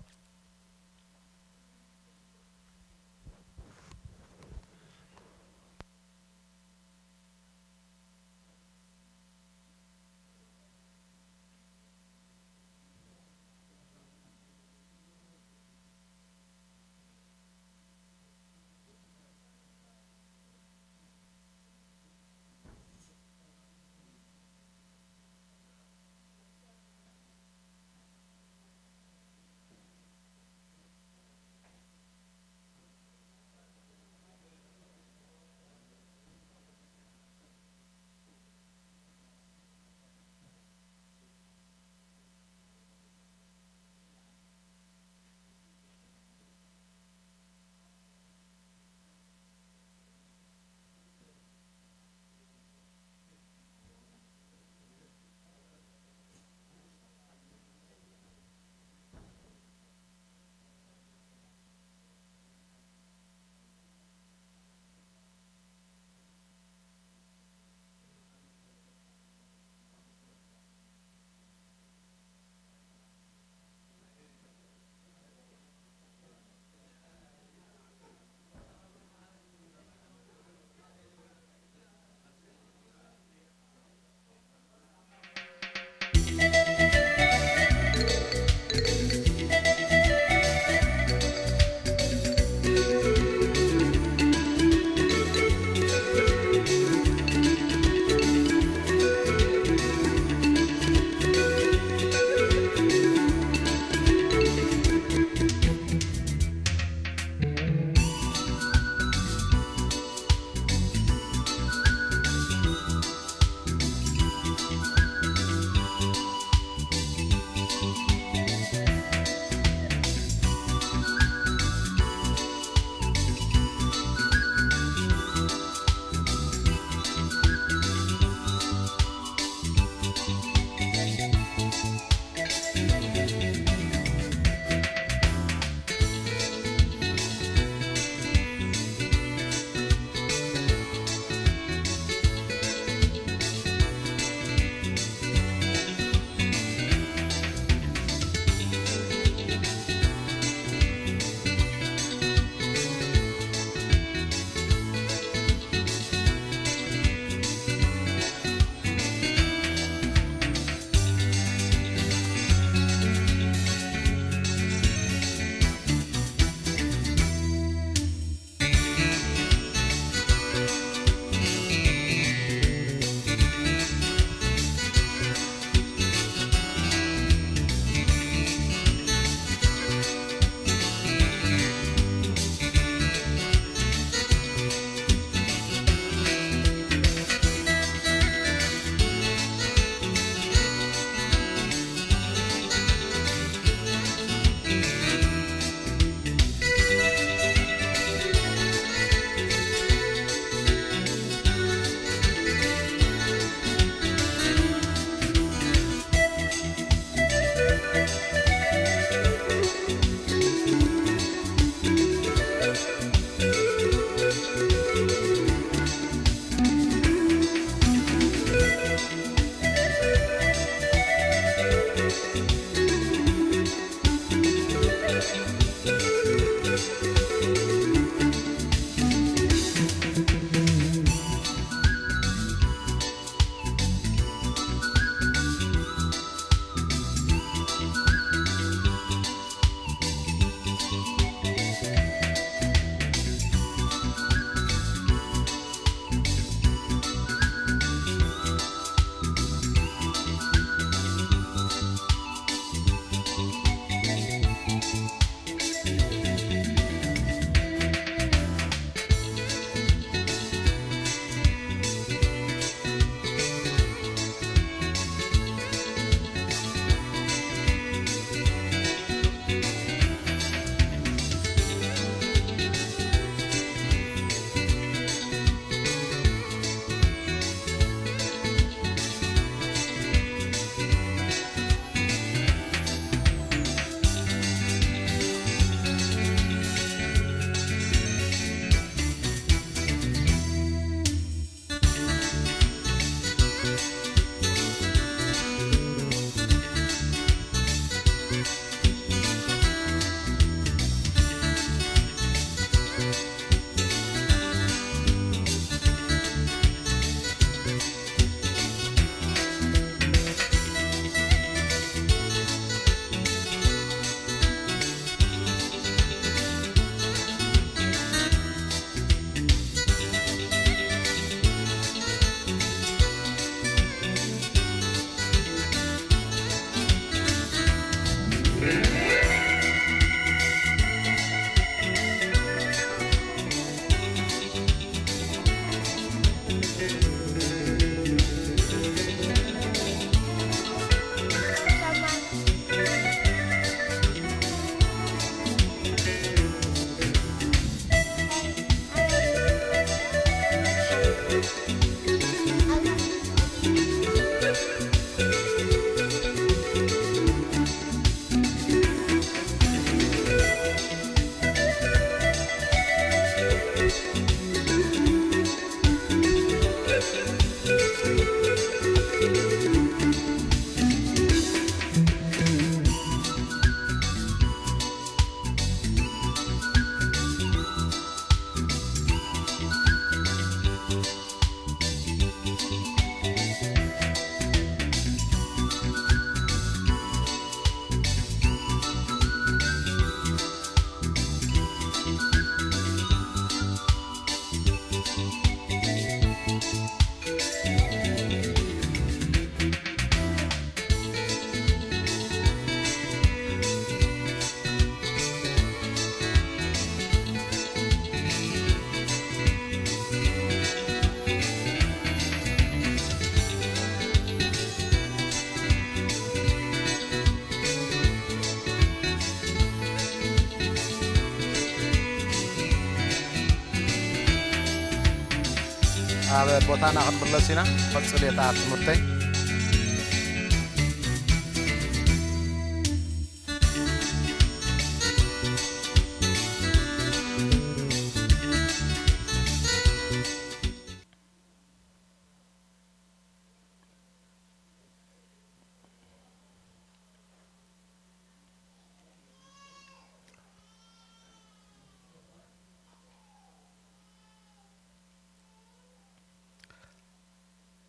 ኣብ ቦታና ክንምለስ ኢና። ቀጽል የታ ትምህርተይ።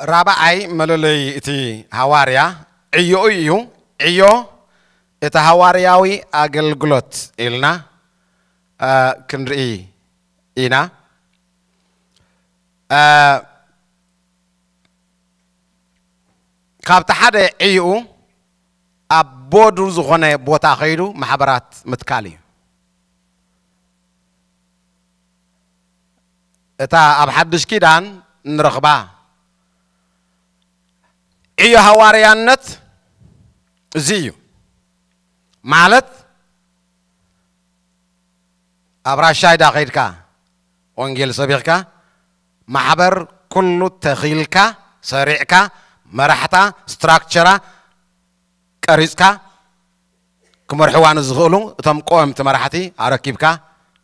ራብዓይ መለለይ እቲ ሃዋርያ ዕዮኡ እዩ። ዕዮ እቲ ሃዋርያዊ ኣገልግሎት ኢልና እ፣ ክንርኢ ኢና። እ፣ ካብቲ ሓደ ዕዮኡ ኣብ ቦዱ ዝኾነ ቦታ ከይዱ ማሕበራት ምትካል እዩ። እታ ኣብ ሓድሽ ኪዳን ንረኽባ ዕዮ ሃዋርያነት እዚ እዩ። ማለት ኣብ ራሻይዳ ከይድካ ወንጌል ሰቢኽካ ማሕበር ኩሉ ተኺልካ ሰሪዕካ መራሕታ ስትራክቸራ ቀሪጽካ ክመርሕዋ ንዝኽእሉ እቶም ቀወምቲ መራሕቲ ኣረኪብካ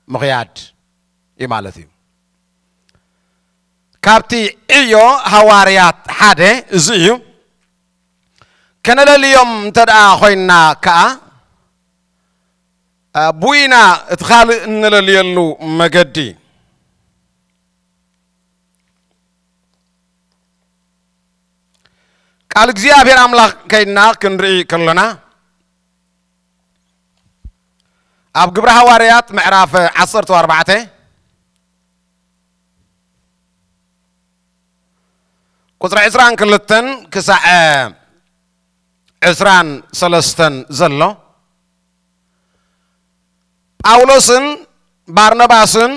ምኽያድ እዩ ማለት እዩ። ካብቲ ዕዮ ሃዋርያት ሓደ እዚ እዩ። ከነለልዮም እንተ ደኣ ኮይንና ከኣ፣ እ፣ ቡይና እቲ ካልእ እንለልየሉ መገዲ። ቃል እግዚኣብሔር ኣምላኽ ከይድና ክንርኢ ከለና፣ ኣብ ግብረ ሃዋርያት ምዕራፍ ዓሰርተ ኣርባዕተ ቁጽሪ ዕስራን ክልተን ክሳዕ ዕስራን ሰለስተን ዘሎ፣ ጳውሎስን ባርነባስን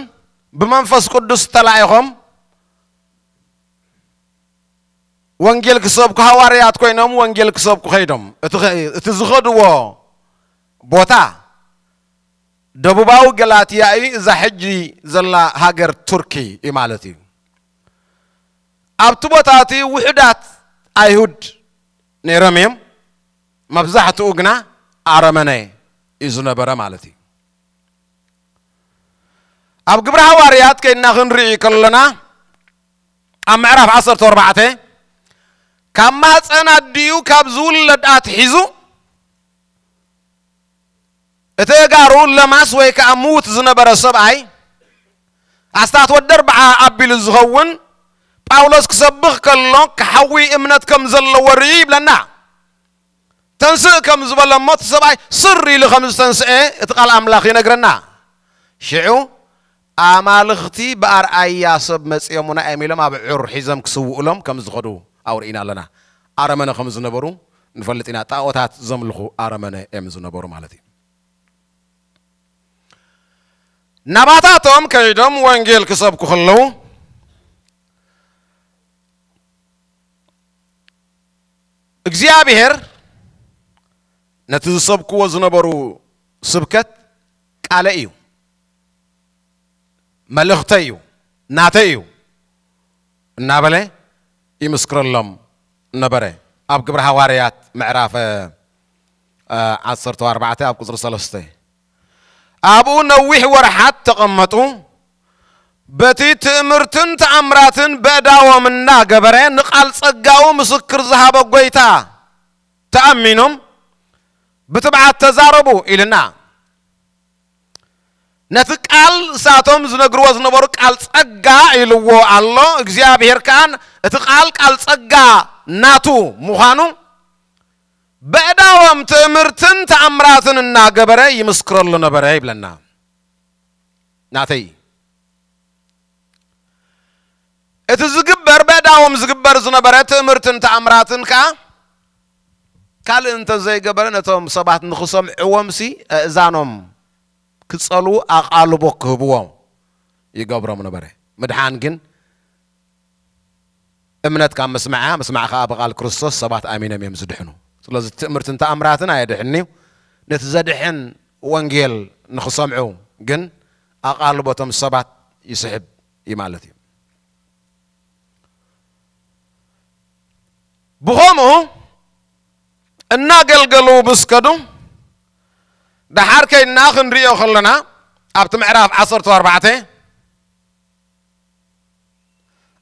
ብመንፈስ ቅዱስ ተላኢኾም ወንጌል ክሰብኩ፣ ሃዋርያት ኮይኖም ወንጌል ክሰብኩ ከይዶም። እቲ ኸ-፣ እቲ ዝኸድዎ ቦታ ደቡባዊ ገላትያ እዩ። እዛ ሕጂ ዘላ ሃገር ቱርኪ እዩ ማለት እዩ። ኣብቲ ቦታ እቲ ውሑዳት ኣይሁድ ነይሮም እዮም። መብዛሕትኡ ግና ኣረመነ እዩ ዝነበረ ማለት እዩ። ኣብ ግብረ ሃዋርያት ከይድና ክንርኢ ከለና፣ ኣብ ምዕራፍ ዓሰርተ ኣርባዕተ፣ ካብ ማህፀን ኣዲኡ ካብ ዝውለድ ኣትሒዙ፣ እቲ እጋሩ ለማስ ወይ ከዓ ምዉት ዝነበረ ሰብኣይ፣ ኣስታት ወዲ ኣርብዓ ኣቢሉ ዝኸውን፣ ጳውሎስ ክሰብኽ ከሎ ክሓዊ እምነት ከም ዘለዎ ርኢ ይብለና። ተንስእ ከም ዝበለ እሞ፣ እቲ ሰብኣይ ስር ኢሉ ከም ዝተንስኤ እቲ ቃል ኣምላኽ ይነግረና። ሽዑ፣ ኣማልኽቲ ብኣርኣያ ሰብ መጺኦሙና እዮም ኢሎም ኣብ ዑር ሒዞም ክስውእሎም ከም ዝኸዱ ኣውርኢና ኣለና። ኣረመነ ከም ዝነበሩ ንፈልጥ ኢና። ጣዖታት ዘምልኹ ኣረመነ እዮም ዝነበሩ ማለት እዩ። ናባታቶም ከይዶም ወንጌል ክሰብኩ ከለዉ፣ እግዚኣብሔር ነቲ ዝሰብክዎ ዝነበሩ ስብከት ቃለ እዩ፣ መልእኽተይ እዩ፣ ናተይ እዩ እናበለ ይምስክረሎም ነበረ። ኣብ ግብረ ሃዋርያት ምዕራፍ፣ እ፣ ዓሰርተ ኣርባዕተ ኣብ ቁጽሪ ሰለስተ፣ ኣብኡ ነዊሕ ወርሓት ተቐመጡ። በቲ ትእምርትን ተኣምራትን በእዳዎም እናገበረ ንቓል ጸጋኡ ምስክር ዝሃበ ጐይታ ተኣሚኖም ብትብዓት ተዛረቡ ኢልና። ነቲ ቃል እሳቶም ዝነግርዎ ዝነበሩ ቃል ጸጋ ኢልዎ ኣሎ። እግዚኣብሔር ከኣ እቲ ቃል ቃል ጸጋ ናቱ ምዃኑ በእዳዎም ትእምርትን ተኣምራትን እናገበረ ይምስክረሉ ነበረ ይብለና። ናተይ እቲ ዝግበር በእዳዎም ዝግበር ዝነበረ ትእምርትን ተኣምራትን ከኣ ካልእ እንተ ዘይገበረ ነቶም ሰባት ንኽሰምዕዎምሲ ኣእዛኖም ክጸልዉ ኣቓልቦ ክህብዎም ይገብሮም ነበረ። ምድሓን ግን እምነት ካብ ምስማዕ እያ፣ ምስማዕ ከኣ ብቓል ክርስቶስ ሰባት ኣሚኖም እዮም ዝድሕኑ። ስለዚ ትእምርትን ተኣምራትን ኣየድሕንን እዩ። ነቲ ዘድሕን ወንጌል ንኽሰምዑ ግን ኣቓልቦቶም ሰባት ይስሕብ እዩ ማለት እዩ። ብኸምኡ እናገልገሉ ምስ ከዱ፣ ደሓር ከይድና ክንርእዮ ከለና፣ ኣብቲ ምዕራፍ ዓሰርተ ኣርባዕተ፣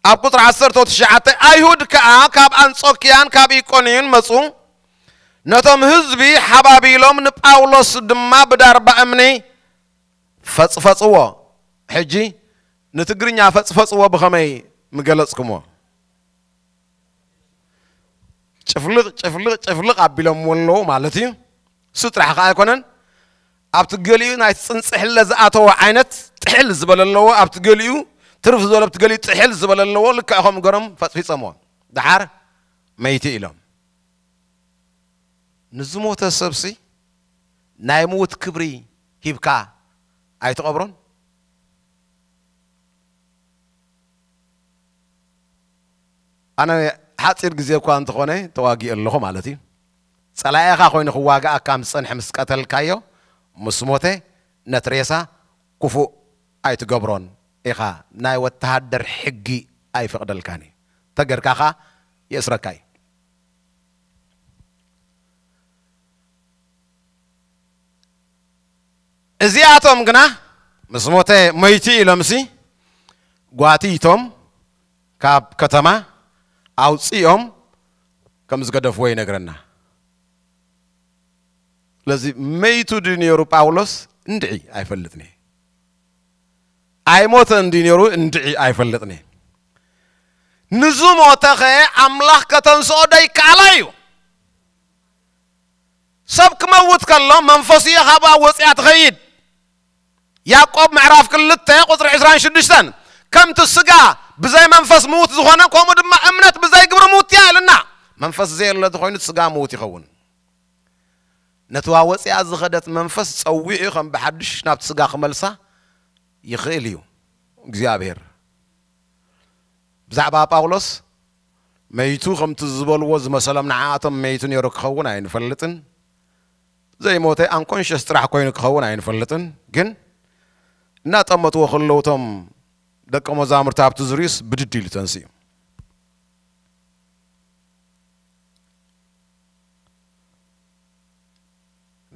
ኣብ ቁጽሪ ዓሰርተ ትሽዓተ፣ ኣይሁድ ከኣ ካብ ኣንጾክያን ካብ ኢቆንዩን መጹ፣ ነቶም ህዝቢ ሓባቢሎም፣ ንጳውሎስ ድማ ብዳርባ እምኒ ፈጽፈጽዎ። ሕጂ ንትግርኛ ፈጽፈጽዎ ብኸመይ ምገለጽኩሞ? ጭፍልቕ ጭፍልቕ ጭፍልቕ ኣቢሎምዎ ኣለዉ ማለት እዩ። እሱ ጥራሕ ከኣ ኣይኮነን፣ ኣብቲ ገሊኡ ናይ ጽንጽሕለ ዝኣተወ ዓይነት ጥሕል ዝበለ ኣለዎ፣ ኣብቲ ገሊኡ ትርፍ ዝበለ፣ ኣብቲ ገሊኡ ጥሕል ዝበለ ኣለዎ። ልክዕ ከምኡ ገሮም ፈጽፊጾምዎ። ደሓር መይቲ ኢሎም። ንዝሞተ ሰብሲ ናይ ምዉት ክብሪ ሂብካ ኣይትቐብሮን? ኣነ ሓጺር ግዜ እኳ እንተኾነ ተዋጊኤ ኣለኹ ማለት እዩ። ጸላኢኻ ኮይኑ ክዋግኣካ ምስ ጸንሐ ምስ ቀተልካዮ፣ ምስ ሞተ፣ ነቲ ሬሳ ክፉእ ኣይትገብሮን ኢኻ። ናይ ወተሃደር ሕጊ ኣይፈቕደልካን እዩ። ተገርካ ኸኣ የእስረካ እዩ። እዚኣቶም ግና ምስ ሞተ መይቲ ኢሎምሲ ጓቲቶም ካብ ከተማ ኣውጺኦም ከም ዝገደፍዎ ይነግረና። ስለዚ መይቱ ድዩ ነይሩ ጳውሎስ? እንድዒ ኣይፈልጥን እየ። ኣይሞተን ድዩ ነይሩ? እንድዒ ኣይፈልጥን እየ። ንዝሞተኸ ኣምላኽ ከተንስኦ ደይከኣላ እዩ። ሰብ ክመውት ከሎ መንፈሱ እየ ካብኣ ወፂኣ ትኸይድ። ያዕቆብ ምዕራፍ ክልተ ቁፅሪ ዕስራን ሽዱሽተን፣ ከምቲ ስጋ ብዘይ መንፈስ ምዉት ዝኾነ፣ ከምኡ ድማ እምነት ብዘይ ግብሪ ምዉት እያ ኢልና። መንፈስ ዘየለ ተኾይኑ እቲ ስጋ ምዉት ይኸውን። ነቲ ወፂኣ ዝኸደት መንፈስ ጸዊዑ ከም ብሓድሽ ናብቲ ስጋ ክመልሳ ይኽእል እዩ እግዚኣብሔር። ብዛዕባ ጳውሎስ መይቱ ከምቲ ዝበልዎ ዝመሰሎም ንዓኣቶም መይቱ ነይሩ ክኸውን ኣይንፈልጥን። ዘይሞተ ኣንኮንሸስ ጥራሕ ኮይኑ ክኸውን ኣይንፈልጥን። ግን እናጠመትዎ ከለዉ እቶም ደቀ መዛሙርቲ ኣብቲ ዝርእዩስ ብድድ ኢሉ ተንስኡ።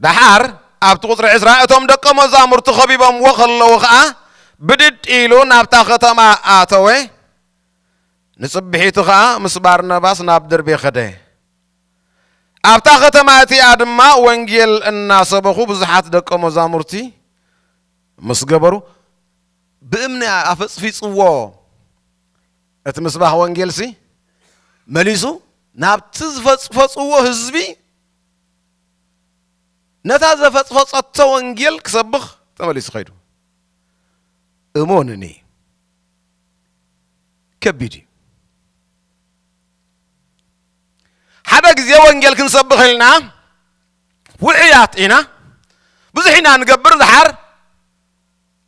ደሓር ኣብቲ ቁፅሪ ዕስራ እቶም ደቀ መዛሙርቲ ኸቢቦምዎ ከለዉ ኸዓ ብድድ ኢሉ ናብታ ከተማ ኣተወ። ንፅብሒቱ ኸዓ ምስ ባርናባስ ናብ ደርቤ ኸደ። ኣብታ ከተማ እቲኣ ድማ ወንጌል እናሰበኹ ብዙሓት ደቀ መዛሙርቲ ምስ ገበሩ፣ ብእምኒ ኣፈፅፊፅዎ። እቲ ምስባኽ ወንጌልሲ መሊሱ ናብቲ ዝፈፅፈፅዎ ህዝቢ ነታ ዘፈፅፈፀቶ ወንጌል ክሰብኽ ተመሊሱ ኸይዱ። እሞንኒ፣ ከቢድ እዩ። ሓደ ግዜ ወንጌል ክንሰብኽ ኢልና ውዑያት ኢና፣ ብዙሕ ኢና ንገብር። ደሓር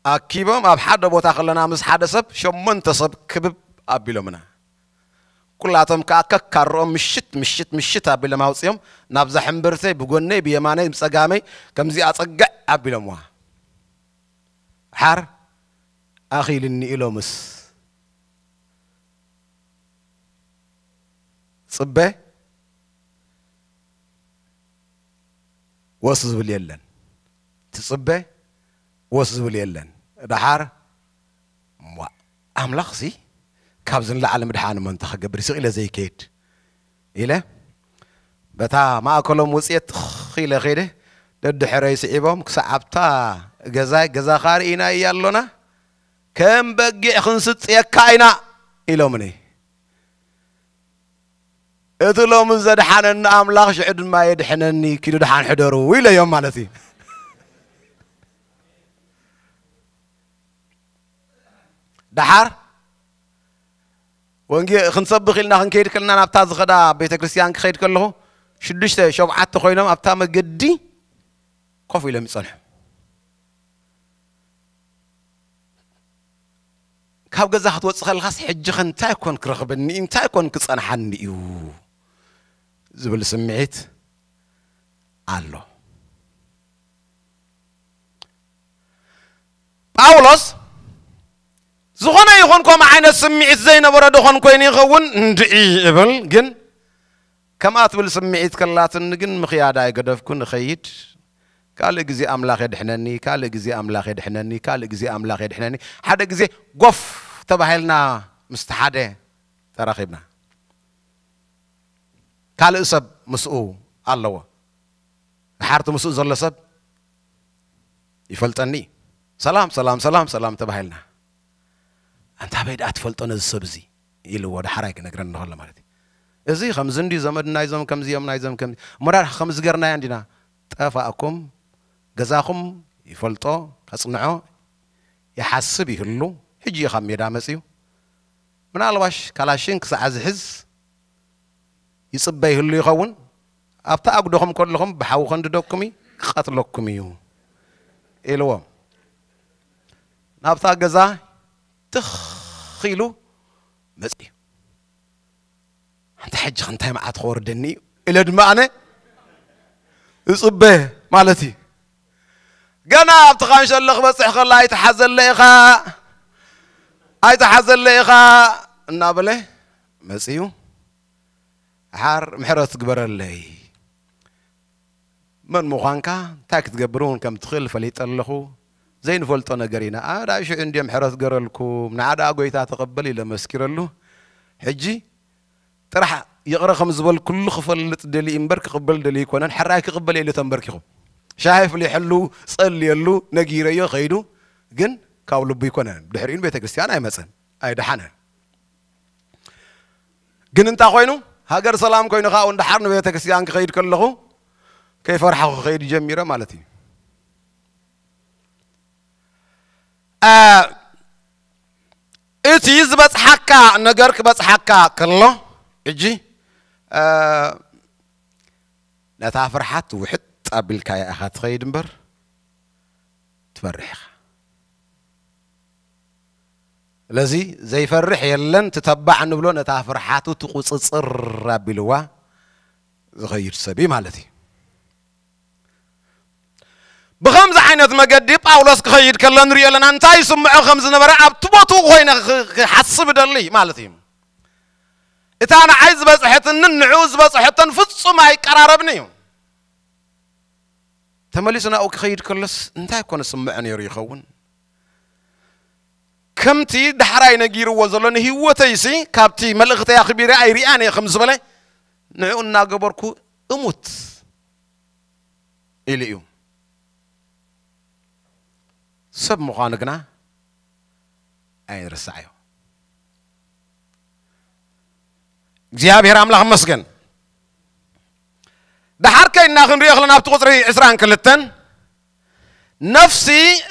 ኣኪቦም ኣብ ሓደ ቦታ ከለና ምስ ሓደ ሰብ ሸሞንተ ሰብ ክብብ ኣቢሎምና። ኩላቶም ከኣ ከካርኦም ምሽት ምሽት ምሽት ኣቢሎም ኣውፅኦም ናብዛ ሕምብርተይ ብጎነይ ብየማነይ ብፀጋመይ ከምዚ ኣፀግዕ ኣቢሎምዋ። ሓር ኣኺልኒ ኢሎምስ ጽበ ወስ ዝብል የለን። ትጽበ ወስ ዝብል የለን። ደሓር እሞ ኣምላኽሲ ካብዚ ንላዕሊ ምድሓን እሞ እንታይ ክገብር፣ ስቕ ኢለ ዘይከይድ ኢለ በታ ማእከሎም ውፅኤት ትኽ ኢለ ከይደ። ደድሕረይ ስዒቦም ክሳዕ ኣብታ ገዛይ፣ ገዛኻ ርኢና እያ ኣሎና፣ ከም በጊዕ ክንስፅየካ ኢና ኢሎምኒ። እቲ ሎሚ ዘድሓነኒ ኣምላኽ ሽዑ ድማ የድሕነኒ፣ ኪዱ ደሓን ሕደሩ ኢለዮም ማለት እዩ። ደሓር ወንጌ ክንሰብኽ ኢልና ክንከይድ ከለና ናብታ ዝኸዳ ቤተ ክርስቲያን ክኸይድ ከለኹ ሽዱሽተ ሸውዓተ ኮይኖም ኣብታ መገዲ ኮፍ ኢሎም ይጸንሑ። ካብ ገዛ ክትወጽእ ከለኻስ ሕጂ ኸ እንታይ ኮን ክረኽበኒ እዩ? እንታይ ኮን ክጸንሓኒ እዩ? ዝብል ስምዒት ኣሎ። ጳውሎስ ዝኾነ ይኹን ከምኡ ዓይነት ስምዒት ዘይነበሮ ዶ ኾን ኮይኑ ይኸውን? እንድዒ እብል፣ ግን ከምኣ ትብል ስምዒት ከላትኒ ግን ምኽያድ ኣይገደፍኩን። እኸይድ፣ ካልእ ግዜ ኣምላኽ የድሕነኒ፣ ካልእ ግዜ ኣምላኽ የድሕነኒ፣ ካልእ ግዜ ኣምላኽ የድሕነኒ። ሓደ ግዜ ጎፍ ተባሂልና ምስቲ ሓደ ተራኺብና። ካልእ ሰብ ምስኡ ኣለዎ። ድሓርቲ ምስኡ ዘሎ ሰብ ይፈልጠኒ። ሰላም፣ ሰላም፣ ሰላም፣ ሰላም ተባሂልና። ኣንታ በይ ደኣ ትፈልጦ ነዚ ሰብ እዚ ኢልዎ፣ ደሓራይ ክነግረኒ ከሎ ማለት እዩ። እዚ ከምዚ እንዲ ዘመድ ናይዞም ከምዚ እዮም፣ ናይዞም ከምዚ። እሞ ዳርካ ከምዚ ገርናዮ እንዲና። ጠፋእኩም፣ ገዛኹም ይፈልጦ፣ ከጽንዖ ይሓስብ ይህሉ። ሕጂ እዩ ካብ ሜዳ መጺኡ። ምናልባሽ ካላሽን ክሳዕ ዝሕዝ ይጽበ ይህሉ ይኸውን። ኣብታ ኣጉዶኹም ከለኹም ብሓዊ ከንድደኩም እዩ፣ ክቐትለኩም እዩ ኢልዎም። ናብታ ገዛ ትኽ ኢሉ መጺኡ። ኣንታ ሕጂ ከ እንታይ መዓት ክወርደኒ እዩ ኢለ ድማ ኣነ እጽበ ማለት እዩ። ገና ኣብቲ ካንሸሎ ክበጽሕ ከሎ ኣይትሓዘለ ኢኻ፣ ኣይትሓዘለ ኢኻ እናበለ መጺኡ። ሓር ምሕረት ግበረለይ። መን ምዃንካ፣ እንታይ ክትገብር እውን ከም ትኽእል ፈሊጠ ኣለኹ። ዘይንፈልጦ ነገር ኢና። ኣዳ ሽዑ እንድየ ምሕረት ገረልኩም፣ ንዓ ደኣ ጎይታ ተቐበል ኢለ መስኪረሉ። ሕጂ ጥራሕ ይቕረ ከም ዝበልኩሉ ክፈልጥ ደልዩ እምበር ክቕበል ደልዩ ኣይኮነን። ሕራይ ክቕበል ኢሉ ተንበርኪኹ። ሻሂ ኣፍሊሐሉ፣ ጸልየሉ፣ ነጊረዮ ከይዱ። ግን ካብ ልቡ ኣይኮነን። ድሕሪኡ ንቤተ ክርስቲያን ኣይመጸን፣ ኣይደሓነን። ግን እንታይ ኮይኑ፣ ሃገር ሰላም ኮይኑ ከዓ እውን ደሓር ንቤተ ክርስቲያን ክኸይድ ከለኹ ከይፈርሓኹ ክኸይድ ጀሚረ ማለት እዩ። እ፣ እቲ ዝበጽሓካ ነገር ክበጽሓካ ከሎ፣ ሕጂ፣ እ፣ ነታ ፍርሓት ውሕጥ ኣቢልካያ ኢኻ ትኸይድ እምበር ትፈርሕ ኢኻ። ስለዚ ዘይፈርሕ የለን፣ ትተባዕ ንብሎ ነታ ፍርሓቱ ትቁጽጽር ኣቢልዋ ዝኸይድ ሰብ እዩ ማለት እዩ። ብኸምዚ ዓይነት መገዲ ጳውሎስ ክኸይድ ከሎ ንሪኦ ኣለና። እንታይ ይስምዖ ከም ዝነበረ ኣብቲ ቦትኡ ኮይነ ክ-፣ ክሓስብ እደሊ ማለት እዩ። እታ ንዓይ ዝበጽሐትንን ንዕኡ ዝበጽሐቶን ፍጹም ኣይቀራረብን እዩ። ተመሊሱ ናብኡ ክኸይድ ከሎስ እንታይ ኮነ ስምዖ ነይሩ ይኸውን? ከምቲ ዳሕራይ ነጊርዎ ዘሎ፣ ንህይወተይሲ ካብቲ መልእኽተይ ኣኽቢረ ኣይሪኣን እየ ከም ዝበለ፣ ንዕኡ እናገበርኩ እሙት ኢሉ እዩ። ሰብ ምዃኑ ግና ኣይንርሳዕዮ። እግዚኣብሔር ኣምላኽ ይመስገን። ደሓር ከይድና ክንሪኦ ከለና ኣብቲ ቁፅሪ ዕስራን ክልተን፣ ነፍሲ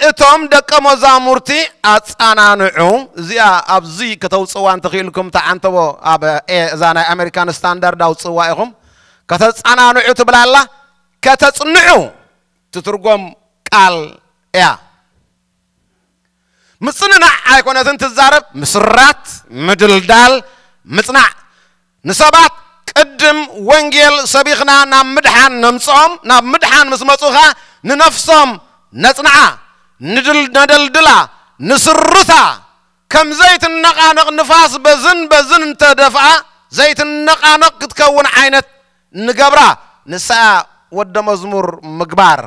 እቶም ደቀ መዛሙርቲ ኣጸናንዑ። እዚኣ ኣብዚ ከተውፅእዋ እንተኽኢልኩም፣ ተዓንተቦ ኣብ ኤ-፣ እዛ ናይ ኣሜሪካን ስታንዳርድ ኣውፅእዋ ኢኹም። ከተጸናንዑ ትብላላ፣ ከተጽንዑ ትትርጎም ቃል እያ። ምጽንናዕ ኣይኮነትን ትዛረብ፣ ምስራት፣ ምድልዳል፣ ምጽናዕ። ንሰባት ቅድም ወንጌል ሰቢኽና ናብ ምድሓን ነምጽኦም፣ ናብ ምድሓን ምስ መጹኻ ንነፍሶም ነጽንዓ፣ ንድል-፣ ነደልድላ፣ ንስርታ፣ ከም ዘይትነቓነቕ ንፋስ በዝን በዝን እንተደፍኣ ዘይትነቓነቕ ክትከውን ዓይነት ንገብራ፣ ንስኣ ወደ መዝሙር ምግባር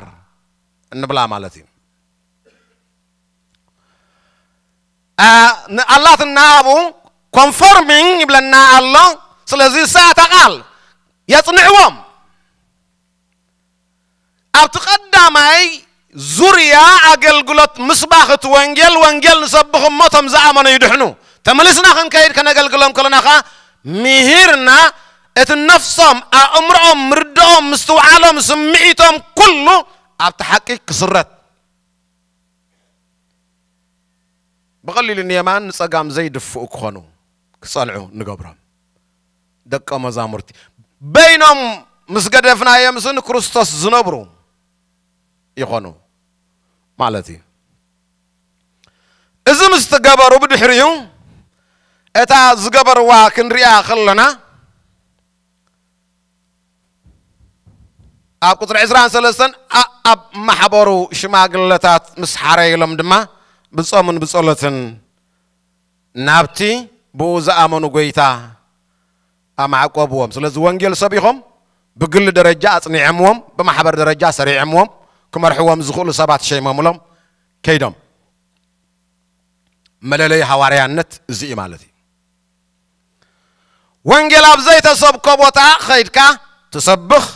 እንብላ ማለት እዩ። ኣ፣ ን-፣ ኣላትና ኣብኡ ኮንፎርሚንግ ይብለና ኣሎ። ስለዚ ንስኣ እታ ቃል የጽንዕዎም። ኣብቲ ቀዳማይ ዙርያ ኣገልግሎት ምስባኽ እቲ ወንጌል፣ ወንጌል ንሰብኽ እሞ እቶም ዝኣመኑ ይድሕኑ። ተመሊስና ክንከይድ ከነገልግሎም ከለና ኸዓ ምሂርና እቲ ነፍሶም፣ ኣእምሮኦም፣ ምርድኦም፣ ምስትውዓሎም፣ ስምዒቶም ኩሉ ኣብቲ ሓቂ ክስረት። ብቐሊሉ ንየማን ንጸጋም ዘይድፍኡ ክኾኑ ክጸንዑ ንገብሮም። ደቀ መዛሙርቲ በይኖም ምስ ገደፍናዮምስ ንክርስቶስ ዝነብሩ ይኾኑ ማለት እዩ። እዚ ምስ ተገበሩ ብድሕሪኡ እታ ዝገበርዋ ክንሪኣ ከለና ኣብ ቁጽሪ ዕስራን ሰለስተን ኣ-፣ ኣብ ማሕበሩ ሽማግለታት ምስ ሓረየሎም ድማ ብጾምን ብጸሎትን ናብቲ ብኡ ዝኣመኑ ጐይታ ኣማዕቆብዎም። ስለዚ ወንጌል ሰቢኾም ብግሊ ደረጃ ኣጽኒዐምዎም፣ ብማሕበር ደረጃ ሰሪዐምዎም፣ ክመርሕዎም ዝኽእሉ ሰባት ሸይሞምሎም ከይዶም። መለለይ ሃዋርያነት እዚ እዩ ማለት እዩ። ወንጌል ኣብ ዘይተሰብኮ ቦታ ኸይድካ ትሰብኽ፣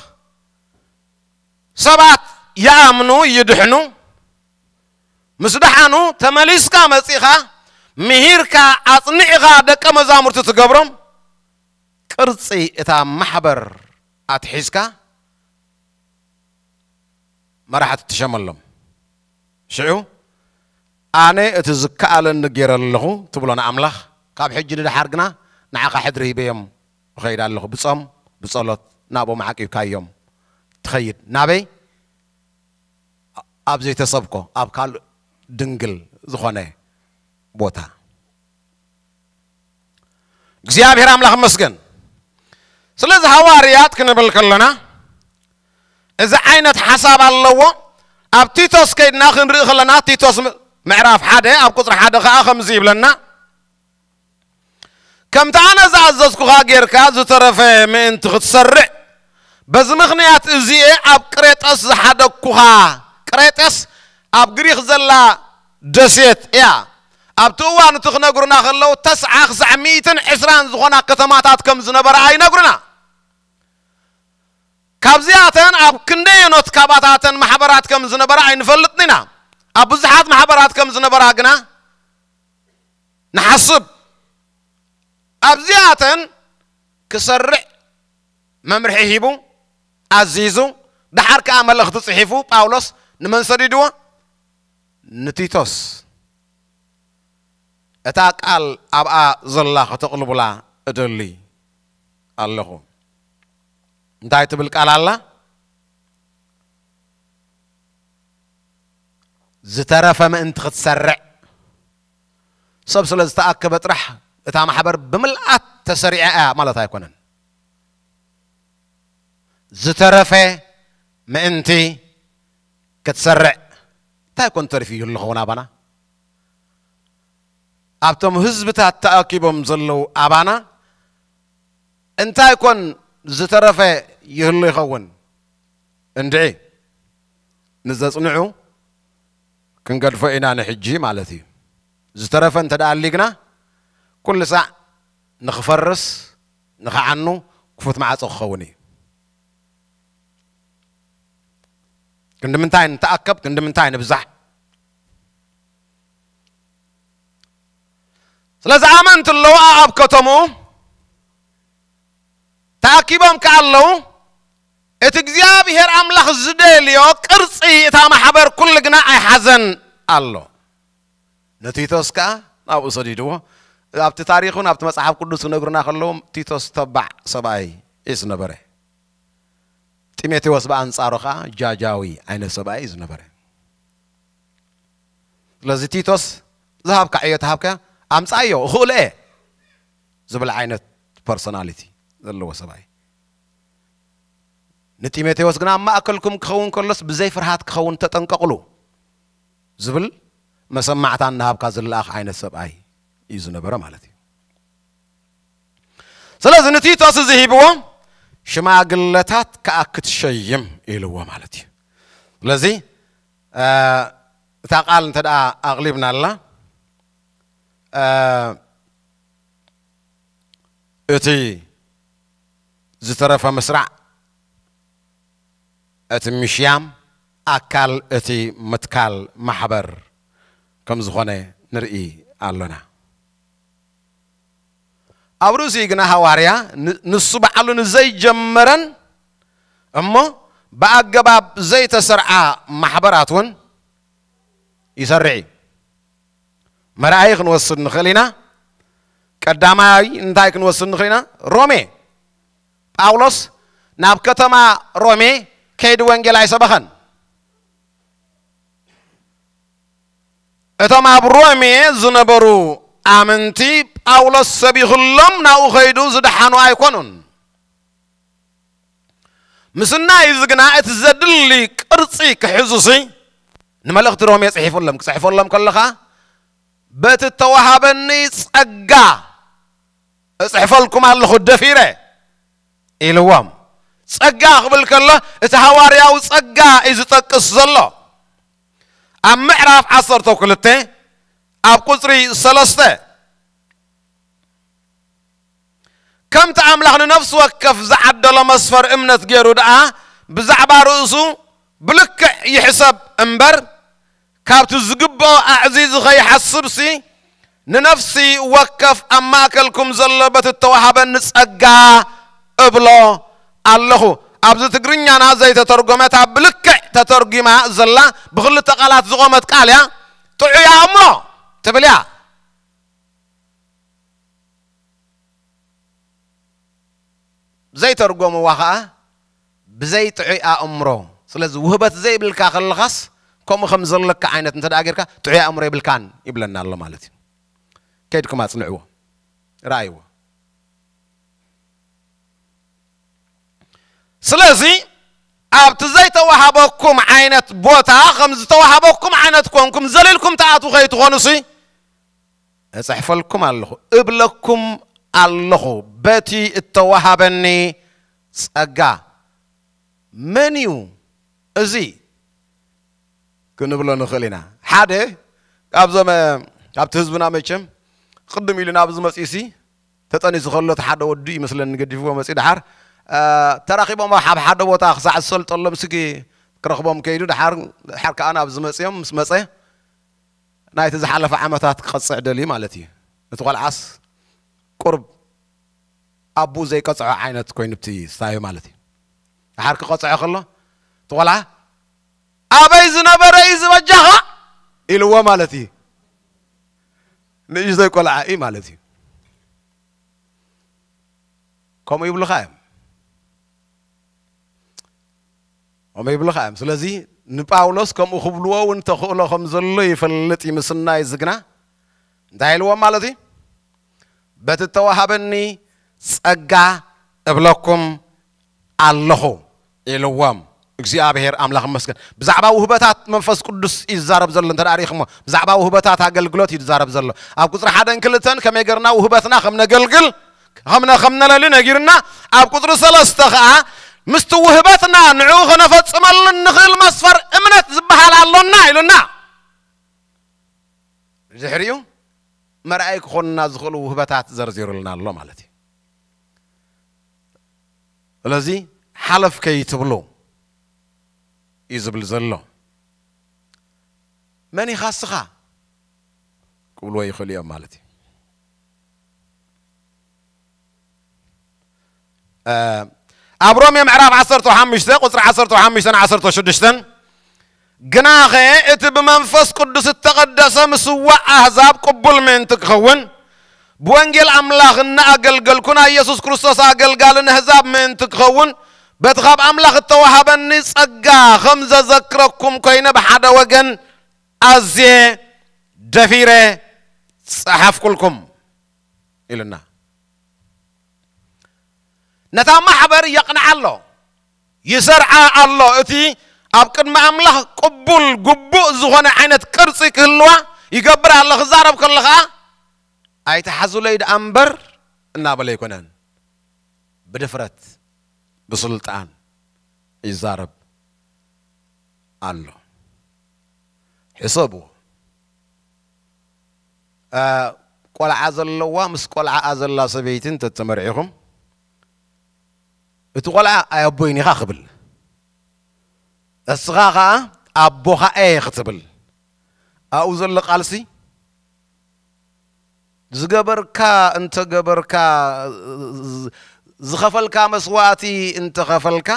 ሰባት ይኣምኑ፣ ይድሕኑ። ምስ ደሓኑ ተመሊስካ መጺኻ ምሂርካ ኣጽኒዕኻ ደቀ መዛሙርቲ ትገብሮም። ቅርጺ እታ ማሕበር ኣትሒዝካ መራሕቲ ትሸመሎም። ሽዑ ኣነ እቲ ዝከኣለኒ ገይረ ኣለኹ ትብሎ ንኣምላኽ። ካብ ሕጂ ንደሓር ግና ንዓኻ ሕድሪ ሂበዮም እኸይድ ኣለኹ። ብጾም ብጸሎት ናብኦም ዓቂብካዮም ትኸይድ። ናበይ? ኣብ ዘይተሰብኮ፣ ኣብ ካልእ ድንግል ዝኾነ ቦታ። እግዚኣብሔር ኣምላኽ ይመስገን። ስለዚ ሃዋርያት ክንብል ከለና እዚ ዓይነት ሓሳብ ኣለዎ። ኣብ ቲቶስ ከይድና ክንርኢ ከለና ቲቶስ ም-፣ ምዕራፍ ሓደ ኣብ ቁጽሪ ሓደ ኸዓ ከምዚ ይብለና፣ ከምቲ ኣነ ዝኣዘዝኩኻ ጌርካ ዝተረፈ ምእንቲ ክትሰርዕ፣ በዚ ምኽንያት እዚ'የ ኣብ ቅሬጠስ ዝሓደግኩኻ። ቅሬጠስ ኣብ ግሪኽ ዘላ ደሴት እያ። ኣብቲ እዋን እቲ ክነግሩና ከለዉ፣ ተስዓ ክሳዕ ሚእትን ዕስራን ዝኾና ከተማታት ከም ዝነበራ ኣይነግሩና። ካብዚኣተን ኣብ ክንደየኖት ካባታተን ማሕበራት ከም ዝነበራ ኣይንፈልጥን ኢና። ኣብ ብዙሓት ማሕበራት ከም ዝነበራ ግና ንሓስብ። ኣብዚኣተን ክሰርዕ መምርሒ ሂቡ፣ ኣዚዙ፣ ደሓር ከኣ መልእኽቲ ጽሒፉ ጳውሎስ ንመን ሰዲድዎ? ንቲቶስ። እታ ቃል ኣብኣ ዘላ ከተቕልቡላ እደሊ ኣለኹ። እንታይ ትብል ቃል ኣላ? ዝተረፈ ምእንቲ ክትሰርዕ። ሰብ ስለ ዝተኣከበ ጥራሕ እታ ማሕበር ብምልኣት ተሰሪዓ እያ ማለት ኣይኮነን። ዝተረፈ ምእንቲ ክትሰርዕ። እንታይ ኮን ተሪፉ ይህሉ ኸውን ኣባና? ኣብቶም ህዝብታት ተኣኪቦም ዘለዉ ኣባና እንታይ ኮን ዝተረፈ ይህሉ ይኸውን? እንድዒ ንዘጽንዑ ክንገድፎ ኢና ንሕጂ ማለት እዩ። ዝተረፈ እንተ ደኣ ኣሊግና፣ ኩሉ ሳዕ ንኽፈርስ፣ ንኽዓኑ ክፉት ማዕጾ ክኸውን እዩ። ክንዲ ምንታይ ንተኣከብ፣ ክንዲ ምንታይ ንብዛሕ። ስለዚ ኣመንቲ ኣለዉ ኣብ ከተምኡ ተኣኪቦም ከኣ ኣለዉ። እቲ እግዚኣብሔር ኣምላኽ ዝደልዮ ቅርጺ እታ ማሕበር ኩሉ ግና ኣይሓዘን ኣሎ። ንቲቶስ ከኣ ናብኡ ሰዲድዎ። ኣብቲ ታሪኹን ኣብቲ መጽሓፍ ቅዱስ ክነግሩና ከለዉ፣ ቲቶስ ተባዕ ሰብኣይ እዩ ዝነበረ። ጢሞቴዎስ ብኣንጻሩ ከኣ ጃጃዊ ዓይነት ሰብኣይ እዩ ዝነበረ። ስለዚ ቲቶስ ዝሃብካ ዕዮ ተሃብካ ኣምጻዮ፣ እኽእሎ እየ ዝብል ዓይነት ፐርሶናሊቲ ዘለዎ ሰብኣይ። ንጢሞቴዎስ ግና ኣብ ማእከልኩም ክኸውን ከሎስ ብዘይ ፍርሃት ክኸውን ተጠንቀቕሉ ዝብል መሰማዕታ እናሃብካ ዝለኣኽ ዓይነት ሰብኣይ እዩ ዝነበረ ማለት እዩ። ስለዚ ንቲቶስ እዚ ሂብዎ፣ ሽማግለታት ከኣ ክትሸይም ኢልዎ ማለት እዩ። ስለዚ፣ እ፣ እታ ቃል እንተ ደኣ ኣቕሊብናላ፣ እ፣ እቲ ዝተረፈ ምስራዕ፣ እቲ ምሽያም ኣካል እቲ ምትካል ማሕበር ከም ዝኾነ ንርኢ ኣሎና። ኣብ ርእሲኡ ግና ሃዋርያ ን-፣ ንሱ ባዕሉ ንዘይጀመረን እሞ ብኣገባብ ዘይተሰርዓ ማሕበራት እውን ይሰርዕ እዩ። መርኣዪ ክንወስድ ንኽእል ኢና። ቀዳማይ እንታይ ክንወስድ ንኽእል ኢና? ሮሜ። ጳውሎስ ናብ ከተማ ሮሜ ከይዱ ወንጌል ኣይሰበኸን። እቶም ኣብ ሮሜ ዝነበሩ ኣመንቲ ጳውሎስ ሰቢኹሎም ናብኡ ከይዱ ዝደሓኑ ኣይኮኑን። ምስናይ እዚ ግና እቲ ዘድሊ ቅርጺ ክሕዙሲ ንመልእኽቲ ሮሜ ጽሒፉሎም። ክጽሕፈሎም ከለኻ በቲ እተዋሃበኒ ጸጋ እጽሕፈልኩም ኣለኹ ደፊረ። ኢልዎም። ጸጋ ክብል ከሎ እቲ ሃዋርያዊ ጸጋ እዩ ዝጠቅስ ዘሎ። ኣብ ምዕራፍ ዓሰርተ ክልተ ኣብ ቁጽሪ ሰለስተ፣ ከምቲ ኣምላኽ ንነፍሲ ወከፍ ዝዓደሎ መስፈር እምነት ገይሩ ደኣ ብዛዕባ ርእሱ ብልክዕ ይሕሰብ እምበር፣ ካብቲ ዝግብኦ ኣዕዚዙ ኸይሓስብሲ፣ ንነፍሲ ወከፍ ኣብ ማእከልኩም ዘሎ በቲ እተዋህበኒ ጸጋ እብሎ ኣለኹ። ኣብዚ ትግርኛና ዘይተተርጎመት፣ ኣብ ብልክዕ ተተርጒማ ዘላ ብኽልተ ቃላት ዝቖመት ቃል እያ። ጥዑይ ኣእምሮ ትብል እያ። ዘይተርጎምዋ ኸኣ ብዘይ ጥዑይ ኣእምሮ። ስለዚ ውህበት ዘይብልካ ከለኻስ፣ ከምኡ ከም ዘለካ ዓይነት እንተ ደኣ ጌርካ፣ ጥዑይ ኣእምሮ የብልካን ይብለና ኣሎ ማለት እዩ። ከይድኩም ኣጽንዕዎ፣ ረኣይዎ። ስለዚ ኣብቲ ዘይተዋሃበኩም ዓይነት ቦታ ከም ዝተዋሃበኩም ዓይነት ኮንኩም ዘሊልኩም ትኣትዉ ከይትኾኑሲ፣ እጽሕፈልኩም ኣለኹ፣ እብለኩም ኣለኹ፣ በቲ እተዋሃበኒ ጸጋ። መን እዩ እዚ ክንብሎ ንኽእል ኢና። ሓደ ካብዞም፣ ካብቲ ህዝብና መቸም ቅድም ኢሉ ናብዚ መጺኡሲ፣ ተጠኒሱ ከሎ እቲ ሓደ ወዱ ይመስለኒ ገዲፍዎ መጺኡ። ደሓር፣ እ፣ ተራኺቦም ኣብ ሓደ ቦታ ክሳዕ ዝሰልጠሎም፣ ስኪ ክረኽቦም ከይዱ፣ ደሓር፣ ደሓር ከኣ ናብዚ መጺኦም፣ ምስ መጸ ናይቲ ዝሓለፈ ዓመታት ክቐጽዕ ደልዩ ማለት እዩ። እቲ ቆልዓስ ቁርብ ኣቡ ዘይቀጽዖ ዓይነት ኮይኑ፣ እቲ ስታዩ ማለት እዩ። ደሓር ክቐጽዖ ከሎ፣ እቲ ቆልዓ፣ "ኣበይ ዝነበረ እዩ ዝበጃኻ?" ኢልዎ ማለት እዩ። ንእሽተይ ቆልዓ እዩ ማለት እዩ። ከምኡ ይብሉኻ እዮም። ከምኡ ይብሉኻ እዮም። ስለዚ ንጳውሎስ ከምኡ ክብልዎ እውን ተኽእሎ ከም ዘሎ ይፈልጥ እዩ ምስናይ ዝግና። እንታይ ኢልዎም ማለት እዩ? "በቲ እተዋሃበኒ ጸጋ እብለኩም ኣለኹ" ኢልዎም። እግዚኣብሔር ኣምላኽ ይመስገን። ብዛዕባ ውህበታት መንፈስ ቅዱስ እዩ ዝዛረብ ዘሎ። እንተ ደኣ ርኢኹሞ፣ ብዛዕባ ውህበታት ኣገልግሎት እዩ ዝዛረብ ዘሎ። ኣብ ቁጽሪ ሓደን ክልተን ከመይ ገርና ውህበትና ከም ነገልግል፣ ከም ነ-፣ ከም ነለሊ ነጊርና፣ ኣብ ቁጽሪ ሰለስተ ኸኣ ምስቲ ውህበትና ንዕኡ ከነፈጽመሉ እንኽእል መስፈር እምነት ዝበሃል ኣሎና ኢሉና። ድሕሪኡ መርኣይ ክኾንና ዝኽእሉ ውህበታት ዘርዚሩልና ኣሎ ማለት እዩ። ስለዚ ሓለፍ ከይትብሉ እዩ ዝብል ዘሎ። "መን ኢኻ እስኻ?" ክብልዎ ይኽእሉ እዮም ማለት እዩ። እ፣ ኣብ ሮሜ ምዕራፍ ዓሰርተ ሓሙሽተ ቁጽሪ ዓሰርተ ሓሙሽተ ዓሰርተ ሽዱሽተ፣ "ግናኸ እቲ ብመንፈስ ቅዱስ እተቐደሰ ምስዋዕ ኣህዛብ ቅቡል ምእንቲ ክኸውን፣ ብወንጌል ኣምላኽ እናኣገልገልኩ ናይ የሱስ ክርስቶስ ኣገልጋሊ ንኣህዛብ ምእንቲ ክኸውን፣ በቲ ካብ ኣምላኽ እተዋሃበኒ ጸጋ ከም ዘዘክረኩም ኮይነ ብሓደ ወገን ኣዝየ ደፊረ ጸሓፍኩልኩም" ኢሉና። ነታ ማሕበር የቕንዓ ኣሎ፣ ይሰርዓ ኣሎ። እቲ ኣብ ቅድሚ ኣምላኽ ቅቡል፣ ግቡእ ዝኾነ ዓይነት ቅርጺ ክህልዋ ይገብር ኣሎ። ክዛረብ ከሎ ኸኣ፣ "ኣይትሓዙለይ ደኣ እምበር" እናበለ ኣይኮነን፣ ብድፍረት፣ ብስልጣን ይዛረብ ኣሎ። ሕሰብዎ። እ፣ ቆልዓ ዘለዋ ምስ ቆልዓኣ ዘላ ሰበይቲ እንተተመርዒኹም፣ እቲ ቆልዓ "ኣይ ኣቦይን ኢኻ" ክብል፣ እስኻ ኸኣ "ኣቦኻ እየ" ክትብል፣ ኣብኡ ዘሎ ቃልሲ፣ ዝገበርካ እንተገበርካ፣ ዝ-፣ ዝኸፈልካ መስዋእቲ እንተኸፈልካ፣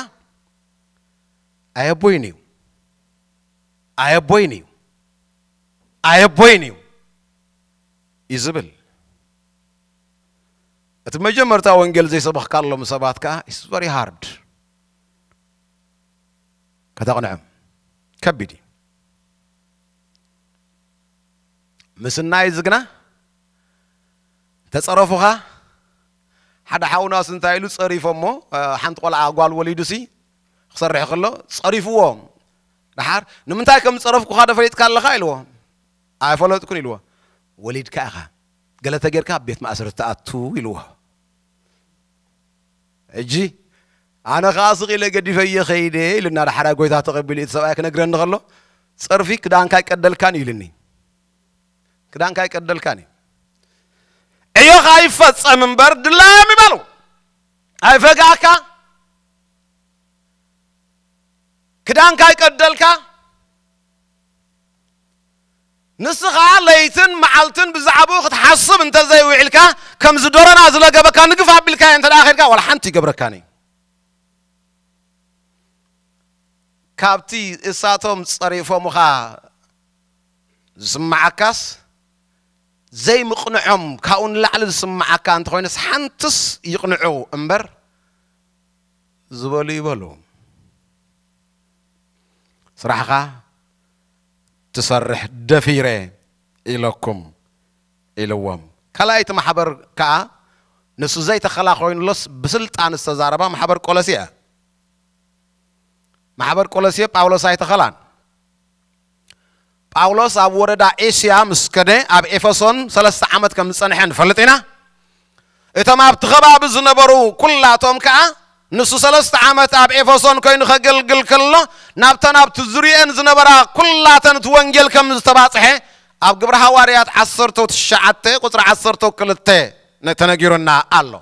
"ኣይ ኣቦይን እዩ፣ ኣይ ኣቦይን እዩ፣ ኣይ ኣቦይን እዩ" እዩ ዝብል። እቲ መጀመርታ ወንጌል ዘይሰበኽካሎም ሰባት ከኣ፣ it's very hard ከተቕንዖም፣ ከቢድ እዩ። ምስናይ ዝግና ተጸረፉኻ። ሓደ ሓውናስ እንታይ ኢሉ ጸሪፎሞ፣ እ፣ ሓንቲ ቆልዓ ጓል ወሊዱሲ ክሰርሕ ከሎ ጸሪፍዎ። ደሓር፣ "ንምንታይ ከም ዝጸረፍኩኻ ዶ ፈሊጥካ ኣለኻ?" ኢልዎ። "ኣይፈለጥኩን" ኢልዎ። "ወሊድካ ኢኻ፣ ገለ ተጌርካ ኣብ ቤት ማእሰርቲ ትኣቱ" ኢልዎ። ሕጂ ኣነ ኸዓ ስቕ ኢለ ገዲፈዮ ኸይደ ኢሉና። ዳሕራይ ጎይታ ተቐቢሉ እቲ ሰብኣይ ክነግረኒ ከሎ፣ ጸርፊ ክዳንካ ኣይቀደልካን እዩ ኢሉኒ። ክዳንካ ኣይቀደልካን እዩ። ዕዮኻ ይፈጸም እምበር ድላዮም ይበሉ። ኣይፈጋእካ፣ ክዳንካ ኣይቀደልካ። ንስኻ ለይትን መዓልትን ብዛዕባኡ ክትሓስብ እንተዘይውዒልካ፣ ከምዚ ዶሮና ዝለገበካ ንግፍ ኣቢልካዮ እንተ ደኣ ኸድካ፣ ዋላ ሓንቲ ይገብረካን እዩ። ካብቲ እሳቶም ጸሪፎምኻ ዝስምዓካስ፣ ዘይምቕንዖም ካብኡ ንላዕሊ ዝስምዓካ እንተኾይኑስ፣ ሓንትስ ይቕንዑ እምበር፣ ዝበሉ ይበሉ። ስራሕኻ ትሰርሕ ደፊረ ኢለኩም ኢልዎም። ካልኣይቲ ማሕበር ከኣ ንሱ ዘይተኸላ ኮይኑሎስ ብስልጣን ዝተዛረባ ማሕበር ቆሎሴ እያ። ማሕበር ቆሎሴ ጳውሎስ ኣይተኸላን። ጳውሎስ ኣብ ወረዳ ኤስያ ምስ ከደ ኣብ ኤፌሶን ሰለስተ ዓመት ከም ዝጸንሐ ንፈልጥ ኢና። እቶም ኣብቲ ከባቢ ዝነበሩ ኩላቶም ከኣ ንሱ ሰለስተ ዓመት ኣብ ኤፌሶን ኮይኑ ከገልግል ከሎ ናብተን ኣብቲ ዙርየአን ዝነበራ ኩላተን እቲ ወንጌል ከም ዝተባጽሐ ኣብ ግብሪ ሃዋርያት ዓሰርተ ትሽዓተ ቁጽሪ ዓሰርተ ክልተ ተነጊሩና ኣሎ።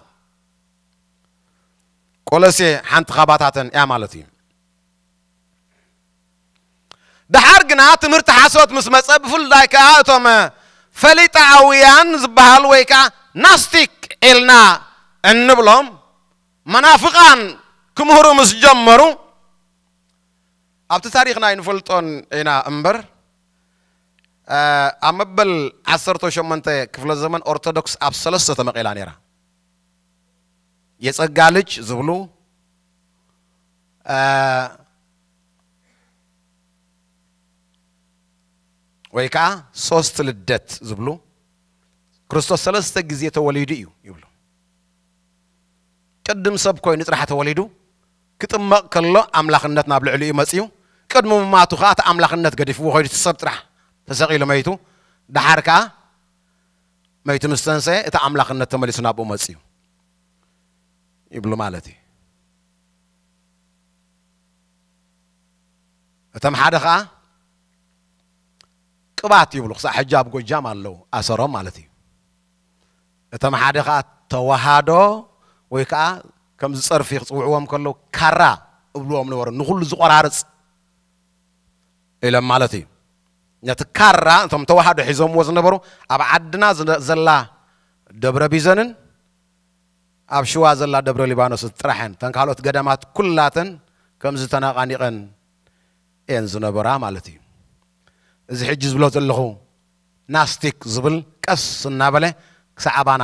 ቆሎሴ ሓንቲ ካባታተን እያ ማለት እዩ። ደሓር ግና ትምህርቲ ሓሶት ምስ መጸ፣ ብፍላይ ከኣ እቶም ፈሊጣውያን ዝበሃል ወይ ከኣ ናስቲክ ኢልና እንብሎም መናፍቓን ክምህሩ ምስ ጀመሩ፣ ኣብቲ ታሪኽና ኣይንፈልጦን ኢና እምበር፣ እ፣ ኣብ መበል ዓሰርተ ሸሞንተ ክፍለ ዘመን ኦርቶዶክስ ኣብ ሰለስተ ተመቒላ ነይራ። የጸጋ ልጅ ዝብሉ፣ እ፣ ወይ ከዓ ሶስት ልደት ዝብሉ፣ ክርስቶስ ሰለስተ ግዜ ተወሊዱ እዩ ይብሉ። ቅድም ሰብ ኮይኑ ጥራሕ ተወሊዱ፣ ክጥመቕ ከሎ ኣምላኽነት ናብ ልዕሊኡ መጺኡ፣ ቅድሚ ምማቱ ኸዓ እቲ ኣምላኽነት ገዲፍዎ ኸይዱ፣ እቲ ሰብ ጥራሕ ተሰቒሉ መይቱ፣ ደሓር ከኣ መይቱ ምስ ተንሰአ፣ እቲ ኣምላኽነት ተመሊሱ ናብኡ መጺኡ ይብሉ ማለት እዩ። እቶም ሓደ ኸዓ ቅባት ይብሉ፣ ክሳዕ ሕጂ ኣብ ጎጃም ኣለዉ፣ ኣሰሮም ማለት እዩ። እቶም ሓደ ኸዓ ተዋሃዶ ወይ ከዓ ከምዚ ጸርፊ ክጽውዕዎም ከለዉ ካራ እብልዎም ነበሩ፣ ንኹሉ ዝቆራርጽ ኢሎም ማለት እዩ። ነቲ ካራ እቶም ተዋሃዶ ሒዞምዎ ዝነበሩ ኣብ ዓድና ዝነ-፣ ዘላ ደብረ ቢዘንን ኣብ ሽዋ ዘላ ደብረ ሊባኖስ ጥራሕን፣ እተን ካልኦት ገዳማት ኩላተን ከምዚ ተነቓኒቐን እየን ዝነበራ ማለት እዩ። እዚ ሕጂ ዝብሎ ዘለኹ ናስቲክ ዝብል ቀስ እናበለ ክሳዕ ኣባና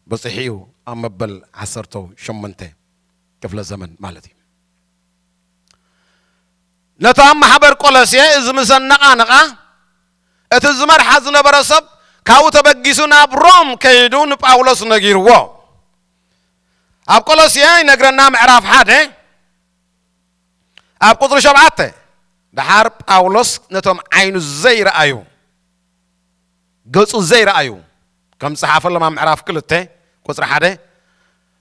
በጺሑ እዩ፣ ኣብ መበል ዓሰርተ ሸሞንተ ክፍለ ዘመን ማለት እዩ። ነቶም ማሕበር ቆሎሴ እዚ ምስ ኣነቓነቓ፣ እቲ ዝመርሓ ዝነበረ ሰብ ካብኡ ተበጊሱ ናብ ሮም ከይዱ ንጳውሎስ ነጊርዎ። ኣብ ቆሎሴ ይነግረና፣ ምዕራፍ ሓደ ኣብ ቁጽሪ ሸውዓተ፣ ደሓር ጳውሎስ ነቶም ዓይኑ ዘይረኣዩ፣ ገጹ ዘይረኣዩ፣ ከም ዝጸሓፈሎም ኣብ ምዕራፍ ክልተ ቁጽሪ ሓደ፣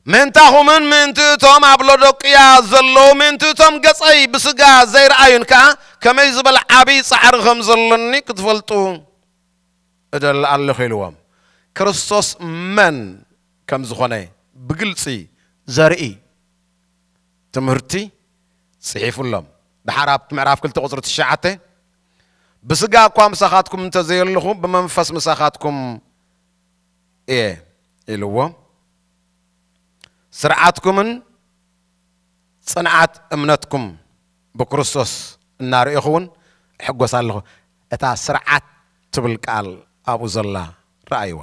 ምእንታኹምን ምእንቲ እቶም ኣብ ሎዶቅያ ዘለዉ፣ ምእንቲ እቶም ገጸይ ብስጋ ዘይረኣዩን ከኣ ከመይ ዝበለ ዓብዪ ጻዕሪ ከም ዘሎኒ ክትፈልጡ እደሊ ኣለኹ ኢልዎም። ክርስቶስ መን ከም ዝኾነ ብግልጺ ዘርኢ ትምህርቲ ጽሒፉሎም። ደሓር ኣብቲ ምዕራፍ ክልተ ቁጽሪ ትሽዓተ፣ ብስጋ እኳ ምሳኻትኩም እንተዘየለኹ፣ ብመንፈስ ምሳኻትኩም እየ ኢልዎ። ስርዓትኩምን ጽንዓት እምነትኩም ብክርስቶስ እናርኤኹ እውን እሕጎስ ኣለኹ። እታ ስርዓት ትብል ቃል ኣብኡ ዘላ ረኣይዋ።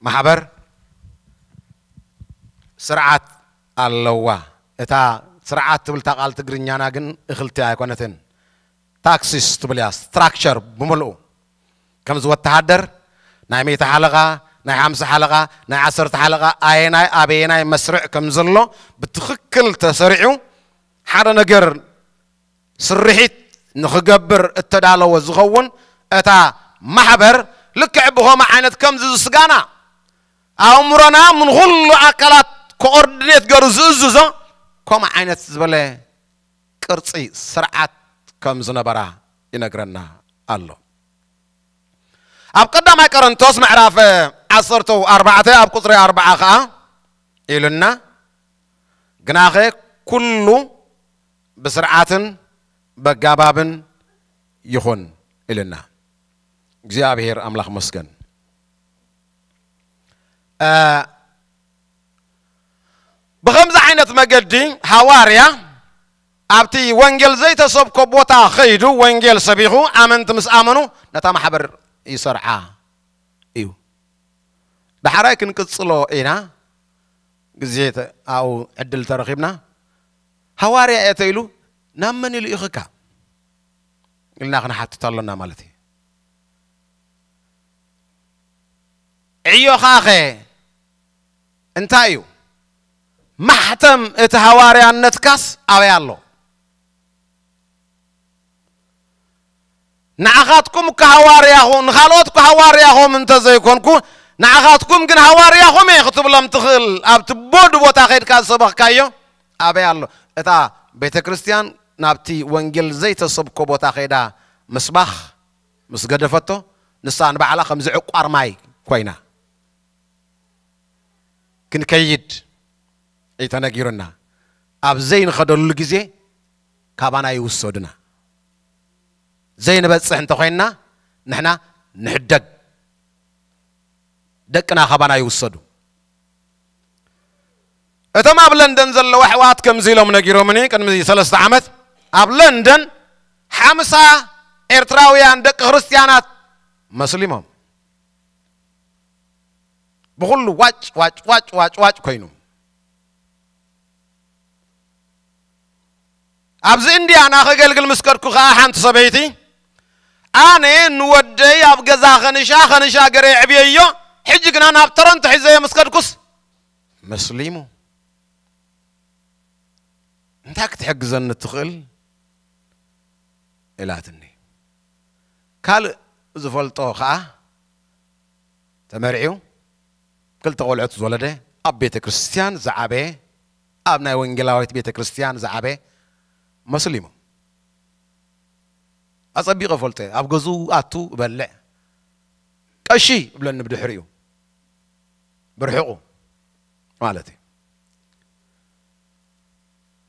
ማሕበር ስርዓት ኣለዋ። እታ ስርዓት ትብል እታ ቃል ትግርኛና ግን እኽልቲ ኣይኮነትን። ታክሲስ ትብል እያ፣ ስትራክቸር ብምልኡ። ከምዚ ወተሃደር ናይ ሚእቲ ሓለቓ፣ ናይ ሓምሳ ሓለቓ፣ ናይ ዓሰርተ ሓለቓ ኣየናይ ኣበየናይ መስርዕ ከም ዘሎ ብትኽክል ተሰሪዑ፣ ሓደ ነገር ስርሒት ንኽገብር እተዳለወ ዝኸውን፣ እታ ማሕበር ልክዕ ብኸምኡ ዓይነት ከምዚ ዝስጋና ኣእምሮና ምን ኩሉ ኣካላት ኮኦርዲኔት ገሩ ዝእዝዞ ከምኡ ዓይነት ዝበለ ቅርጺ ስርዓት ከም ዝነበራ ይነግረና ኣሎ። ኣብ ቀዳማይ ቆሮንቶስ ምዕራፍ ዓሰርተ ኣርባዕተ ኣብ ቁጽሪ ኣርባዓ ኸኣ ኢሉና፣ ግናኸ ኩሉ ብስርዓትን በጋባብን ይኹን ኢልና። እግዚኣብሔር ኣምላኽ መስገን። እ፣ ብኸምዚ ዓይነት መገዲ ሃዋርያ ኣብቲ ወንጌል ዘይተሰብኮ ቦታ ኸይዱ ወንጌል ሰቢኹ ኣመንቲ ምስ ኣመኑ ነታ ማሕበር ይሰርዓ እዩ። ዳሕራይ ክንቅጽሎ ኢና፣ ግዜ ተ-፣ ኣብኡ ዕድል ተረኺብና። ሃዋርያ እየ ተኢሉ ናብ መን ይልእኽካ ኢልና ክንሓትት ኣሎና ማለት እዩ። ዕዮኻኸ እንታይ እዩ? ማሕተም እቲ ሃዋርያነትካስ ኣበይ ኣሎ? ንዓኻትኩም እኮ ሃዋርያ ኹ-፣ ንኻልኦት እኮ ሃዋርያኹም እንተ ዘይኮንኩ፣ ንዓኻትኩም ግን ሃዋርያኹም እየ ክትብሎም ትኽእል። ኣብቲ ቦዱ ቦታ ኸይድካ ዝሰበኽካዮ ኣበይ ኣሎ? እታ ቤተ ክርስቲያን ናብቲ ወንጌል ዘይተሰብኮ ቦታ ኸይዳ ምስባኽ ምስ ገደፈቶ፣ ንሳ ንባዕላ ከምዚ ዕቋር ማይ ኮይና። ክንከይድ እዩ ተነጊሩና። ኣብ ዘይንኸደሉ ግዜ ካባና ይውሰዱና። ዘይንበጽሕ እንተኾይንና ንሕና ንሕደግ። ደቅና ካባና ይውሰዱ። እቶም ኣብ ለንደን ዘለዉ ኣሕዋት ከምዚ ኢሎም ነጊሮምኒ ቅድሚ ሰለስተ ዓመት። ኣብ ለንደን ሓምሳ ኤርትራውያን ደቂ ክርስትያናት መስሊሞም። ብኹሉ ዋጭ፣ ዋጭ፣ ዋጭ፣ ዋጭ፣ ዋጭ ኮይኑ። ኣብዚ እንዲያና ከገልግል ምስ ከድኩ ኸኣ ሓንቲ ሰበይቲ፣ ኣነ ንወደይ ኣብ ገዛ ኸንሻ፣ ኸንሻ ገረ የዕብየዮ፣ ሕጂ ግና ናብ ቶሮንቶ ሒዘዮ ምስ ከድኩስ መስሊሙ። እንታይ ክትሕግዘኒ ትኽእል? ኢላትኒ። ካልእ ዝፈልጦ ኸኣ ተመርዕዩ፣ ክልተ ቆልዑት ዝወለደ፣ ኣብ ቤተ ክርስቲያን ዝዓበየ፣ ኣብ ናይ ወንጌላዊት ቤተ ክርስቲያን ዝዓበየ መስሊሙ። ኣጸቢቐ ፈልጦ እየ። ኣብ ገዝኡ ኣቱ እበልዕ፣ ቀሺ እብለኒ ብድሕሪኡ፣ ብርሕቑ ማለት እዩ።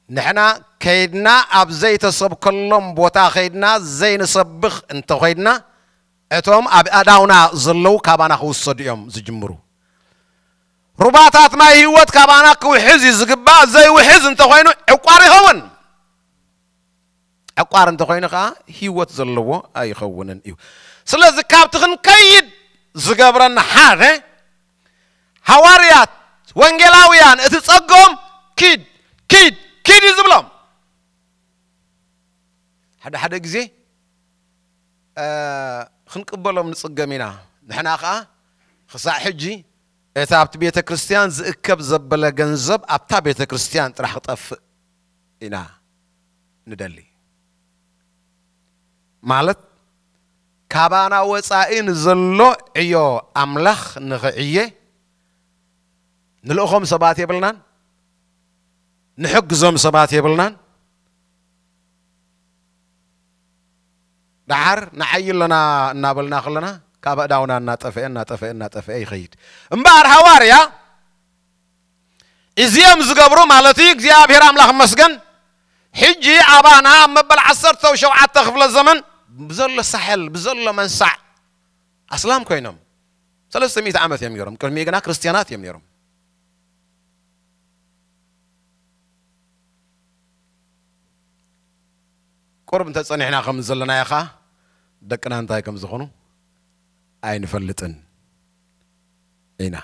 ንሕና ከይድና ኣብ ዘይተሰብከሎም ቦታ ከይድና ዘይንሰብኽ እንተኾይድና፣ እቶም ኣብ ኣእዳውና ዘለዉ ካባና ክውሰዱ እዮም ዝጅምሩ። ሩባታት ማይ ህይወት ካባና ክውሕዝ እዩ ዝግባእ። ዘይውሕዝ እንተኾይኑ ዕቋር ይኸውን። ዕቋር እንተኾይኑ ኸዓ ህይወት ዘለዎ ኣይኸውንን እዩ። ስለዚ ካብቲ ክንከይድ ዝገብረና ሓደ፣ ሃዋርያት ወንጌላውያን እቲ ጸግኦም ኪድ፣ ኪድ፣ ኪድ እዩ ዝብሎም። ሓደ ሓደ ግዜ፣ እ፣ ክንቅበሎም ንጽገም ኢና። ንሕና ኸዓ ክሳዕ ሕጂ እቲ ኣብቲ ቤተ ክርስቲያን ዝእከብ ዘበለ ገንዘብ ኣብታ ቤተ ክርስቲያን ጥራሕ ክጠፍእ ኢና ንደሊ። ማለት ካባና ወጻኢ ንዘሎ ዕዮ ኣምላኽ ንኽዕየ ንልእኾም ሰባት የብልናን፣ ንሕግዞም ሰባት የብልናን። ደሓር ንዓዪ ኣለና እናበልና ከለና ካብ ኣእዳውና እናጠፍአ፣ እናጠፍአ፣ እናጠፍአ ይኸይድ። እምበኣር ሃዋርያ እዚኦም ዝገብሩ ማለት እዩ፣ እግዚኣብሔር ኣምላኽ ይመስገን፣ ሕጂ ኣባና ኣብ መበል ዓሰርተ ሸውዓተ ክፍለ ዘመን ብዘሎ ሳሕል፣ ብዘሎ መንሳዕ ኣስላም ኮይኖም ሰለስተ ሚእቲ ዓመት እዮም ነይሮም። ቅድሚኡ ግና ክርስትያናት እዮም ነይሮም። ቁሩብ እንተጸኒሕና ከም ዘለናዮ ኸኣ ደቅና እንታይ ከም ዝኾኑ ኣይንፈልጥን ኢና።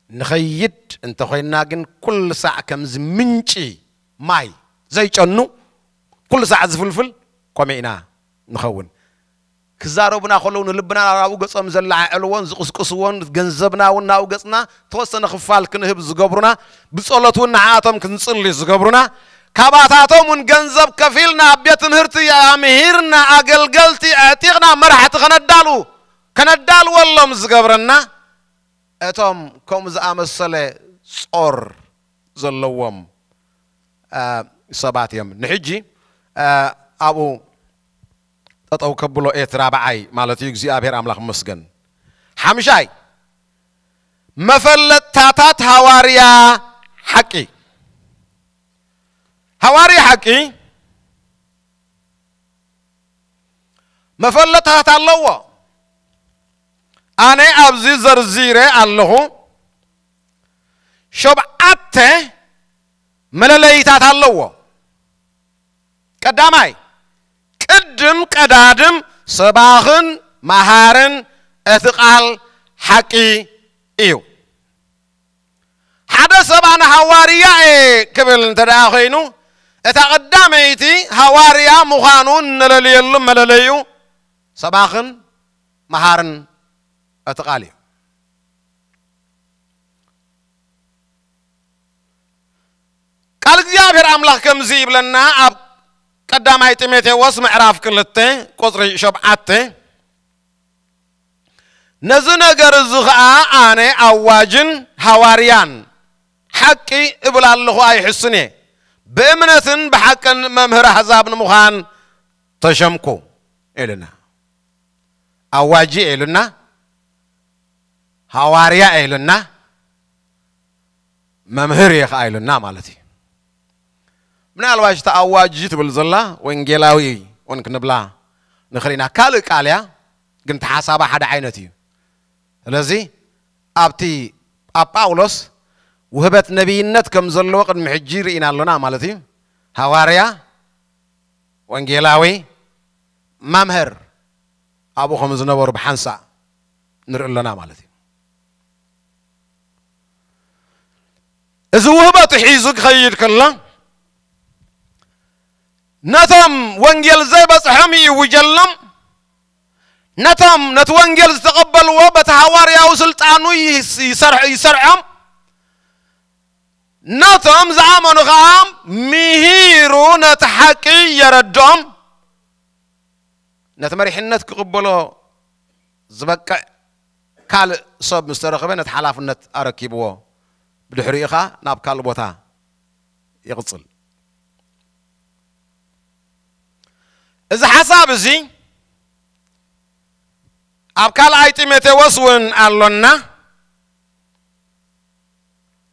ንኸይድ እንተኾይንና ግን ኩሉ ሳዕ ከምዚ ምንጪ ማይ ዘይጨኑ ኩሉ ሳዕ ዝፍልፍል ኮሜ ኢና ንኸውን። ክዛረቡና ከለዉ ንልብና ናብኡ ገጾም ዘለዓዕልዎን ዝቕስቅስዎን፣ ገንዘብና እውን ናብኡ ገጽና ተወሰነ ክፋል ክንህብ ዝገብሩና፣ ብጸሎት እውን ንዓኣቶም ክንጽሊ ዝገብሩና፣ ካባታቶም እውን ገንዘብ ከፊልና ኣብ ቤት ትምህርቲ ኣምሂርና፣ ኣገልገልቲ ኣዕጢቕና፣ መራሕቲ ከነዳሉ፣ ከነዳልወሎም ዝገብረና፣ እቶም ከምኡ ዝኣመሰለ ጾር ዘለዎም ሰባት እዮም። ንሕጂ ኣብኡ ጠጠው ከብሎ እየ እቲ ራብዓይ ማለት እዩ። እግዚኣብሔር ኣምላኽ ይመስገን። ሓምሻይ፣ መፈለጥታታት ሃዋርያ ሓቂ። ሃዋርያ ሓቂ መፈለጥታታት ኣለዎ። ኣነ ኣብዚ ዘርዚረ ኣለኹ። ሸብዓተ መለለይታት ኣለዎ። ቀዳማይ፣ ቅድም ቀዳድም ሰባኽን መሃርን እቲ ቃል ሓቂ እዩ። ሓደ ሰብ ኣነ ሃዋርያ እየ ክብል እንተ ደኣ ኾይኑ፣ እታ ቀዳመይቲ ሃዋርያ ምዃኑ እነለልየሉ መለለዩ ሰባኽን መሃርን እቲ ቃል እዩ። ቃል እግዚኣብሔር ኣምላኽ ከምዚ ይብለና ኣብ ቀዳማይ ጢሞቴዎስ ምዕራፍ ክልተ ቁጽሪ ሸብዓተ፣ ነዚ ነገር እዚ ኸኣ ኣነ ኣዋጅን ሃዋርያን ሓቂ እብል ኣለኹ ኣይሕስን እየ፣ ብእምነትን ብሓቅን መምህር ኣሕዛብ ንምዃን ተሸምኩ ኢልና። ኣዋጂ ኢሉና፣ ሃዋርያ ኢሉና፣ መምህር እየ ኸዓ ኢሉና ማለት እዩ። ምናልባሽ እታ ኣዋጂ ትብል ዘላ ወንጌላዊ እውን ክንብላ ንኽእል ኢና። ካልእ ቃል እያ፣ ግን እቲ ሓሳባ ሓደ ዓይነት እዩ። ስለዚ ኣብቲ ኣብ ጳውሎስ ውህበት ነቢይነት ከም ዘለዎ ቅድሚ ሕጂ ርኢና ኣሎና ማለት እዩ። ሃዋርያ፣ ወንጌላዊ፣ መምህር ኣብኡ ከም ዝነበሩ ብሓንሳእ ንርኢ ኣሎና ማለት እዩ። እዚ ውህበቱ ሒዙ ክኸይድ ከሎ ነቶም ወንጌል ዘይበጽሖም ይእውጀሎም፣ ነቶም ነቲ ወንጌል ዝተቐበልዎ በቲ ሃዋርያዊ ስልጣኑ ይስ- ይሰርሕ- ይሰርዖም፣ ነቶም ዝኣመኑ ኸዓ ምሂሩ ነቲ ሓቂ የረድኦም። ነቲ መሪሕነት ክቕበሎ ዝበቅዕ ካልእ ሰብ ምስ ተረኸበ ነቲ ሓላፍነት ኣረኪብዎ ብድሕሪኡ ኸዓ ናብ ካልእ ቦታ ይቕጽል። እዚ ሓሳብ እዚ ኣብ ካልኣይ ጢሞቴዎስ እውን ኣሎና።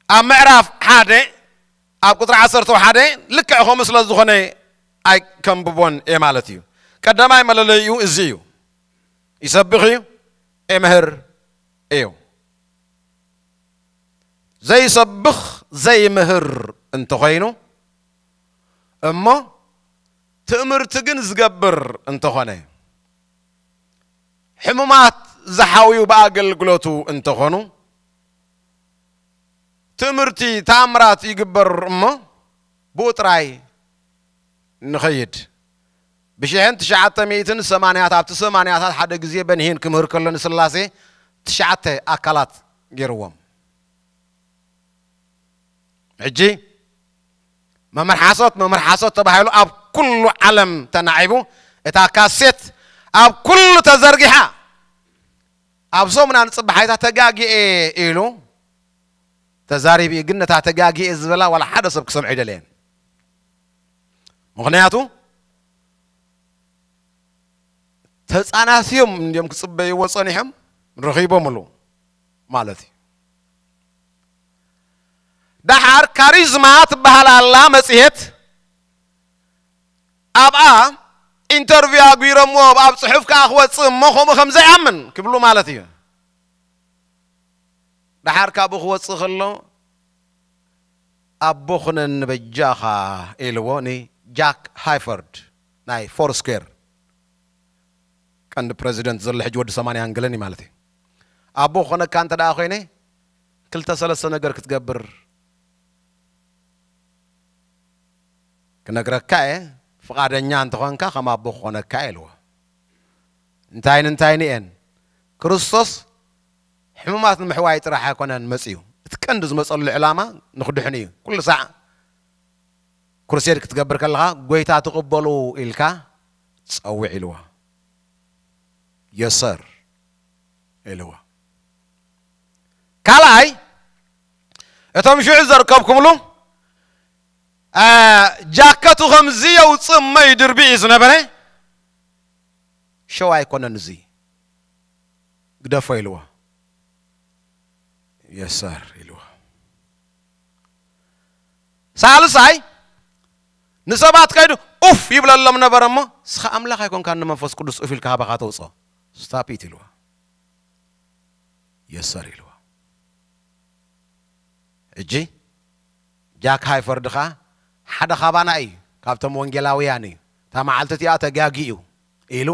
ኣብ ምዕራፍ ሓደ ኣብ ቁጽሪ ዓሰርተ ሓደ ልክዕ ከምኡ ስለ ዝኾነ ኣይከንብቦን እየ ማለት እዩ። ቀዳማይ መለለይኡ እዚ እዩ። ይሰብኽ እዩ፣ ይምህር እዩ። ዘይሰብኽ ዘይምህር እንተኾይኑ እሞ ትእምርቲ ግን ዝገብር እንተኾነ፣ ሕሙማት ዝሓውዩ ብኣገልግሎቱ እንተኾኑ፣ ትእምርቲ ተኣምራት ይግበር እሞ ብኡ ጥራይ ንኸይድ። ብሽሕን ትሽዓተ ሚእትን ሰማንያታት ኣብቲ ሰማንያታት ሓደ ግዜ በንሂን ክምህር ከሎ ንስላሴ ትሽዓተ ኣካላት ገይርዎም። ሕጂ መምህር ሓሶት መምህር ሓሶት ተባሂሉ ኣብ ኩሉ ዓለም ተናዒቡ፣ እታ ካሴት ኣብ ኩሉ ተዘርጊሓ። ኣብ ሰሙና ንጽባሓይታ ተጋጊኤ ኢሉ ተዛሪቡ እዩ። ግን ነታ ተጋጊኤ ዝበላ ዋላ ሓደ ሰብ ክሰምዑ ኣይደለየን። ምኽንያቱ ተጻናስዮም እንዲዮም ክጽበይዎ ጸኒሖም፣ ረኺቦምሉ ማለት እዩ። ደሓር ካሪዝማ ትበሃል ኣላ መጽሔት፣ ኣብኣ ኢንተርቪው ኣግቢሮምዎ ኣብ ጽሑፍ ከኣ ክወጽእ እሞ ከምኡ ከም ዘይኣምን ክብሉ ማለት እዩ። ደሓር ካብኡ ክወጽእ ከሎ ኣቦ ኹነኒ በጃኻ ኢልዎ ንጃክ ሃይፈርድ ናይ ፎርስኩዌር ቀንዲ ፕረዚደንት ዘሎ ሕጂ ወዲ ሰማንያን ገለን እዩ ማለት እዩ። ኣቦ ክኾነካ እንተ ደኣ ኮይነ ክልተ ሰለስተ ነገር ክትገብር ክነግረካ እየ፣ ፍቓደኛ እንተኾንካ ከም ኣቦ ክኾነካ እየ ኢልዎ። እንታይን እንታይን እየን? ክርስቶስ ሕሙማት ንምሕዋይ ጥራሕ ኣይኮነን መጺኡ። እቲ ቀንዲ ዝመጸሉ ዕላማ ንኽድሕኑ እዩ። ኩሉ ሳዕ ክሩሴድ ክትገብር ከለኻ ጎይታ ትቕበሉ ኢልካ ጸውዕ ኢልዎ። የሰር ኢልዎ። ካልኣይ እቶም ሽዑ ዘርከብኩምሉ ጃከቱ ከምዚ የውፅእ እሞ ይድርቢ እዩ ዝነበረ። ሸው ኣይኮነን እዚ፣ ግደፎ ኢልዎ። የሰር ኢልዎ። ሳልሳይ ንሰባት ከይዱ ኡፍ ይብለሎም ነበረ እሞ፣ እስኻ ኣምላኽ ኣይኮንካን ንመንፈስ ቅዱስ ኡፍ ኢልካ ሃባኻ ተውፅኦ፣ ስታፒት ኢልዎ። የሰር ኢልዎ። እጂ ጃክ ሃይፈርድ ኸዓ ሓደ ካባና እዩ፣ ካብቶም ወንጌላውያን እዩ። እታ መዓልቲ እቲኣ ተጋጊ እዩ ኢሉ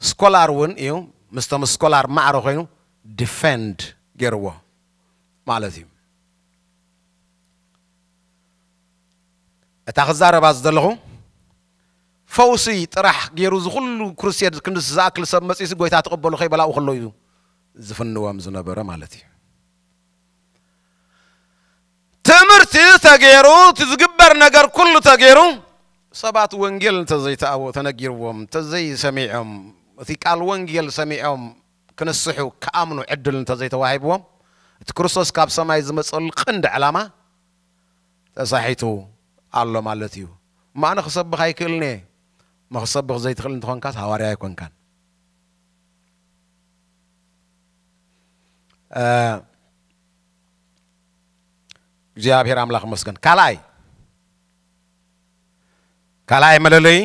ስኮላር እውን እዩ፣ ምስቶም ስኮላር ማዕረ ኮይኑ ዲፌንድ ገይርዎ ማለት እዩ። እታ ክዛረባ ዝደለኹ ፈውሲ ጥራሕ ገይሩ ዝኩሉ ክሩሴድ ክንድስ ዝኣክል ሰብ መፂሱ ጎይታ ተቐበሉ ከይበላኡ ከሎ እዩ ዝፍንዎም ዝነበረ ማለት እዩ። ትምህርቲ ተገይሩ፣ እቲ ዝግበር ነገር ኩሉ ተገይሩ፣ ሰባት ወንጌል እንተዘይተኣዎ ተነጊርዎም እንተዘይሰሚዖም፣ እቲ ቃል ወንጌል ሰሚዖም ክንስሑ ክኣምኑ ዕድል እንተዘይተዋሂብዎም፣ እቲ ክርስቶስ ካብ ሰማይ ዝመፀሉ ቀንዲ ዕላማ ተሳሒቱ ኣሎ ማለት እዩ። እሞ ኣነ ክሰብኽ ኣይክእልን እየ። እሞ ክሰብኽ ዘይትኽእል እንተኾንካስ ሃዋርያ ኣይኮንካን። እግዚኣብሔር ኣምላኽ ይመስገን። ካልኣይ ካልኣይ መለለይ፣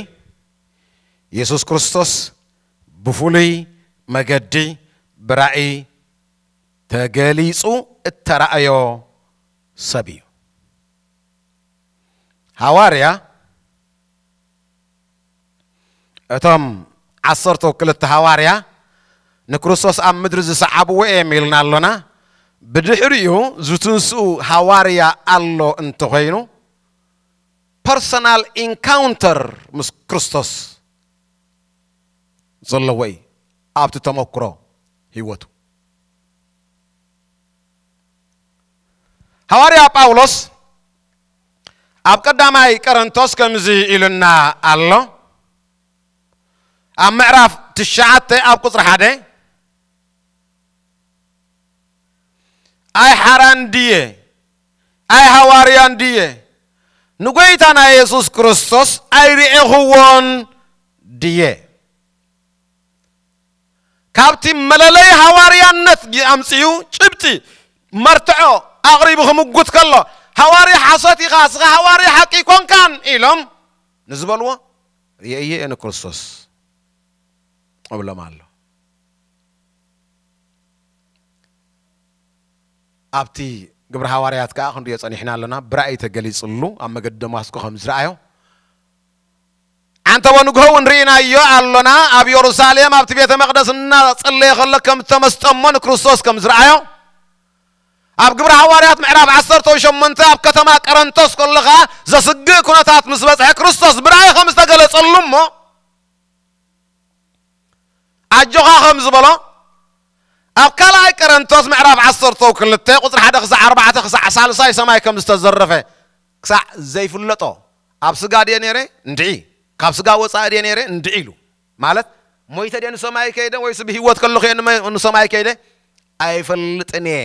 የሱስ ክርስቶስ ብፍሉይ መገዲ ብራእይ ተገሊጹ እተራእዮ ሰብ እዩ። ሃዋርያ እቶም ዓሰርተ ክልተ ሃዋርያ ንክርስቶስ ኣብ ምድሪ ዝሰዓብዎ እዮም ኢልና ኣሎና። ብድሕሪኡ ዝትንስኡ ሃዋርያ ኣሎ እንተኾይኑ፣ ፐርሰናል ኢንካውንተር ምስ ክርስቶስ ዘለዎ እዩ ኣብቲ ተመክሮ ህይወቱ። ሃዋርያ ጳውሎስ ኣብ ቀዳማይ ቀረንቶስ ከምዚ ኢሉና ኣሎ። ኣብ ምዕራፍ ትሽዓተ ኣብ ቁፅሪ ሓደ፣ ኣይ ሓራን ድየ? ኣይ ሃዋርያን ድየ? ንጎይታና የሱስ ክርስቶስ ኣይርኤኽዎን ድየ? ካብቲ መለለይ ሃዋርያነት ኣምፅኡ ጭብጢ መርትዖ ኣቕሪቡ ክምጉት ከሎ፣ ሃዋርያ ሓሶት ኢኻ፣ እስኻ ሃዋርያ ሓቂ ኣይኮንካን ኢሎም ንዝበልዎ፣ ርእየ እየ ንክርስቶስ እብሎም ኣሎ። ኣብቲ ግብሪ ሃዋርያት ከኣ ክንሪኦ ጸኒሕና ኣለና። ብራእይ ተገሊጽሉ ኣብ መገዲ ደማስቆ ከም ዝረኣዮ፣ ዓንተቦ ንግሆ እውን ርኢናዮ ኣሎና። ኣብ የሩሳሌም ኣብቲ ቤተ መቕደስ እናጸለየ ከሎ ከም እተመስጠ እሞ ንክርስቶስ ከም ዝረኣዮ፣ ኣብ ግብሪ ሃዋርያት ምዕራፍ ዓሰርተ ሸሞንተ ኣብ ከተማ ቀረንቶስ ከሎ ኸኣ ዘስግእ ኩነታት ምስ በጽሐ ክርስቶስ ብራእይ ከም ዝተገለጸሉ እሞ ኣጆኻ ከም ዝበሎ ኣብ ካልኣይ ቀረንቶስ ምዕራፍ ዓሰርተ ክልተ ቁጽሪ ሓደ ክሳዕ ኣርባዕተ ክሳዕ ሳልሳይ ሰማይ ከም ዝተዘረፈ ክሳዕ ዘይፍለጦ ኣብ ስጋ ድየ ነይረ እንድዒ፣ ካብ ስጋ ወጻኢ ድየ ነይረ እንድዒ ኢሉ። ማለት ሞይተ ድየ ንሰማይ ከይደ ወይስ ብህይወት ከለኹ እየ ንመ-፣ ንሰማይ ከይደ ኣይፈልጥን እየ።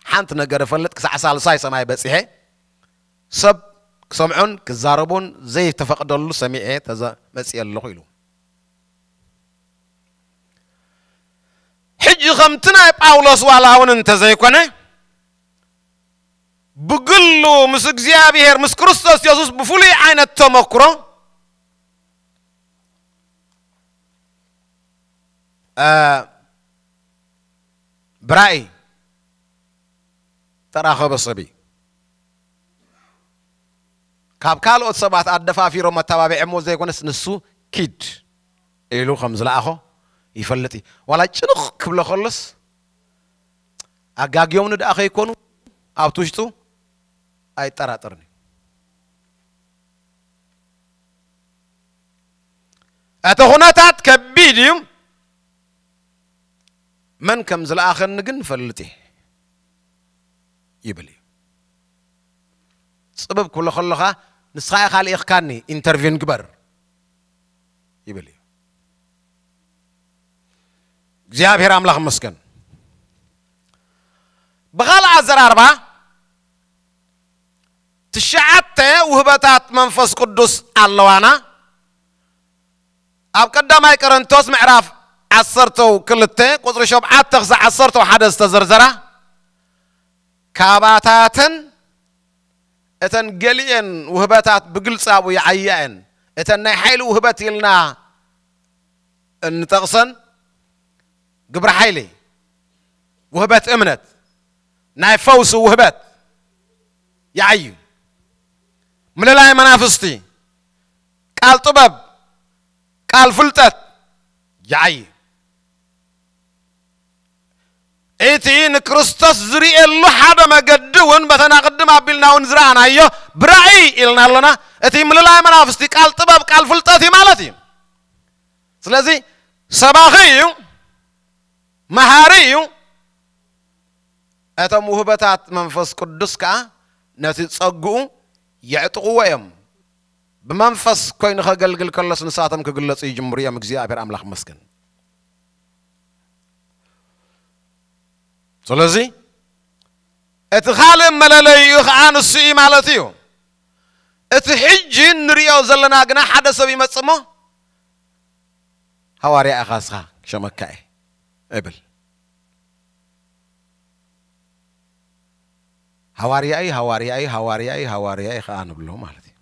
ሓንቲ ነገር እፈልጥ ክሳዕ ሳልሳይ ሰማይ በጺሐ ሰብ ክሰምዖን ክዛረቦን ዘይተፈቕደሉ ሰሚዐ ተዘ-፣ መጺኤ ኣለኹ ኢሉ። ሕጂ ከምቲ ናይ ጳውሎስ ዋላ እውን እንተዘይኮነ ብግሉ ምስ እግዚኣብሔር ምስ ክርስቶስ የሱስ ብፍሉይ ዓይነት ተመክሮ እ፣ ብራእይ ተራኸበ ሰብ እዩ። ካብ ካልኦት ሰባት ኣደፋፊሮም መተባብዐሞ ዘይኮነስ ንሱ ኪድ ኢሉ ከም ዝለኣኾ ይፈልጥ እዩ። ዋላ ጭንቕ ክብሎ ከሎስ ኣጋግዮምኒ ደኣ ከይኮኑ ኣብቲ ውሽጡ ኣይጠራጠርን እዩ። እቲ ኩነታት ከቢድ እዩ። መን ከም ዝለኣኸኒ ግን እፈልጥ እየ ይብል እዩ። ጽብብ ክብሎ ከለኻ ንስኻ ኢኻ ልኢኽካኒ ኢንተርቪን ግበር ይብል እዩ። እግዚኣብሔር ኣምላኽ ይመስገን። ብኻልእ ኣዘራርባ ትሽዓተ ውህበታት መንፈስ ቅዱስ ኣለዋና። ኣብ ቀዳማይ ቆሮንቶስ ምዕራፍ ዓሰርተ ክልተ ቁጽሪ ሸውዓተ ክሳዕ ዓሰርተ ሓደ ዝተዘርዘራ፣ ካባታተን እተን ገሊኤን ውህበታት ብግልጺ ኣብኡ ይዓያ እየን። እተን ናይ ሓይሊ ውህበት ኢልና እንጠቕሰን፣ ግብረ ሓይሊ፣ ውህበት እምነት፣ ናይ ፈውሲ ውህበት ይዓዩ። ምልላይ መናፍስቲ፣ ቃል ጥበብ፣ ቃል ፍልጠት ይዓዩ። እቲ ንክርስቶስ ዝርእየሉ ሓደ መገዲ እውን በተና ቅድም ኣቢልና እውን ዝረኣናዮ ብራእይ ኢልና ኣሎና። እቲ ምልላይ መናፍስቲ ቃል ጥበብ፣ ቃል ፍልጠት እዩ ማለት እዩ። ስለዚ ሰባኺ እዩ፣ መሃሪ እዩ። እቶም ውህበታት መንፈስ ቅዱስ ከኣ ነቲ ጸግኡ የዕጥቕዎ እዮም። ብመንፈስ ኮይኑ ከገልግል ከሎስ ንሳቶም ክግለጹ ይጅምሩ እዮም። እግዚኣብሔር ኣምላኽ መስገን። ስለዚ እቲ ካልእ መለለይኡ ኸዓ ንሱ እዩ ማለት እዩ። እቲ ሕጂ ንሪኦ ዘለና ግና ሓደ ሰብ ይመጽእ እሞ ሃዋርያ ኢኻ እስኻ ክሸመካ እየ እብል። ሃዋርያይ፣ ሃዋርያይ፣ ሃዋርያይ፣ ሃዋርያይ ኸዓ ንብሎ ማለት እዩ።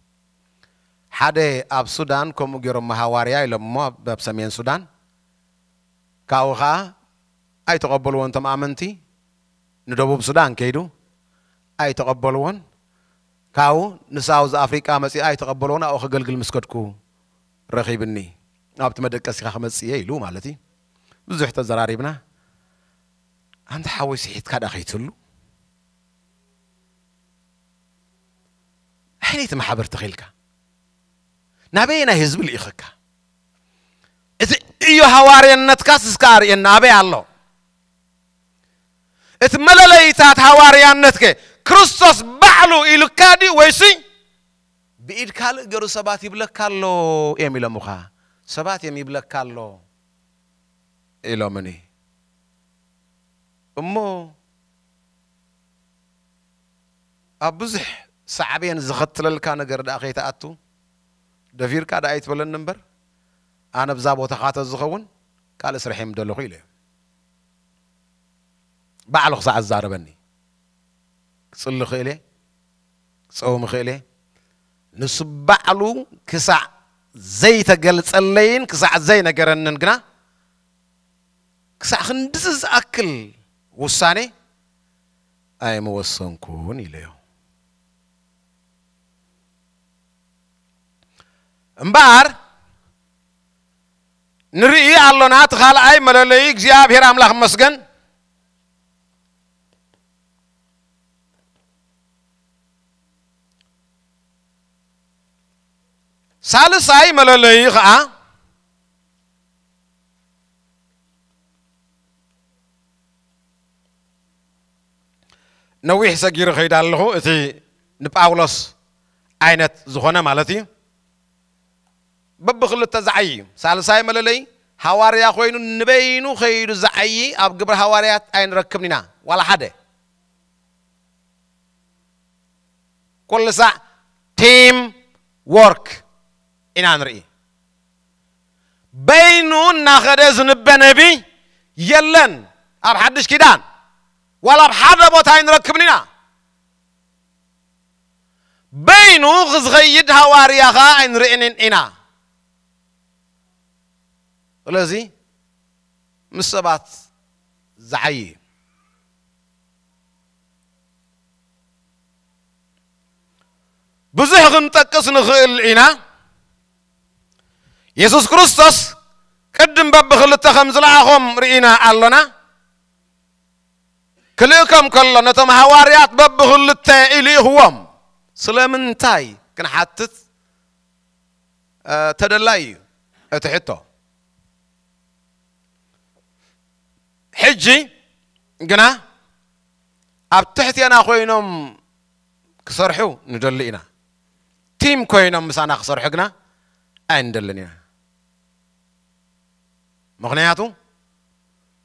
ሓደ ኣብ ሱዳን ከምኡ ገይሮሞ ሃዋርያ ኢሎሞ ኣብ ኣብ ሰሜን ሱዳን። ካብኡ ኸዓ ኣይተቐበልዎን እቶም ኣመንቲ። ንደቡብ ሱዳን ከይዱ ኣይተቐበልዎን። ካብኡ ንሳውዝ ኣፍሪቃ መጺኡ ኣይተቐበልዎን። ኣብኡ ከገልግል ምስ ከድኩ ረኺብኒ። ኣብቲ መደቀሲኻ ክመጽእ እየ ኢሉ ማለት እዩ። ብዙሕ ተዘራሪብና። ኣንታ ሓወይ ስሒትካ ደኣ ከይትህሉ። ኣየነይቲ ማሕበር ተኺልካ? ናበየናይ ህዝቢ ልኢኸካ? እቲ ዕዮ ሃዋርያነትካስ እስከ ኣርእየና፣ ኣበይ ኣሎ? እቲ መለለይታት ሃዋርያነትከ ክርስቶስ ባዕሉ ኢሉካ ድዩ ወይሲ ብኢድ ካልእ ገሩ ሰባት ይብለካ ኣሎ እዮም ኢሎምኻ? ሰባት እዮም ይብለካ ኣሎ ኢሎምኒ። እሞ ኣብ ብዙሕ ሳዕቤን ዝኸትለልካ ነገር ደኣ ከይትኣቱ ደፊርካ ደኣ ኣይትበለኒ እምበር፣ ኣነ ብዛ ቦታኻ ተዝኸውን ካልእ ስርሐ ምደለኹ ኢለዮ። ባዕሉ ክሳዕ ዝዛረበኒ ክጽሊ ክእለ፣ ክጸውም ክእለ፣ ንሱ ባዕሉ ክሳዕ ዘይተገልጸለይን ክሳዕ ዘይነገረንን ግና ክሳዕ ክንድዚ ዝኣክል ውሳኔ ኣይምወሰንኩን ኢለዮ። እምበኣር ንርኢ ኣሎና፣ እቲ ካልኣይ መለለዪ እግዚኣብሔር ኣምላኽ መስገን። ሳልሳይ መለለዪ ኸዓ ነዊሕ ሰጊሩ ኸይደ ኣለኹ። እቲ ንጳውሎስ ዓይነት ዝኾነ ማለት እዩ። በብኽልተ ዝዓዪ እዩ። ሳልሳይ መለለይ ሃዋርያ ኮይኑ ንበይኑ ኸይዱ ዝዓዪ ኣብ ግብረ ሃዋርያት ኣይንረክብን ኢና። ዋላ ሓደ። ኩሉ ሳዕ ቲም ወርክ ኢና ንርኢ። በይኑ እናኸደ ዝንበ ነቢ የለን ኣብ ሓድሽ ኪዳን። ዋላ ኣብ ሓደ ቦታ ኣይንረክብን ኢና። በይኑ ዝኸይድ ሃዋርያ ኸዓ ኣይንርእንን ኢና። ስለዚ ምስ ሰባት ዝዓዪ እዩ። ብዙሕ ክንጠቅስ ንኽእል ኢና። የሱስ ክርስቶስ ቅድም በብኽልተ ከም ዝለኣኾም ርኢና ኣሎና። ክልእኮም ከሎ ነቶም ሃዋርያት በብኽልተ ኢሉ ይልእኽዎም። ስለምንታይ ክንሓትት፣ እ፣ ተደላይ እዩ እቲ ሕቶ። ሕጂ ግና ኣብ ትሕቴና ኮይኖም ክሰርሑ ንደሊ ኢና። ቲም ኮይኖም ምሳና ክሰርሑ ግና ኣይንደልን ኢና። ምኽንያቱ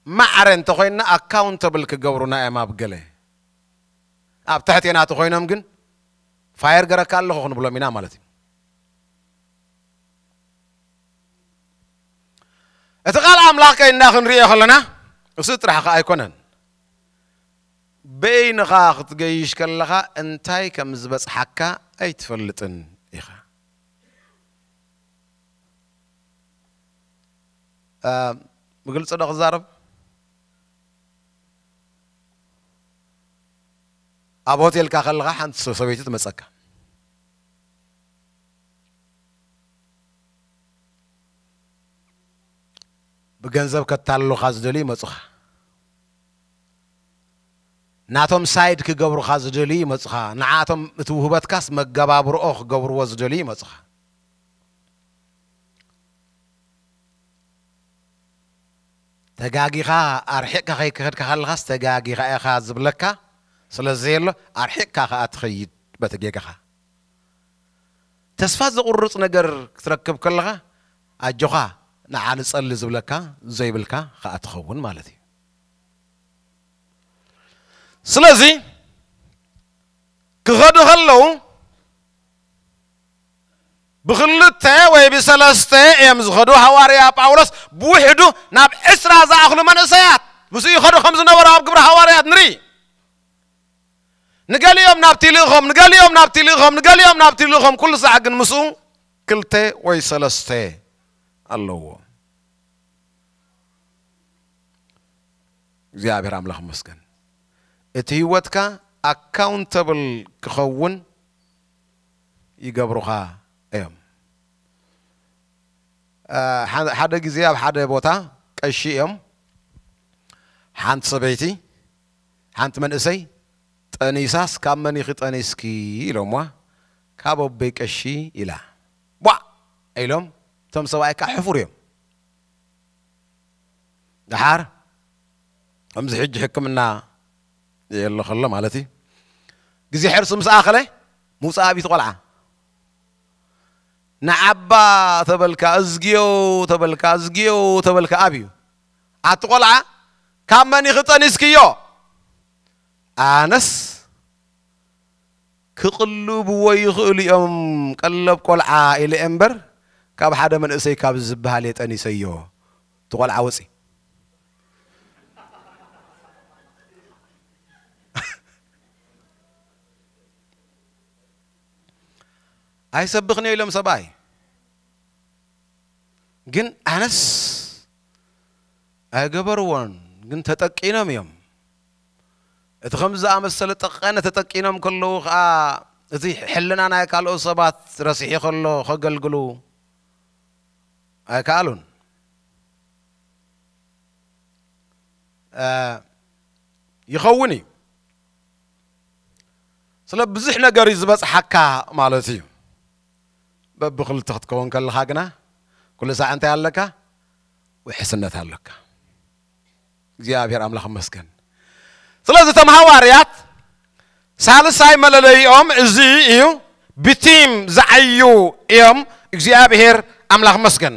ማዕረ እንተኾይንና ኣካውንተብል ክገብሩና እዮም። ኣብ ገለ ኣብ ትሕቴና ተኾይኖም ግን ፋየር ገረካ ኣለኹ ክንብሎም ኢና ማለት እዩ። እቲ ቃል ኣምላኽ ከይንዳ ክንሪኦ ከለና፣ እሱ ጥራሕ ከኣ ኣይኮነን። በይንኻ ክትገይሽ ከለኻ እንታይ ከም ዝበጽሓካ ኣይትፈልጥን ኢኻ። እ፣ ብግልጺ ዶ ክዛረብ? ኣብ ሆቴልካ ከለኻ ሓንቲ ሰ-፣ ሰበይቲ ትመጸካ። ብገንዘብ ከታልሉኻ ዝደልዩ ይመጹኻ። ናቶም ሳይድ ክገብሩኻ ዝደልዩ ይመጹኻ። ንዓቶም እቲ ውህበትካስ መገባብርኦ ክገብርዎ ዝደልዩ ይመጹኻ። ተጋጊኻ ኣርሒቕካ ከይከድካ ከለኻስ ተጋጊኻ ኢኻ ዝብለካ ስለ ዘየሎ፣ ኣርሒቕካ ከኣ ትኸይድ በቲ ጌጋኻ። ተስፋ ዘቑርጽ ነገር ክትረክብ ከለኻ፣ ኣጆኻ ንዓ ንጸሊ ዝብለካ ዘይብልካ ከኣ ትኸውን ማለት እዩ። ስለዚ ክኸዱ ከለዉ ብኽልተ ወይ ብሰለስተ እዮም ዝኸዱ። ሃዋርያ ጳውሎስ ብውሕዱ ናብ ዕስራ ዝኣኽሉ መንእሰያት ምስኡ ይኸዱ ከም ዝነበሩ ኣብ ግብሪ ሃዋርያት ንርኢ። ንገሊኦም ናብቲ ልእኾም፣ ንገሊኦም ናብቲ ልእኾም፣ ንገሊኦም ናብቲ ልእኾም፣ ኩሉ ሳዕ ግን ምስኡ ክልተ ወይ ሰለስተ ኣለዎ። እግዚኣብሔር ኣምላኽ ይመስገን። እቲ ህይወትካ ኣካውንተብል ክኸውን ይገብሩኻ እዮም። አ፣ ሓ-፣ ሓደ ግዜ ኣብ ሓደ ቦታ ቀሺ እዮም። ሓንቲ ሰበይቲ፣ ሓንቲ መንእሰይ ጠኒሳስ፣ "ካብ መን ኢኺ ጠኒስኪ?" ኢሎምዋ። "ካብ ኣቦይ ቀሺ" ኢላ። "ቧዕ!" ኢሎም፣ እቶም ሰብኣይ ከዓ ሕፉር እዮም። ደሓር ከምዚ ሕጂ ሕክምና የለ ከሎ ማለት እዩ። ግዜ ሕርሱ ምስ ኣኸለ ምውፃእ ኣብዩ እቲ ቆልዓ። ንዓባ ተበልካ እዝግዮ ተበልካ እዝግዮ ተበልካ ኣብዩ። ኣቲ ቆልዓ ካብ መን ኢኺ ጠኒስክዮ? ኣነስ ክቕልብዎ ይኽእሉ እዮም ቀለብ ቆልዓ ኢለ እምበር ካብ ሓደ መንእሰይ ካብ ዝበሃል እየ ጠኒሰዮ። እቲ ቆልዓ ወፂ። ኣይሰብኽን ኢሎም ሰብኣይ። ግን ኣነስ ኣይገበርዎን፣ ግን ተጠቂኖም እዮም። እቲ ከምዚ ዝኣመሰለ ጠቐነ ተጠቂኖም ከለዉ ኸኣ እቲ ሕልና ናይ ካልኦት ሰባት ረሲሑ ከሎ ከገልግሉ ኣይከኣሉን። እ፣ ይኸውን እዩ። ስለ ብዙሕ ነገር እዩ ዝበጽሓካ ማለት እዩ። በብኽልተ ክትከውን ከለኻ ግና ኩሉ ሳዕ እንታይ ኣለካ? ውሕስነት ኣለካ። እግዚኣብሔር ኣምላኽ ይመስገን። ስለዚ እቶም ሃዋርያት ሳልሳይ መለለይኦም እዚ እዩ። ብቲም ዝዓዩ እዮም። እግዚኣብሔር ኣምላኽ ይመስገን።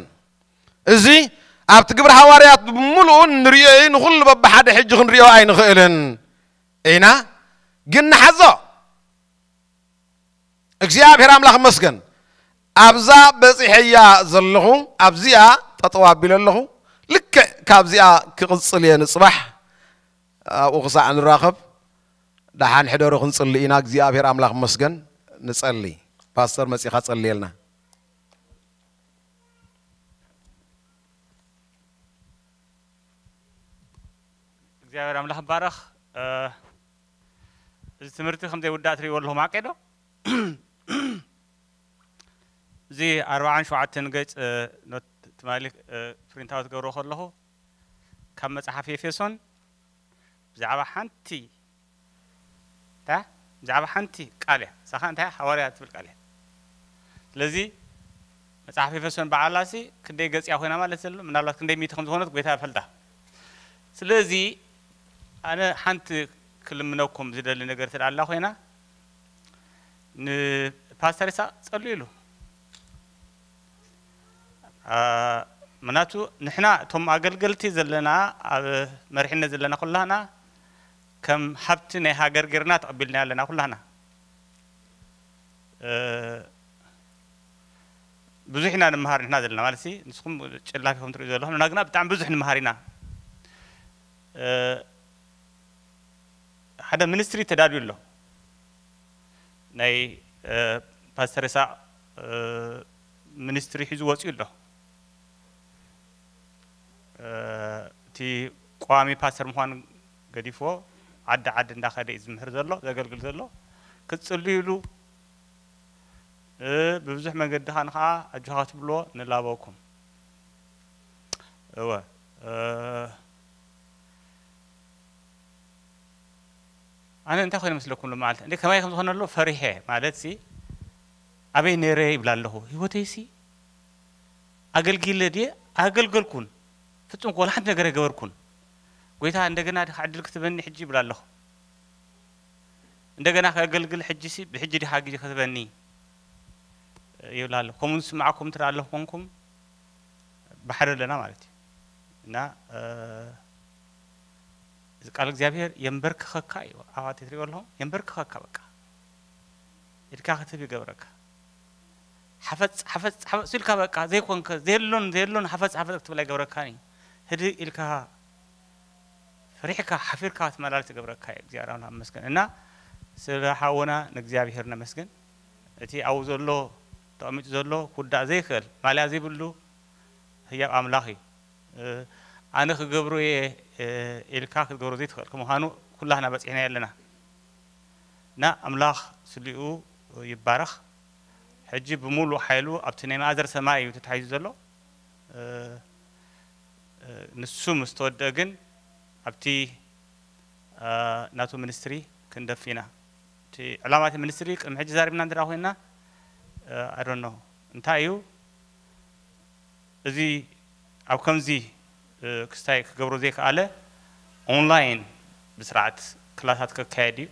እዚ ኣብቲ ግብሪ ሃዋርያት ብምሉኡ እንርእዮ እዩ። ንኹሉ በብሓደ ሕጂ ክንርእዮ ኣይንኽእልን ኢና፣ ግን ንሓዞ። እግዚኣብሔር ኣምላኽ ይመስገን። ኣብዛ በጺሐያ ዘለኹ፣ ኣብዚኣ ጠጠው ኣቢለ ኣለኹ። ልክዕ ካብዚኣ ክቕጽል እየ ንጽባሕ። ኣብኡ ክሳዕ ንራኸብ፣ ደሓን ሕደሩ፣ ክንጽሊ ኢና። እግዚኣብሔር ኣምላኽ ይመስገን። ንጸሊ። ፓስተር መጺኻ ጸልየልና። እግዚኣብሔር ኣምላኽ ይባረኽ። እ፣ እዚ ትምህርቲ ከም ዘይውዳእ ትርእይዎ ኣለኹም፣ ሓቀይ ዶ? እዚ ኣርባዓን ሸውዓተን ገጽ፣ እ፣ ኖት ትማሊ፣ እ፣ ፕሪንት ኣውት ገብሮ ከለኹ፣ ካብ መጽሓፍ ኤፌሶን ብዛዕባ ሓንቲ፣ እንታይ? ብዛዕባ ሓንቲ ቃል እያ። እሳ ኸኣ እንታይ? ሃዋርያ ትብል ቃል እያ። ስለዚ መጽሓፍ ኤፌሶን በዓላሲ ክንደይ ገጽ እያ ኮይና ማለት ዘሎ? ምናልባት ክንደይ ሚእቲ ከም ዝኾነት ጎይታ ይፈልጣ። ስለዚ ኣነ ሓንቲ ክልምነኩም ዝደሊ ነገር እንተ ደኣ ኣላ ኮይና፣ ንፓስተር ይስሐቅ ጸልዩሉ። አ፣ ምክንያቱ ንሕና እቶም ኣገልገልቲ ዘለና፣ ኣብ መሪሕነት ዘለና ኩላህና ከም ሃብቲ ናይ ሃገር ጌርና ተቐቢልናዮ ኣለና ኩላህና። ብዙሕ ኢና ንምሃር ንሕና ዘለና ማለት ሲ ንስኹም ጭላፊ ከም ትሪኡ ዘለኹም ንሕና ግና ብጣዕሚ ብዙሕ ንምሃር ኢና። ሓደ ሚኒስትሪ ተዳልዩ ኣሎ። ናይ ፓስተር ኢሳቅ ሚኒስትሪ ሒዙ ወፂኡ ኣሎ። እቲ ቋሚ ፓስተር ምዃን ገዲፍዎ ዓዲ ዓዲ እንዳኸደ እዩ ዝምህር ዘሎ ዘገልግል ዘሎ። ክትፅልዩሉ ብብዙሕ መንገዲ ኻን ከዓ ኣጆኻ ክትብልዎ ንላበወኩም። እወ ኣነ እንታይ ኮይኑ መስለኩም ሎማዓልቲ እንደ ከማይ ከም ዝኾነሎ ፈሪሐ ማለት ሲ ኣበይ ነረ ይብላ ኣለኹ። ህይወተይ ሲ ኣገልጊለ ድየ ኣገልገልኩን ፍጹም ወላ ሓንቲ ነገር ኣይገበርኩን። ጎይታ እንደገና ድኻ ዕድል ክትበኒ ሕጂ ይብላ ኣለኹ። እንደገና ከገልግል ሕጂ ሲ ብሕጂ ድኻ ግዜ ክትበኒ ይብላ ኣለኹ። ከምኡ ዝስምዓኩም ትርኢ ኣለኹ ኮንኩም ባሕሪ ኣለና ማለት እዩ። እና እዚ ቃል እግዚኣብሔር የንበርክኸካ እዩ። ኣዋት ትሪኦ ኣለኹም የንበርክኸካ በቃ ኢድካ ክትብ ይገብረካ። ሓፈጽ ሓፈጽ ሓፈጽ ኢልካ በቃ ዘይኮንከ ዘየሎን ዘየሎን ሓፈጽ ሓፈጽ ክትብል ኣይገብረካን እዩ። ህድእ ኢልካ ፈሪሕካ ሓፊርካ ክትመላለስ ይገብረካ እዩ። እግዚኣብሔር ኣምላኽ ይመስገን። እና ስለ ሓውና ንእግዚኣብሔር ነመስግን። እቲ ኣብኡ ዘሎ ተቐሚጡ ዘሎ ክውዳእ ዘይክእል ማልያ ዘይብሉ ህያብ ኣምላኽ እዩ። ኣነ ክገብሮ እየ ኢልካ ክትገብሮ ዘይትኽእል ከምዃኑ ኩላህና በፂሕና ኣለና። እና ኣምላኽ ስሊኡ ይባረኽ። ሕጂ ብምሉእ ሓይሉ ኣብቲ ናይ ማእዘር ሰማይ እዩ ተታሒዙ ዘሎ። ንሱ ምስ ተወደአ ግን ኣብቲ ናቱ ሚኒስትሪ ክንደፍ ኢና። እቲ ዕላማ እቲ ሚኒስትሪ ቅድሚ ሕጂ ዛሪብና እንድራ ኮይና ኣዶኖ እንታይ እዩ እዚ ኣብ ከምዚ ክስታይ ክገብሮ ዘይከኣለ ኦንላይን ብስርዓት ክላሳት ከካየድ እዩ።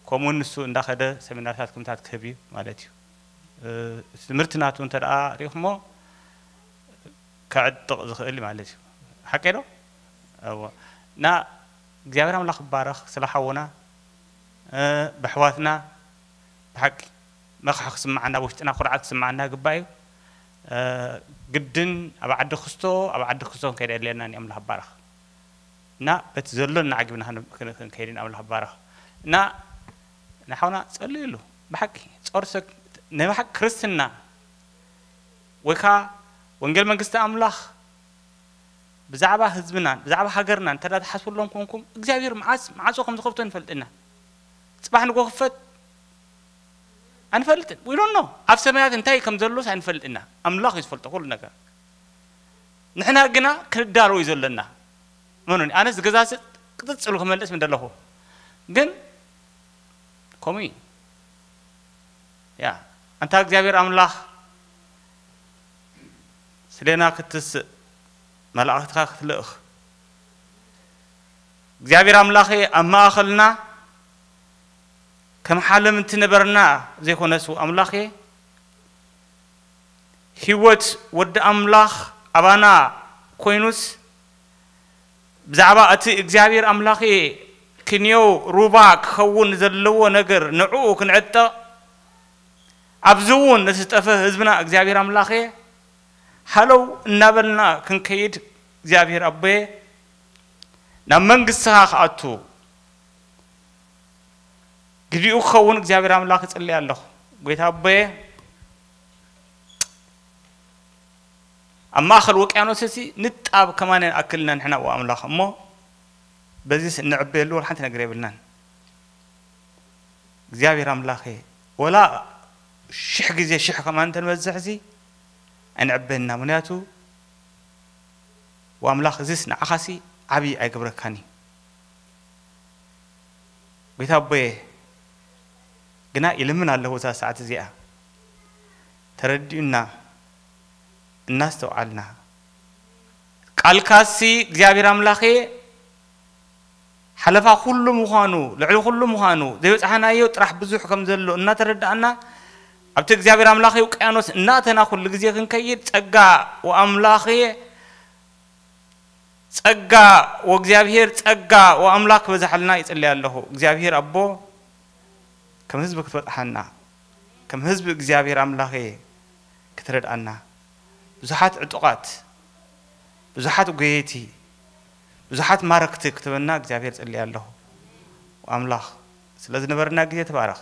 ከምኡውን ንሱ እንዳኸደ ሰሚናርታት ክምታት ክህብ እዩ ማለት እዩ። ትምህርቲ ናቱ እንተ ደኣ ሪኢኹሞ ከዕጥቕ ዝኽእል ማለት እዩ። ሓቀይ ዶ? እዎ። እና እግዚኣብሔር ኣምላኽ ይባረኽ ስለ ሓውና ብሕዋትና ብሓቂ መኽሕ ክስምዓና ውሽጥና ኩርዓት ክስምዓና ግባእ እዩ። ግድን ኣብ ዓዲ ክስቶ ኣብ ዓዲ ክስቶ ክንከይድ የድልየና ኒ ኣምላኽ ይባረኽ። እና በቲ ዘሎና ዓጊብና ክንከይድን ኣምላኽ ይባረኽ። እና ንሓውና ጸልዩሉ ብሓቂ ጾርሰ ናይ ብሓቂ ክርስትና ወይ ከዓ ወንጌል መንግስቲ ኣምላኽ ብዛዕባ ህዝብናን ብዛዕባ ሃገርናን እንተ ትሓስብሎም ኮንኩም እግዚኣብሔር መዓስ ማዕፆ ከም ዝኸፍቶ ንፈልጥና። ፅባሕ ንጎ ክፈት ኣይንፈልጥን። We don't know። ኣብ ሰማያት እንታይ ከም ዘሎስ ኣይንፈልጥና። ኣምላኽ እዩ ዝፈልጦ ኩሉ ነገር። ንሕና ግና ክንዳሎ እዩ ዘለና። መኑን ኣነስ ዝገዛስጥ ቅፅፅሉ ክመልስ ምደለኹ ግን ከምኡ እዩ። ያ ኣንታ እግዚኣብሔር ኣምላኽ ስሌና ክትስእ መላእኽትኻ ክትልእኽ እግዚኣብሔር ኣምላኸ ኣብ ማእኸልና ከም ሓለምንቲ ነበርና ዘይኮነሱ ኣምላኸ ህይወት ወዲ ኣምላኽ ኣባና ኮይኑስ ብዛዕባ እቲ እግዚኣብሔር ኣምላኸ ክንየው ሩባ ክኸውን ዘለዎ ነገር ንዕኡ ክንዕጠቕ ኣብዚ እውን ነቲ ዝጠፈ ህዝብና እግዚኣብሔር ኣምላኸ ሃለው እናበልና ክንከይድ እግዚኣብሔር ኣቦየ ናብ መንግስትኻ ክኣቱ ግዲኡ ክኸውን እግዚኣብሔር ኣምላኽ እጽሊ ኣለኹ። ጎይታ ኣቦየ ኣብ ማእኸል ውቅያኖስ እዚ ንጣብ ከማን ኣክልና ንሕና ኣምላኽ እሞ በዚስ እንዕበየሉ ወላ ሓንቲ ነገር የብልናን። እግዚኣብሔር ኣምላኸ ወላ ሽሕ ግዜ ሽሕ ከማን እንተንበዝሕ እዚ ኣይንዕበየና። ምክንያቱ ወኣምላኽ እዚስ ንዓኻሲ ዓብዪ ኣይገብረካን እዩ። ጎይታ ኣቦየ ግና ይልምን ኣለኹ እዛ ሰዓት እዚኣ ተረዲኡና እናስተውዓልና ቃልካሲ እግዚኣብሔር ኣምላኸ ሓለፋ ኩሉ ምዃኑ ልዕሊ ኩሉ ምዃኑ ዘይበፅሓናዮ ጥራሕ ብዙሕ ከም ዘሎ እናተረዳእና ኣብቲ እግዚኣብሔር ኣምላኸ ውቅያኖስ እናተና ኩሉ ግዜ ክንከይድ ፀጋ ወኣምላኸ ፀጋ ወእግዚኣብሔር ፀጋ ወኣምላክ ክበዛሓልና ይፅለይ ኣለኹ። እግዚኣብሔር ኣቦ ከም ህዝቢ ክትበፅሓና ከም ህዝቢ እግዚኣብሔር ኣምላኸ ክትረድኣና፣ ብዙሓት ዕጡቓት፣ ብዙሓት ጎየይቲ፣ ብዙሓት ማረክቲ ክትበና እግዚኣብሔር ጸልየ ኣለኹ። ኣምላኽ ስለ ዝነበረና ግዜ ተባረኽ።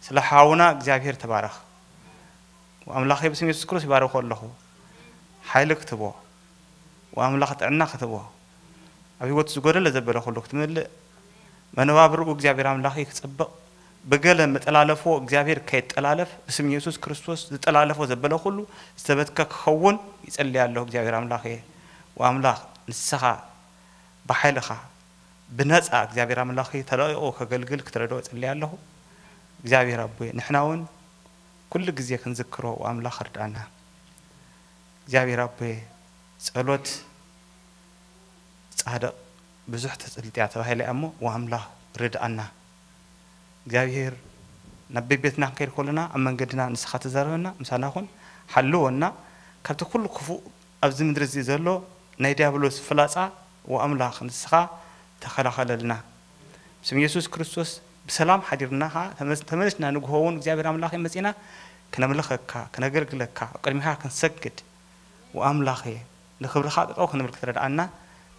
ስለ ሓውና እግዚኣብሔር ተባረኽ። ኣምላኸ ብስም የሱስ ክርስቶስ ይባርኮ ኣለኹ። ሓይሊ ክትቦ፣ ኣምላኽ ጥዕና ክትቦ፣ ኣብ ህይወት ዝጎደለ ዘበለ ኩሉ ክትምልእ፣ መነባብርኡ እግዚኣብሔር ኣምላኸ ክጸብቕ፣ ብገለ መጠላለፎ እግዚኣብሔር ከይጠላለፍ፣ ብስም የሱስ ክርስቶስ ዝጠላለፎ ዘበለ ኩሉ ዝተበትከ ክኸውን ይጸልይ ኣለኹ። እግዚኣብሔር ኣምላኸ፣ ኣምላኽ ንስኻ ብሓይልኻ ብነጻ እግዚኣብሔር ኣምላኸ ተለቂቑ ከገልግል ክትረድኦ እጸልይ ኣለኹ። እግዚኣብሔር ኣቦይ ንሕና እውን ኩሉ ግዜ ክንዝክሮ ኣምላኽ እርዳና። እግዚኣብሔር ኣቦይ ጸሎት ጻድቕ ብዙሕ ተጽልጥያ ተባሂለ እያ እሞ ኣምላኽ ርድኣና። እግዚኣብሔር ናብ ቤት ቤትና ክንከይድ ከለና ኣብ መንገድና ንስኻ ተዛረበና፣ ምሳና ኩን፣ ሓልወና ካብቲ ኩሉ ክፉእ ኣብዚ ምድሪ እዚ ዘሎ ናይ ዲያብሎስ ፍላጻ ኣምላኽ ንስኻ ተኸላኸለልና። ብስም የሱስ ክርስቶስ ብሰላም ሓዲርና ኸዓ ተመስ- ተመልስና ንግሆ እውን እግዚኣብሔር ኣምላኽ መጺና ክነምልኸካ ክነገልግለካ ኣብ ቅድሚኻ ክንሰግድ ወኣምላኽ ንኽብርኻ ጠጠው ክንብል ክትረድኣና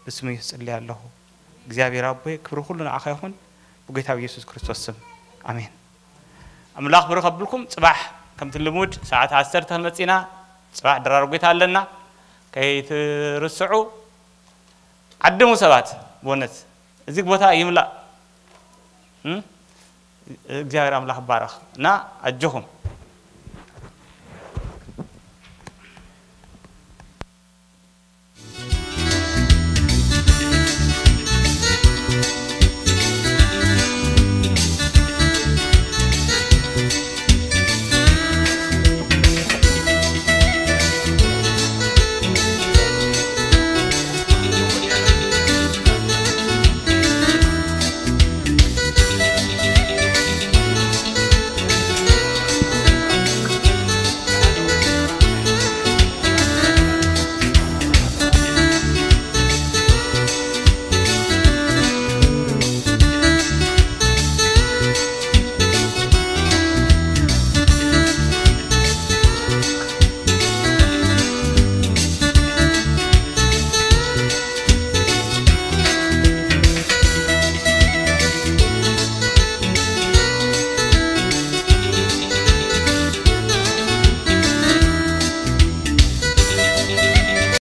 ብስም የሱስ ጽልየ ኣለኹ። እግዚኣብሔር ኣቦይ ክብሪ ኩሉ ንዓኻ ይኹን ብጌታ ብየሱስ ክርስቶስ ስም ኣሜን። ኣምላኽ ብሩኽ ኣብልኩም። ጽባሕ ከምቲ ልሙድ ሰዓት ዓሰርተ ክንመጽእ ኢና። ጽባሕ ድራር ጌታ ኣለና፣ ከይትርስዑ። ዓድሙ ሰባት፣ ብእውነት እዚ ቦታ ይምላእ። እም? እግዚኣብሔር ኣምላኽ ይባረኽ እና ኣጆኹም።